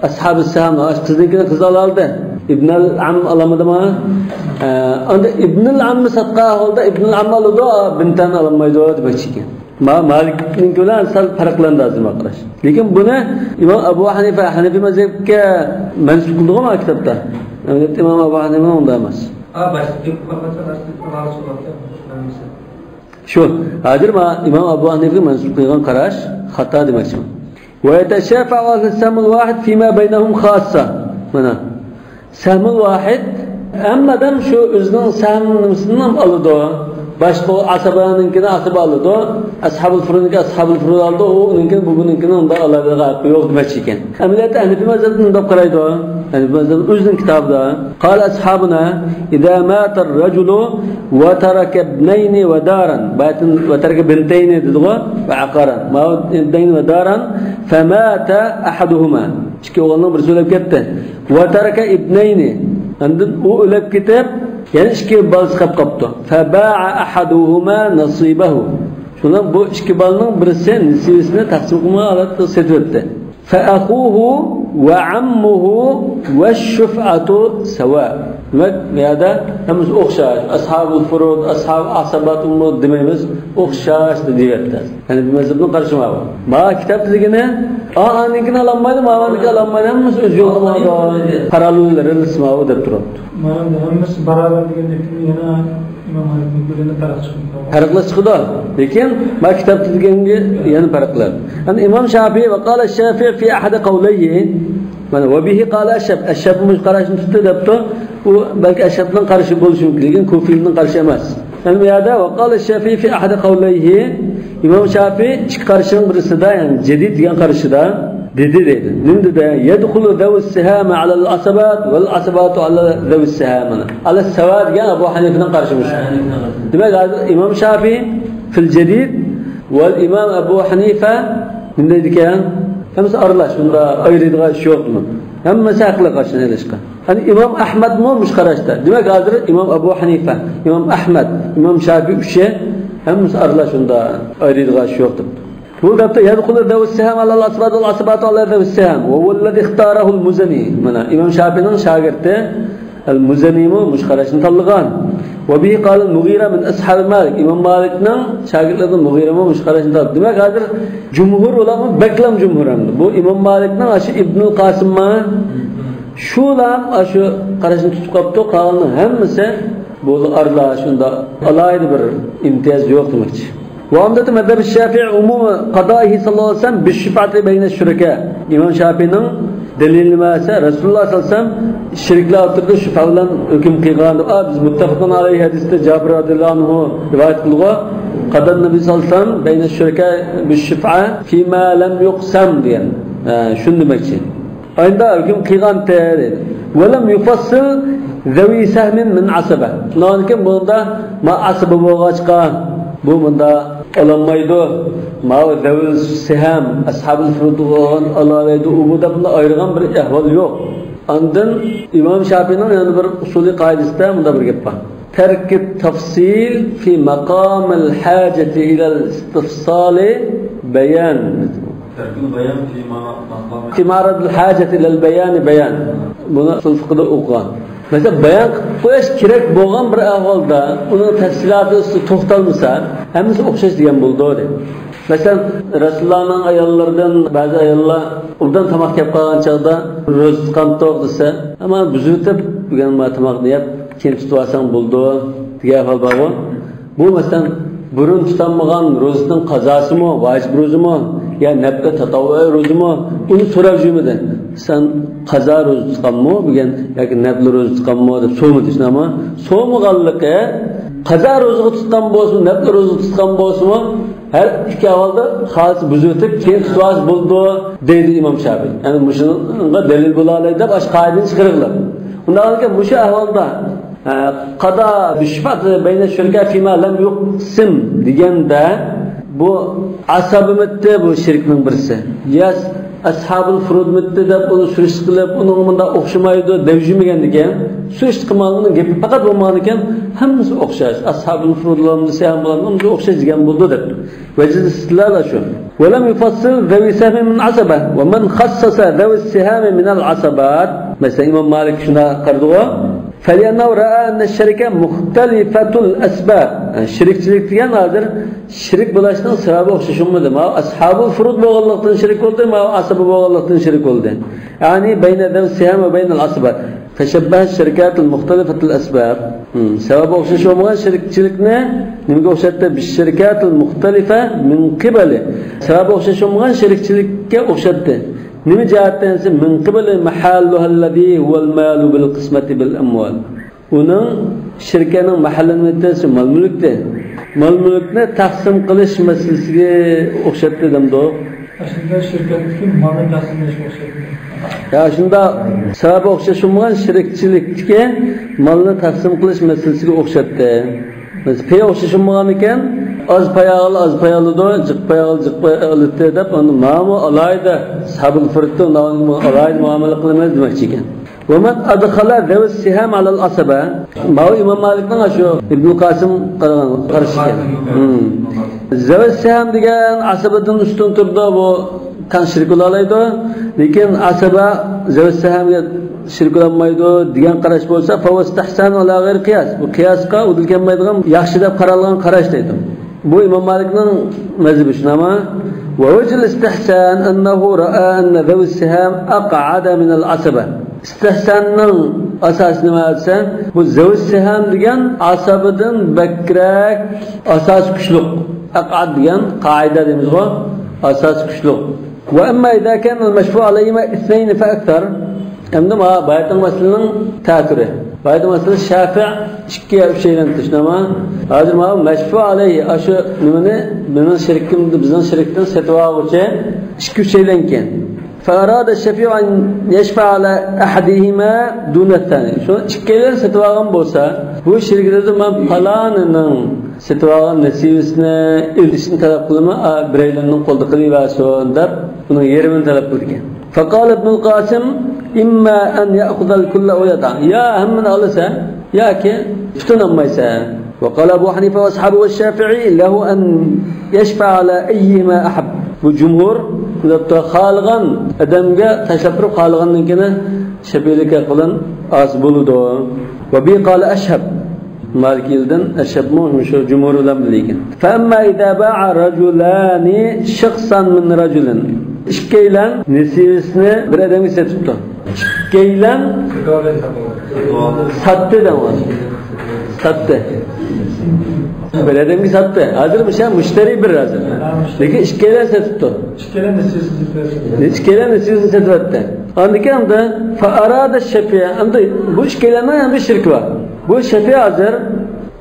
ئەسھابى سەھەم، قىزنىڭكىنى قىز ئالالدى. ئىبنەل ئەم ئالالمىدىما؟ ئە، ئەندە ئىبنەل ئەمنى ساتقان ھالدا ئىبنەل ئەم ئالىدۇ، بىنتەن ئالالمايدۇ دېمەكچى ئىكەن. ما-، مالىكنىڭكى بىلەن سەل پەرقلەندى ھازىر ما قاراش. لېكىن بۇنى ئىمام ئەبۇ ھەنىفە، ھەنىفىي مەزھەپكە مەنسۇپ قىلدىغۇ ما كىتابتا. ئەمەلىيەتتە ئىمام ئەبۇ ھەنىفە ئۇنداق ئەمەس. شۇ، ھازىر ما ئىمام ئەبۇ ھەنىفىگە مەنسۇپ قىلغان قاراش خاتا دېمەكچىمەن. ويتشافع أهل السهم الواحد فيما بينهم خاصة. مانا. سەھمۇل ۋاھىد، ھەممە ئادەم شۇ ئۆزىنىڭ سەھمىنى ئالىدۇ. باشقا ئاسابانىڭكىنى ئاسابا ئالىدۇ. ئەسھابۇل فۇرۇنىڭكى ئەسھابۇل فۇرۇن ئالىدۇ. ئۇ ئۇنىڭكىنى، بۇ بۇنىڭكىنى ئۇنداق ئالاھىدە ھەققى يوق دېمەكچى ئىكەن. ئەمەلىيەتتە ھەنىفىي مەزھەپتە مۇنداق قارايدۇ. ھەنىفىي مەزھەپ ئۆزىنىڭ كىتابىدا. قال أصحابنا إذا مات الرجل وترك ابنين ودارا. باياتىن وترك بنتين دېدىغۇ. وعقارا. ما ابنين ودارا فمات أحدهما. ئىككى ئوغۇلنىڭ بىرسى ئۆلۈپ كەتتى. وترك ابنين. ئاندىن ئۇ ئۆلۈپ كېتىپ، يەنە ئىككى بالىسى قېلىپ قاپتۇ. فباع أحدهما نصيبه. شۇنىڭ بۇ ئىككى بالىنىڭ بىرسى نېسىۋىسىنى تەقسىم قىلمىغان ھالەتتە سېتىۋەتتى. فأخوه وعمه والشفعة سواء. دېمەك، بۇ يەردە ھەممىسى ئوخشاش. ئەسھابۇل فۇرۇد، ئەسھاب ئاسابات ئۇمۇر دېمەيمىز. ئوخشاش دېيىۋەتتى. يەنى بۇ مەزھەپنىڭ قارىشى ماۋۇ. ما كىتابتا دېگىنى، ئا، ئانىڭكىنى ئالالمايدۇ، ماۋۇنىڭكىنى ئالالمايدۇ، ھەممىسى ئۆز يولىدا ماڭىدۇ. پاراللېل رېلس ماۋۇ دەپ تۇرۇپتۇ. مانا ھەممىسى باراۋەر دېگەندىكىن يەنە ئىمام مالىكنىڭ كۆزىدە پەرق چىقىدۇ. پەرقلەر چىقىدۇ. لېكىن ما كىتابتا دېگەنگە يەنە پەرقلەر. يەنى ئىمام شافىئى، وقال الشافعي في أحد قوليه. مانا، وبه قال الشافعي. ئەششافىئى مۇشۇ قاراشنى تۇتتى دەپتۇ. ئۇ بەلكى ئەششافىئىنىڭ قارىشى بولۇشى مۇمكىن، لېكىن كۇفىنىڭ قارىشى ئەمەس. يەنى بۇ يەردە وقال الشافعي في أحد قوليه، ئىمام شافىئى ئىككى قارىشىنىڭ بىرسىدە، يەنى جەدىد دېگەن قارىشىدا دېدى دەيدۇ. نېمە دېدى؟ يدخل ذوي السهام على العصبات والعصبات على ذوي السهام. ئەلەسسەۋا دېگەن ئەبۇ ھەنىفىنىڭ قارىشى مۇشۇ. دېمەك، ھازىر ئىمام شافىئى في الجديد والإمام أبو حنيفة نېمە دەيدىكەن؟ ھەممىسى ئارىلاش، بۇندا ئايرىيدىغان ئىش يوق بۇنىڭ. ھەممىسى ھەقلىق ئاشۇنى ئېلىشقا. يەنى ئىمام ئەھمەدمۇ مۇشۇ قاراشتا. دېمەك، ھازىر ئىمام ئەبۇ ھەنىفە، ئىمام ئەھمەد، ئىمام شافىئى ئۈچى ھەممىسى ئارىلاش، ئۇندا ئايرىيدىغان ئىش يوق دەپتۇ. بۇ دەپتۇ يدخل ذوي السهام على العصبات والعصبات على ذوي السهام وهو الذي اختاره المزني. مانا ئىمام شافىئىنىڭ شاگىرتى ئەل مۇزەنىمۇ مۇشۇ قاراشنى تاللىغان. وبه قال المغيرة من أصحاب مالك. ئىمام مالىكنىڭ شاگىرتلىرىدىن مۇغىرەمۇ مۇشۇ قاراشنى تاللىدى. دېمەك، ھازىر جۇمھۇر ئۇلارمۇ بەكلەم جۇمھۇر ئەمدى. بۇ ئىمام مالىكنىڭ ئاشۇ ئىبنۇل قاسىم ما، شۇلام ئاشۇ قاراشنى تۇتۇپ قاپتۇ. قالغاننىڭ ھەممىسى بۇ ئارىدا شۇنداق ئالاھىدە بىر ئىمتىياز يوق دېمەكچى. وعمدة مذهب الشافعي عموم قضائه صلى الله عليه وسلم بالشفعة بين الشركاء. ئىمام شافىئىنىڭ دەلىلى نېمە دېسە، رەسۇلۇللاھ سەللەللاھۇ ئەلەيھى ۋەسەللەم شېرىكلەر ئوتتۇرىدا شۇفا بىلەن ھۆكۈم قىلغان دەپ، ئا، بىز مۇتتەفەقۇن ئەلەيھى ھەدىستە جابىر رەزىيەللاھۇ ئەنھۇ رىۋايەت قىلغان، قەدەن نەبى سەللەللاھۇ ئەلەيھى ۋەسەللەم بەينە شۇرەكا بىششۇفا فىما لەم يۇقسەم دېگەن. ئە، شۇنى دېمەكچى. ئاينىدا ھۆكۈم قىلغانتى دەيدۇ. ۋەلەم يۇفەسسىل زەۋى سەھمىن مىن ئەسەبە. شۇنىڭدىن كېيىن بۇندا ما ئەسەبە بولغاچقا، بۇ مۇندا ئالالمايدۇ. ماۋۇ زەۋۇل سەھەم، ئەسھابۇل فۇرۇد بولغان ئالالايدۇ، ئۇ بۇ دەپ بۇندا ئايرىغان بىر ئەھۋال يوق. ئاندىن ئىمام شافىئىنىڭ يەنە بىر ئۇسۇلىي قائىدىسىدە مۇنداق بىر گەپ بار. تەركىت تەفسىل فى مەقامىل ھاجەتى ئىلەل ئىستىفسالى بەيان. تەركىل بەيان فى مە-، مەقامى. فى مەئرەزىل ھاجەتى ئىلەل بەيانى بەيان. بۇنى ئۇسۇل فىقىدا ئوقۇغان. مەسىلەن، بايان قىلىپ قويۇش كېرەك بولغان بىر ئەھۋالدا ئۇنىڭ تەپسىلاتى ئۈستىدە توختالمىسا، ھەممىسى ئوخشاش دېگەن بولىدۇ، دەيدۇ. مەسىلەن، رەسۇلۇللانىڭ ئاياللىرىدىن بەزى ئاياللار ئوبدان تاماق يەپ قالغان چاغدا روزا تۇتقانتۇق دېسە، ئەمما بۇزۇۋېتىپ، بۈگۈن ما تاماقنى يەپ، كېيىن تۇتۇۋالساڭ بولىدۇ، دېگەن ئەھۋال بارغۇ. بۇ، مەسىلەن، بۇرۇن تۇتالمىغان روزىنىڭ قازاسىمۇ، ۋاجىپ روزىمۇ، يا نەپلى تاتاۋۋۇئىي روزىمۇ، ئۇنى سوراپ يۈرمىدى. سەن قازا روزا تۇتقانمۇ بۈگۈن ياكى نەپلى روزا تۇتقانمۇ دەپ سورىمىدى، شۇنداقمۇ؟ سورىمىغانلىقى، قازا روزىغا تۇتقان بولسىمۇ، نەپلى روزىغا تۇتقان بولسىمۇ، ھەر ئىككى ئەھۋالدا خالىسا بۇزۇۋېتىپ، كېيىن تۇتۇۋالسا بولىدۇ، دەيدۇ ئىمام شافىئىي. يەنى مۇشۇنىڭغا دەلىل بولالايدۇ دەپ، ئاشۇ قائىدىنى چىقىرىغلار. ئۇنداق ئىكەن، مۇشۇ ئەھۋالدا، ئە، قادا بىششۇپات بەينە شۇركا فىما لەم يۇقسىم دېگەندە، بۇ ئاسابىمىتتى بۇ شىركنىڭ بىرسى. يا ئەسھابۇل فۇرۇدمىتتى دەپ ئۇنى سۈرۈشتە قىلىپ، ئۇنىڭغا مۇنداق ئوخشىمايدۇ دەۋجۈمىگەندىكىن، سۈرۈشتە قىلمىغان، ئۇنىڭ گېپى پەقەت بولمىغانىكەن، ھەممىسى ئوخشاش. ئەسھابۇل فۇرۇد بولامدۇ، سەھەم بولامدۇ، ھەممىسى ئوخشاش دېگەن بولىدۇ دەپ. ۋەجىز ئىستىدلال شۇ. ولم يفصل ذوي السهم من عصبة، ومن خصص ذوي السهام من العصبات. مەسىلەن، ئىمام مالىك شۇنداق قارىدىغۇ. فلأنه رأى أن الشركة مختلفة الأسباب. يەنى شېرىكچىلىك دېگەن ھازىر شېرىك بولۇشنىڭ سەۋەبى ئوخشاش بولمىدى. ماۋۇ ئەسھابۇل فۇرۇد بولغانلىقتىن شېرىك بولدى، ماۋۇ ئاسىبە بولغانلىقتىن شېرىك بولدى. يەنى بين ذوي السهام وبين العصبة. فشبه الشركات المختلفة الأسباب. ھىم، سەۋەبى ئوخشاش بولمىغان شېرىكچىلىكنى نېمىگە ئوخشاتتى؟ بالشركات المختلفة من قبل. سەۋەبى ئوخشاش بولمىغان شېرىكچىلىككە ئوخشاتتى. نېمە جەھەتتىن دېسە، من قبل محلها الذي هو المال بالقسمة بالأموال. ئۇنىڭ شىركەتنىڭ مەھەللىنى مال-مۈلۈكتە. مال-مۈلۈكنى تەقسىم قىلىش مەسىلىسىگە ئوخشاتتى دەمدۇق. ئەسلىدە شىركەتتىكى مالنى تەقسىم قىلىشقا ئوخشاتتى. يا شۇنداق، سەۋەبى ئوخشاش بولمىغان شىركچىلىكتىكى مالنى تەقسىم قىلىش مەسىلىسىگە ئوخشاتتى. مەسىلەن، پەي ئوخشىشىم بولغان ئىكەن، ئاز پەي ئالغان ئاز پەي ئالىدۇ، جىق پەي ئالغان جىق پەي ئالىدۇ دەپ، ئۇنى ماۋۇ ئالاھىدە ئەسھابۇل فۇرۇدتىن ئالاھىدە مۇئامىلە قىلىمىز دېمەكچى ئىكەن. ومن أدخل ذوي السهام على العصبة. ماۋۇ ئىمام مالىكنىڭ شۇ ئىبنۇل قاسىم قارىغان قارىشى ئىكەن. ھىم. ذوي السهام دېگەن ئاسىبىدىن ئۈستۈن تۇرىدۇ، بۇ تەڭ شېرىك بولالايدۇ. لېكىن ئاسىبە ذوي السهامغا شېرىك بولالمايدۇ دېگەن قاراش بولسا، فهو استحسان على غير قياس. بۇ قىياسقا ئۇدۇل كەلمەيدىغان ياخشى دەپ قارالغان قاراش دەيدۇ. بۇ ئىمام مالىكنىڭ مەزھىپى شۇنداقمۇ؟ ووجه الاستحسان أنه رأى أن ذوي السهام أقعد من العصبة. ئىستىھساننىڭ ئاساسى نېمە دېسە، بۇ زەۋج سەھەم دېگەن ئاسابىدىن بەكرەك ئاساسى كۈچلۈك. ئەقئەد دېگەن قائىدە دەيمىزغۇ، ئاساسى كۈچلۈك. وأما إذا كان المشفوع عليهما اثنين فأكثر. ئەمدى مانا باياتىنقى مەسىلىنىڭ تەتۈرى. باياتىنقى مەسىلە شافىئ ئىككى يا ئۈچەيلەن تۇشنىما. ھازىر مانا مەشفۇ ئەلەيھى، ئاشۇ نېمىنى، مېنىڭ شېرىكىم، بىزنىڭ شېرىكتىن سېتىۋالغۇچى ئىككى ئۈچەيلەنكەن. فأراد الشفيع أن يشفع على أحدهما دون الثاني. شۇ ئىككىيلەن سېتىۋالغان بولسا، بۇ شېرىكلەردىن مەن پالانىنىڭ سېتىۋالغان نېسىۋىسىنى ئېلىشنى تەلەپ قىلىمەن، ئا، بىرەيلەننىڭ قولىدا قىلىۋەرسۇن دەپ، ئۇنىڭ يېرىمىنى تەلەپ قىلىدىكەن. فقال ابن القاسم: إما أن يأخذ الكل أو يدع. يا ھەممىنى ئالىسەن، ياكى پۈتۈن ئالمايسەن. وقال أبو حنيفة وأصحابه والشافعي: له أن يشفع على أيهما أحب. بۇ جۇمھۇر دەپتۇ، خالىغان ئادەمگە تاشلاپ بېرىپ، خالىغاننىڭكىنى شەپىئىيلىككە قىلىن ئاز بولىدۇ. وبه قال أشهب. مالىكىيلەردىن ئەشھەبمۇ شۇ جۇمھۇر بىلەن بىللە ئىكەن. فأما إذا باع رجلان شخصا من رجل. ئىككىيلەن نېسىۋىسىنى بىر ئادەمگە سېتىپتۇ. ئىككىيلەن ساتتى دەڭلار. ساتتى. بىر ئادەمگە ساتتى. ھازىر مۇشۇ مۇشتەرى بىر ھازىر. لېكىن ئىككىيلەن سېتىپتۇ. ئىككىيلەن نېسىۋىسىنى سېتىۋەتتى. ئىككىيلەن نېسىۋىسىنى سېتىۋەتتى. ئاندىن كېيىن ئەمدى فأراد الشفيع. ئەمدى بۇ ئىككىيلەننىڭ ئەمدى شېرىكى بار. بۇ شەپىئى ھازىر،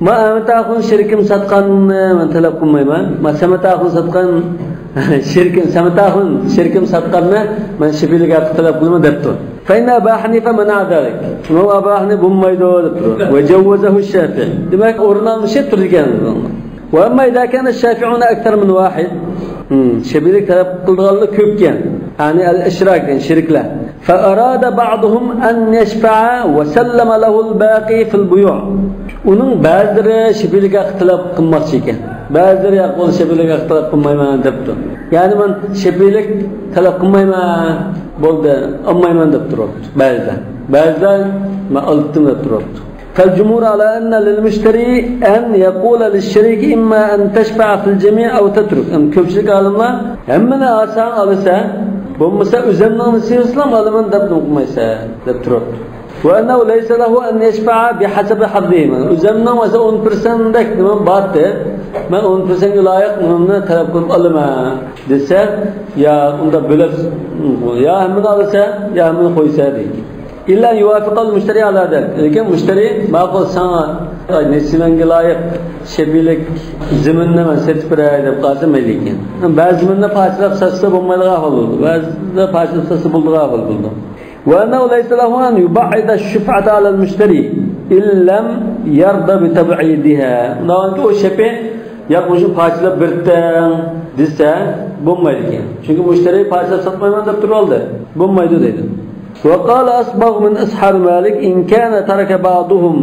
ما ئەمەتاخۇن شېرىكىم ساتقاننى مەن تەلەپ قىلمايمەن. ما سەمەتاخۇن ساتقان شېرىكىم، سەمەتاخۇن شېرىكىم ساتقاننى مەن شەپىئىيلىك ھەققى تەلەپ قىلىمەن دەپتۇ. فإن أبا حنيفة منع ذلك. ئىمام ئەبۇ ھەنىفە بولمايدۇ دەپتۇ. وجوزه الشافعي. دېمەك، ئورۇن ئالمىشىپ تۇرىدىكەن. وأما إذا كان الشافعون أكثر من واحد. ھىم، شەپىئىيلىك تەلەپ قىلىدىغانلار كۆپكەن. يەنى الأشراك دېگەن شېرىكلەر. فأراد بعضهم أن يشفع وسلم له الباقي في البيوع. ئۇنىڭ بەزىلىرى شەپىئىيلىك ھەققى تەلەپ قىلماقچى ئىكەن. بەزىلىرى ياق بولدى، شەپىئىيلىك ھەققى تەلەپ قىلمايمەن دەپتۇ. يەنى مەن شەپىئىيلىك تەلەپ قىلمايمەن، بولدى، ئالمايمەن دەپ تۇرۇپتۇ بەزىلەر. بەزىلەر مەن ئالتتىم دەپ تۇرۇپتۇ. فالجمهور على أن للمشتري أن يقول للشريك إما أن تشفع في الجميع أو تترك. ئەمدى كۆپچىلىك ئالىملار ھەممىنى ئالساڭ ئالىسەن، بولمىسا ئۆزۈمنىڭ نېسىۋىسىنىلا ئالىمەن دەپ نېمە قىلمايسەن دەپ تۇرۇپتۇ. وأنه ليس له أن يشفع بحسب حظه. ئۆزۈمنىڭ مەسىلەن ئون پىرسەنتتەك نېمەم بارتى، مەن ئون پىرسەنتكە لايىق نېمەمنى تەلەپ قىلىپ ئالىمەن دېسە، يا ئۇنداق بۆلەپ، يا ھەممىنى ئالىسەن، يا ھەممىنى قويىسەن دەيدۇ. إلا أن يوافق المشتري على ذلك. لېكىن مۇشتەرى ماقۇل، ساڭا نېسىۋەڭگە لايىق شەپىلىك زېمىننى مەن سېتىپ بېرەي دەپ قالسا مەيلى ئىكەن. بەزى زېمىننى پارچىلاپ ساتسا بولمايدىغان ئەھۋال بولىدۇ. بەزىدە پارچىلاپ ساتسا بولىدىغان ئەھۋال بولىدۇ. وأنه ليس له أن يبعض الشفعة على المشتري إن لم يرض بتبعيضها. ئۇنداق ئۇ شەپى ياق، مۇشۇ پارچىلاپ بېرىتەڭ دېسە بولمايدىكەن. چۈنكى مۇشتەرى پارچىلاپ ساتمايمەن دەپ تۇرۇۋالدى. بولمايدۇ دەيدۇ. وقال أصبغ من أصحاب مالك إن كان ترك بعضهم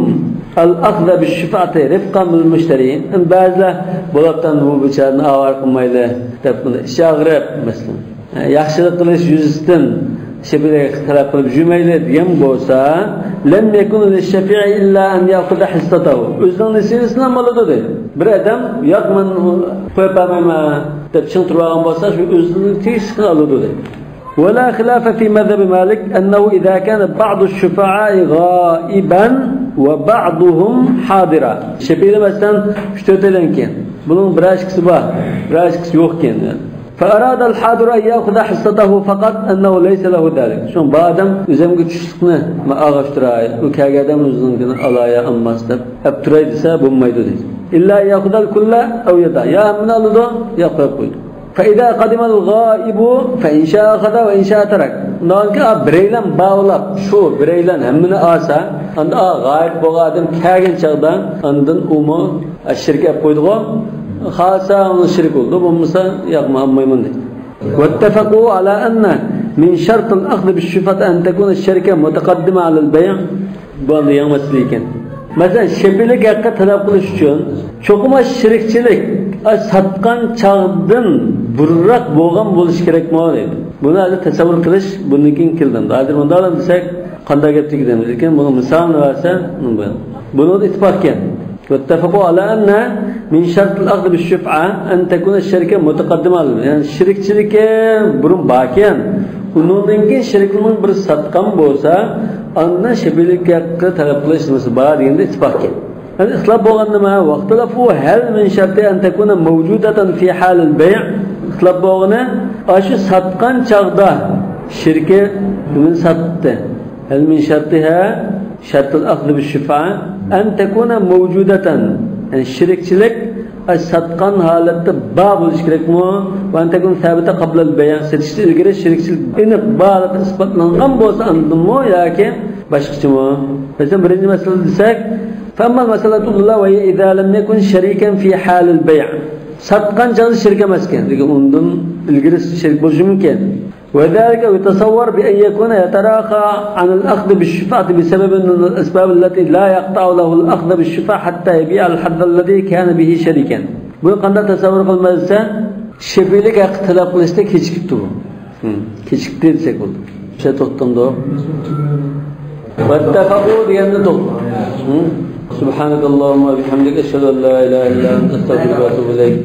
الأخذ بالشفعة رفقا بالمشتري. بەزىلەر بولۇپتان بۇ بىچارىنى ئاۋارە قىلمايلى دەپ، بۇنى ئىچى ئاغرىپ، مەسىلەن، ياخشىلىق قىلىش يۈزىسىدىن شەپىئىگە تەلەپ قىلىپ يۈرمەيلى دېگەن بولسا، لم يكن للشفيع إلا أن يأخذ حصته. ئۆزىنىڭ نېسىۋىسىنى ئالىدۇ دەيدۇ. بىر ئادەم ياق، مەن قويۇپ بەرمەيمەن دەپ چىڭ تۇرۇۋالغان بولسا، شۇ ئۆزىنىڭ تېگىشلىكىنى ئالىدۇ دەيدۇ. ولا خلاف في مذهب مالك أنه إذا كان بعض الشفعاء غائبا وبعضهم حاضرا. شەپىئىلەر مەسىلەن ئۈچ تۆتەيلەنكەن. بۇنىڭ بىرەر ئىككىسى بار، بىرەر ئىككىسى يوقكەن. فأراد الحاضر أن يأخذ حصته فقط أنه ليس له ذلك. شۇڭا بۇ ئادەم ئۆزۈمگە چۈشلۈكنى مەن ئالغاچ تۇراي، ئۇ كەلگەن ئادەم ئۆزىنىڭكىنى ئالايا ئالماس دەپ ئەپ تۇراي دېسە بولمايدۇ دەيدۇ. إلا أن يأخذ الكل أو يدع. يا ھەممىنى ئالىدۇ، يا قويۇپ قويىدۇ. فإذا قدم الغائب فإن شاء أخذ وإن شاء ترك. ئۇنداق بولغانكى، ئا، بىرەيلەن باۋلاپ، شۇ بىرەيلەن ھەممىنى ئالسا، ئاندا، ئا، غايىب بولغان ئادەم كەلگەن چاغدا ئاندىن ئۇمۇ، ئا، شېرىك ئەپ قويىدىغۇ. خالىسا ئۇنىڭ شېرىك بولىدۇ، بولمىسا ياق، مەن ئالمايمەن دەيدۇ. واتفقوا على أن من شرط الأخذ بالشفعة أن تكون الشركة متقدمة على البيع. بۇ ئەمدى يېڭى مەسىلە ئىكەن. مەسىلەن، شەپىئىلىك ھەققى تەلەپ قىلىش ئۈچۈن چوقۇم شېرىكچىلىك، ئا، ساتقان چاغدىن بۇرۇنراق بولغان بولۇشى كېرەكمۇ دەيدۇ. بۇنى ھازىر تەسەۋۋۇر قىلىش بۇندىن كېيىن كېلىدۇ. ھازىر مۇنداق دېسەك، قانداق گەپ دېگىنىمىز ئىكەن، بۇنىڭ مىسالىنى بەرسە، بۇنىڭدا ئىتتىپاق ئىكەن. واتفقوا على أن من شرط الأخذ بالشفعة أن تكون الشركة متقدمة على البيع. يەنى شېرىكچىلىكى بۇرۇن باركەن، ئۇنىڭدىن كېيىن شېرىكنىڭ بىرى ساتقان بولسا، ئاندىن شەپىئىلىك ھەققى تەلەپ قىلىش نېمىسى بار دېگەندە ئىتتىپاق ئىكەن. يەنى ئىختىلاپ بولغان نېمە؟ واختلفوا هل من شرط أن تكون موجودة في حال البيع؟ ئىختىلاپ بولغىنى، ئاشۇ ساتقان چاغدا شېرىكى نېمىنى ساتتى؟ هل من شرطها شرط الأخذ بالشفعة أن تكون موجودة. يەنى شېرىكچىلىك، ئاي، ساتقان ھالەتتە بار بولۇشى كېرەكمۇ؟ وأن تكون ثابتة قبل البيع. سېتىشتىن ئىلگىرى شېرىكچىلىك ئېنىق بارلىقى ئىسپاتلانغان بولسا ئاندىنمۇ ياكى باشقىچىمۇ؟ مەسىلەن، بىرىنچى مەسىلە دېسەك، فأما المسألة الأولى وهي إذا لم يكن شريكا في حال البيع. ساتقان چاغدا شېرىك ئەمەسكەن، لېكىن ئۇندىن ئىلگىرى شېرىك بولۇشى مۇمكىن. وذلك يتصور بأن يكون يتراخى عن الأخذ بالشفعة بسبب من الأسباب التي لا يقطع له الأخذ بالشفعة حتى يبيع الحظ الذي كان به شريكا. بۇنى قانداق تەسەۋۋۇر قىلىمىز دېسە، شەپىئىلىك ھەققى تەلەپ قىلىشتا كېچىكىپتۇ بۇ. ھىم، كېچىكتى دېسەك بولىدۇ. شۇ توختامدۇ. واتفقوا دېگەندە توختىدى. ھىم. سبحانك اللهم وبحمدك أشهد أن لا إله إلا أنت أستغفرك وأتوب إليك.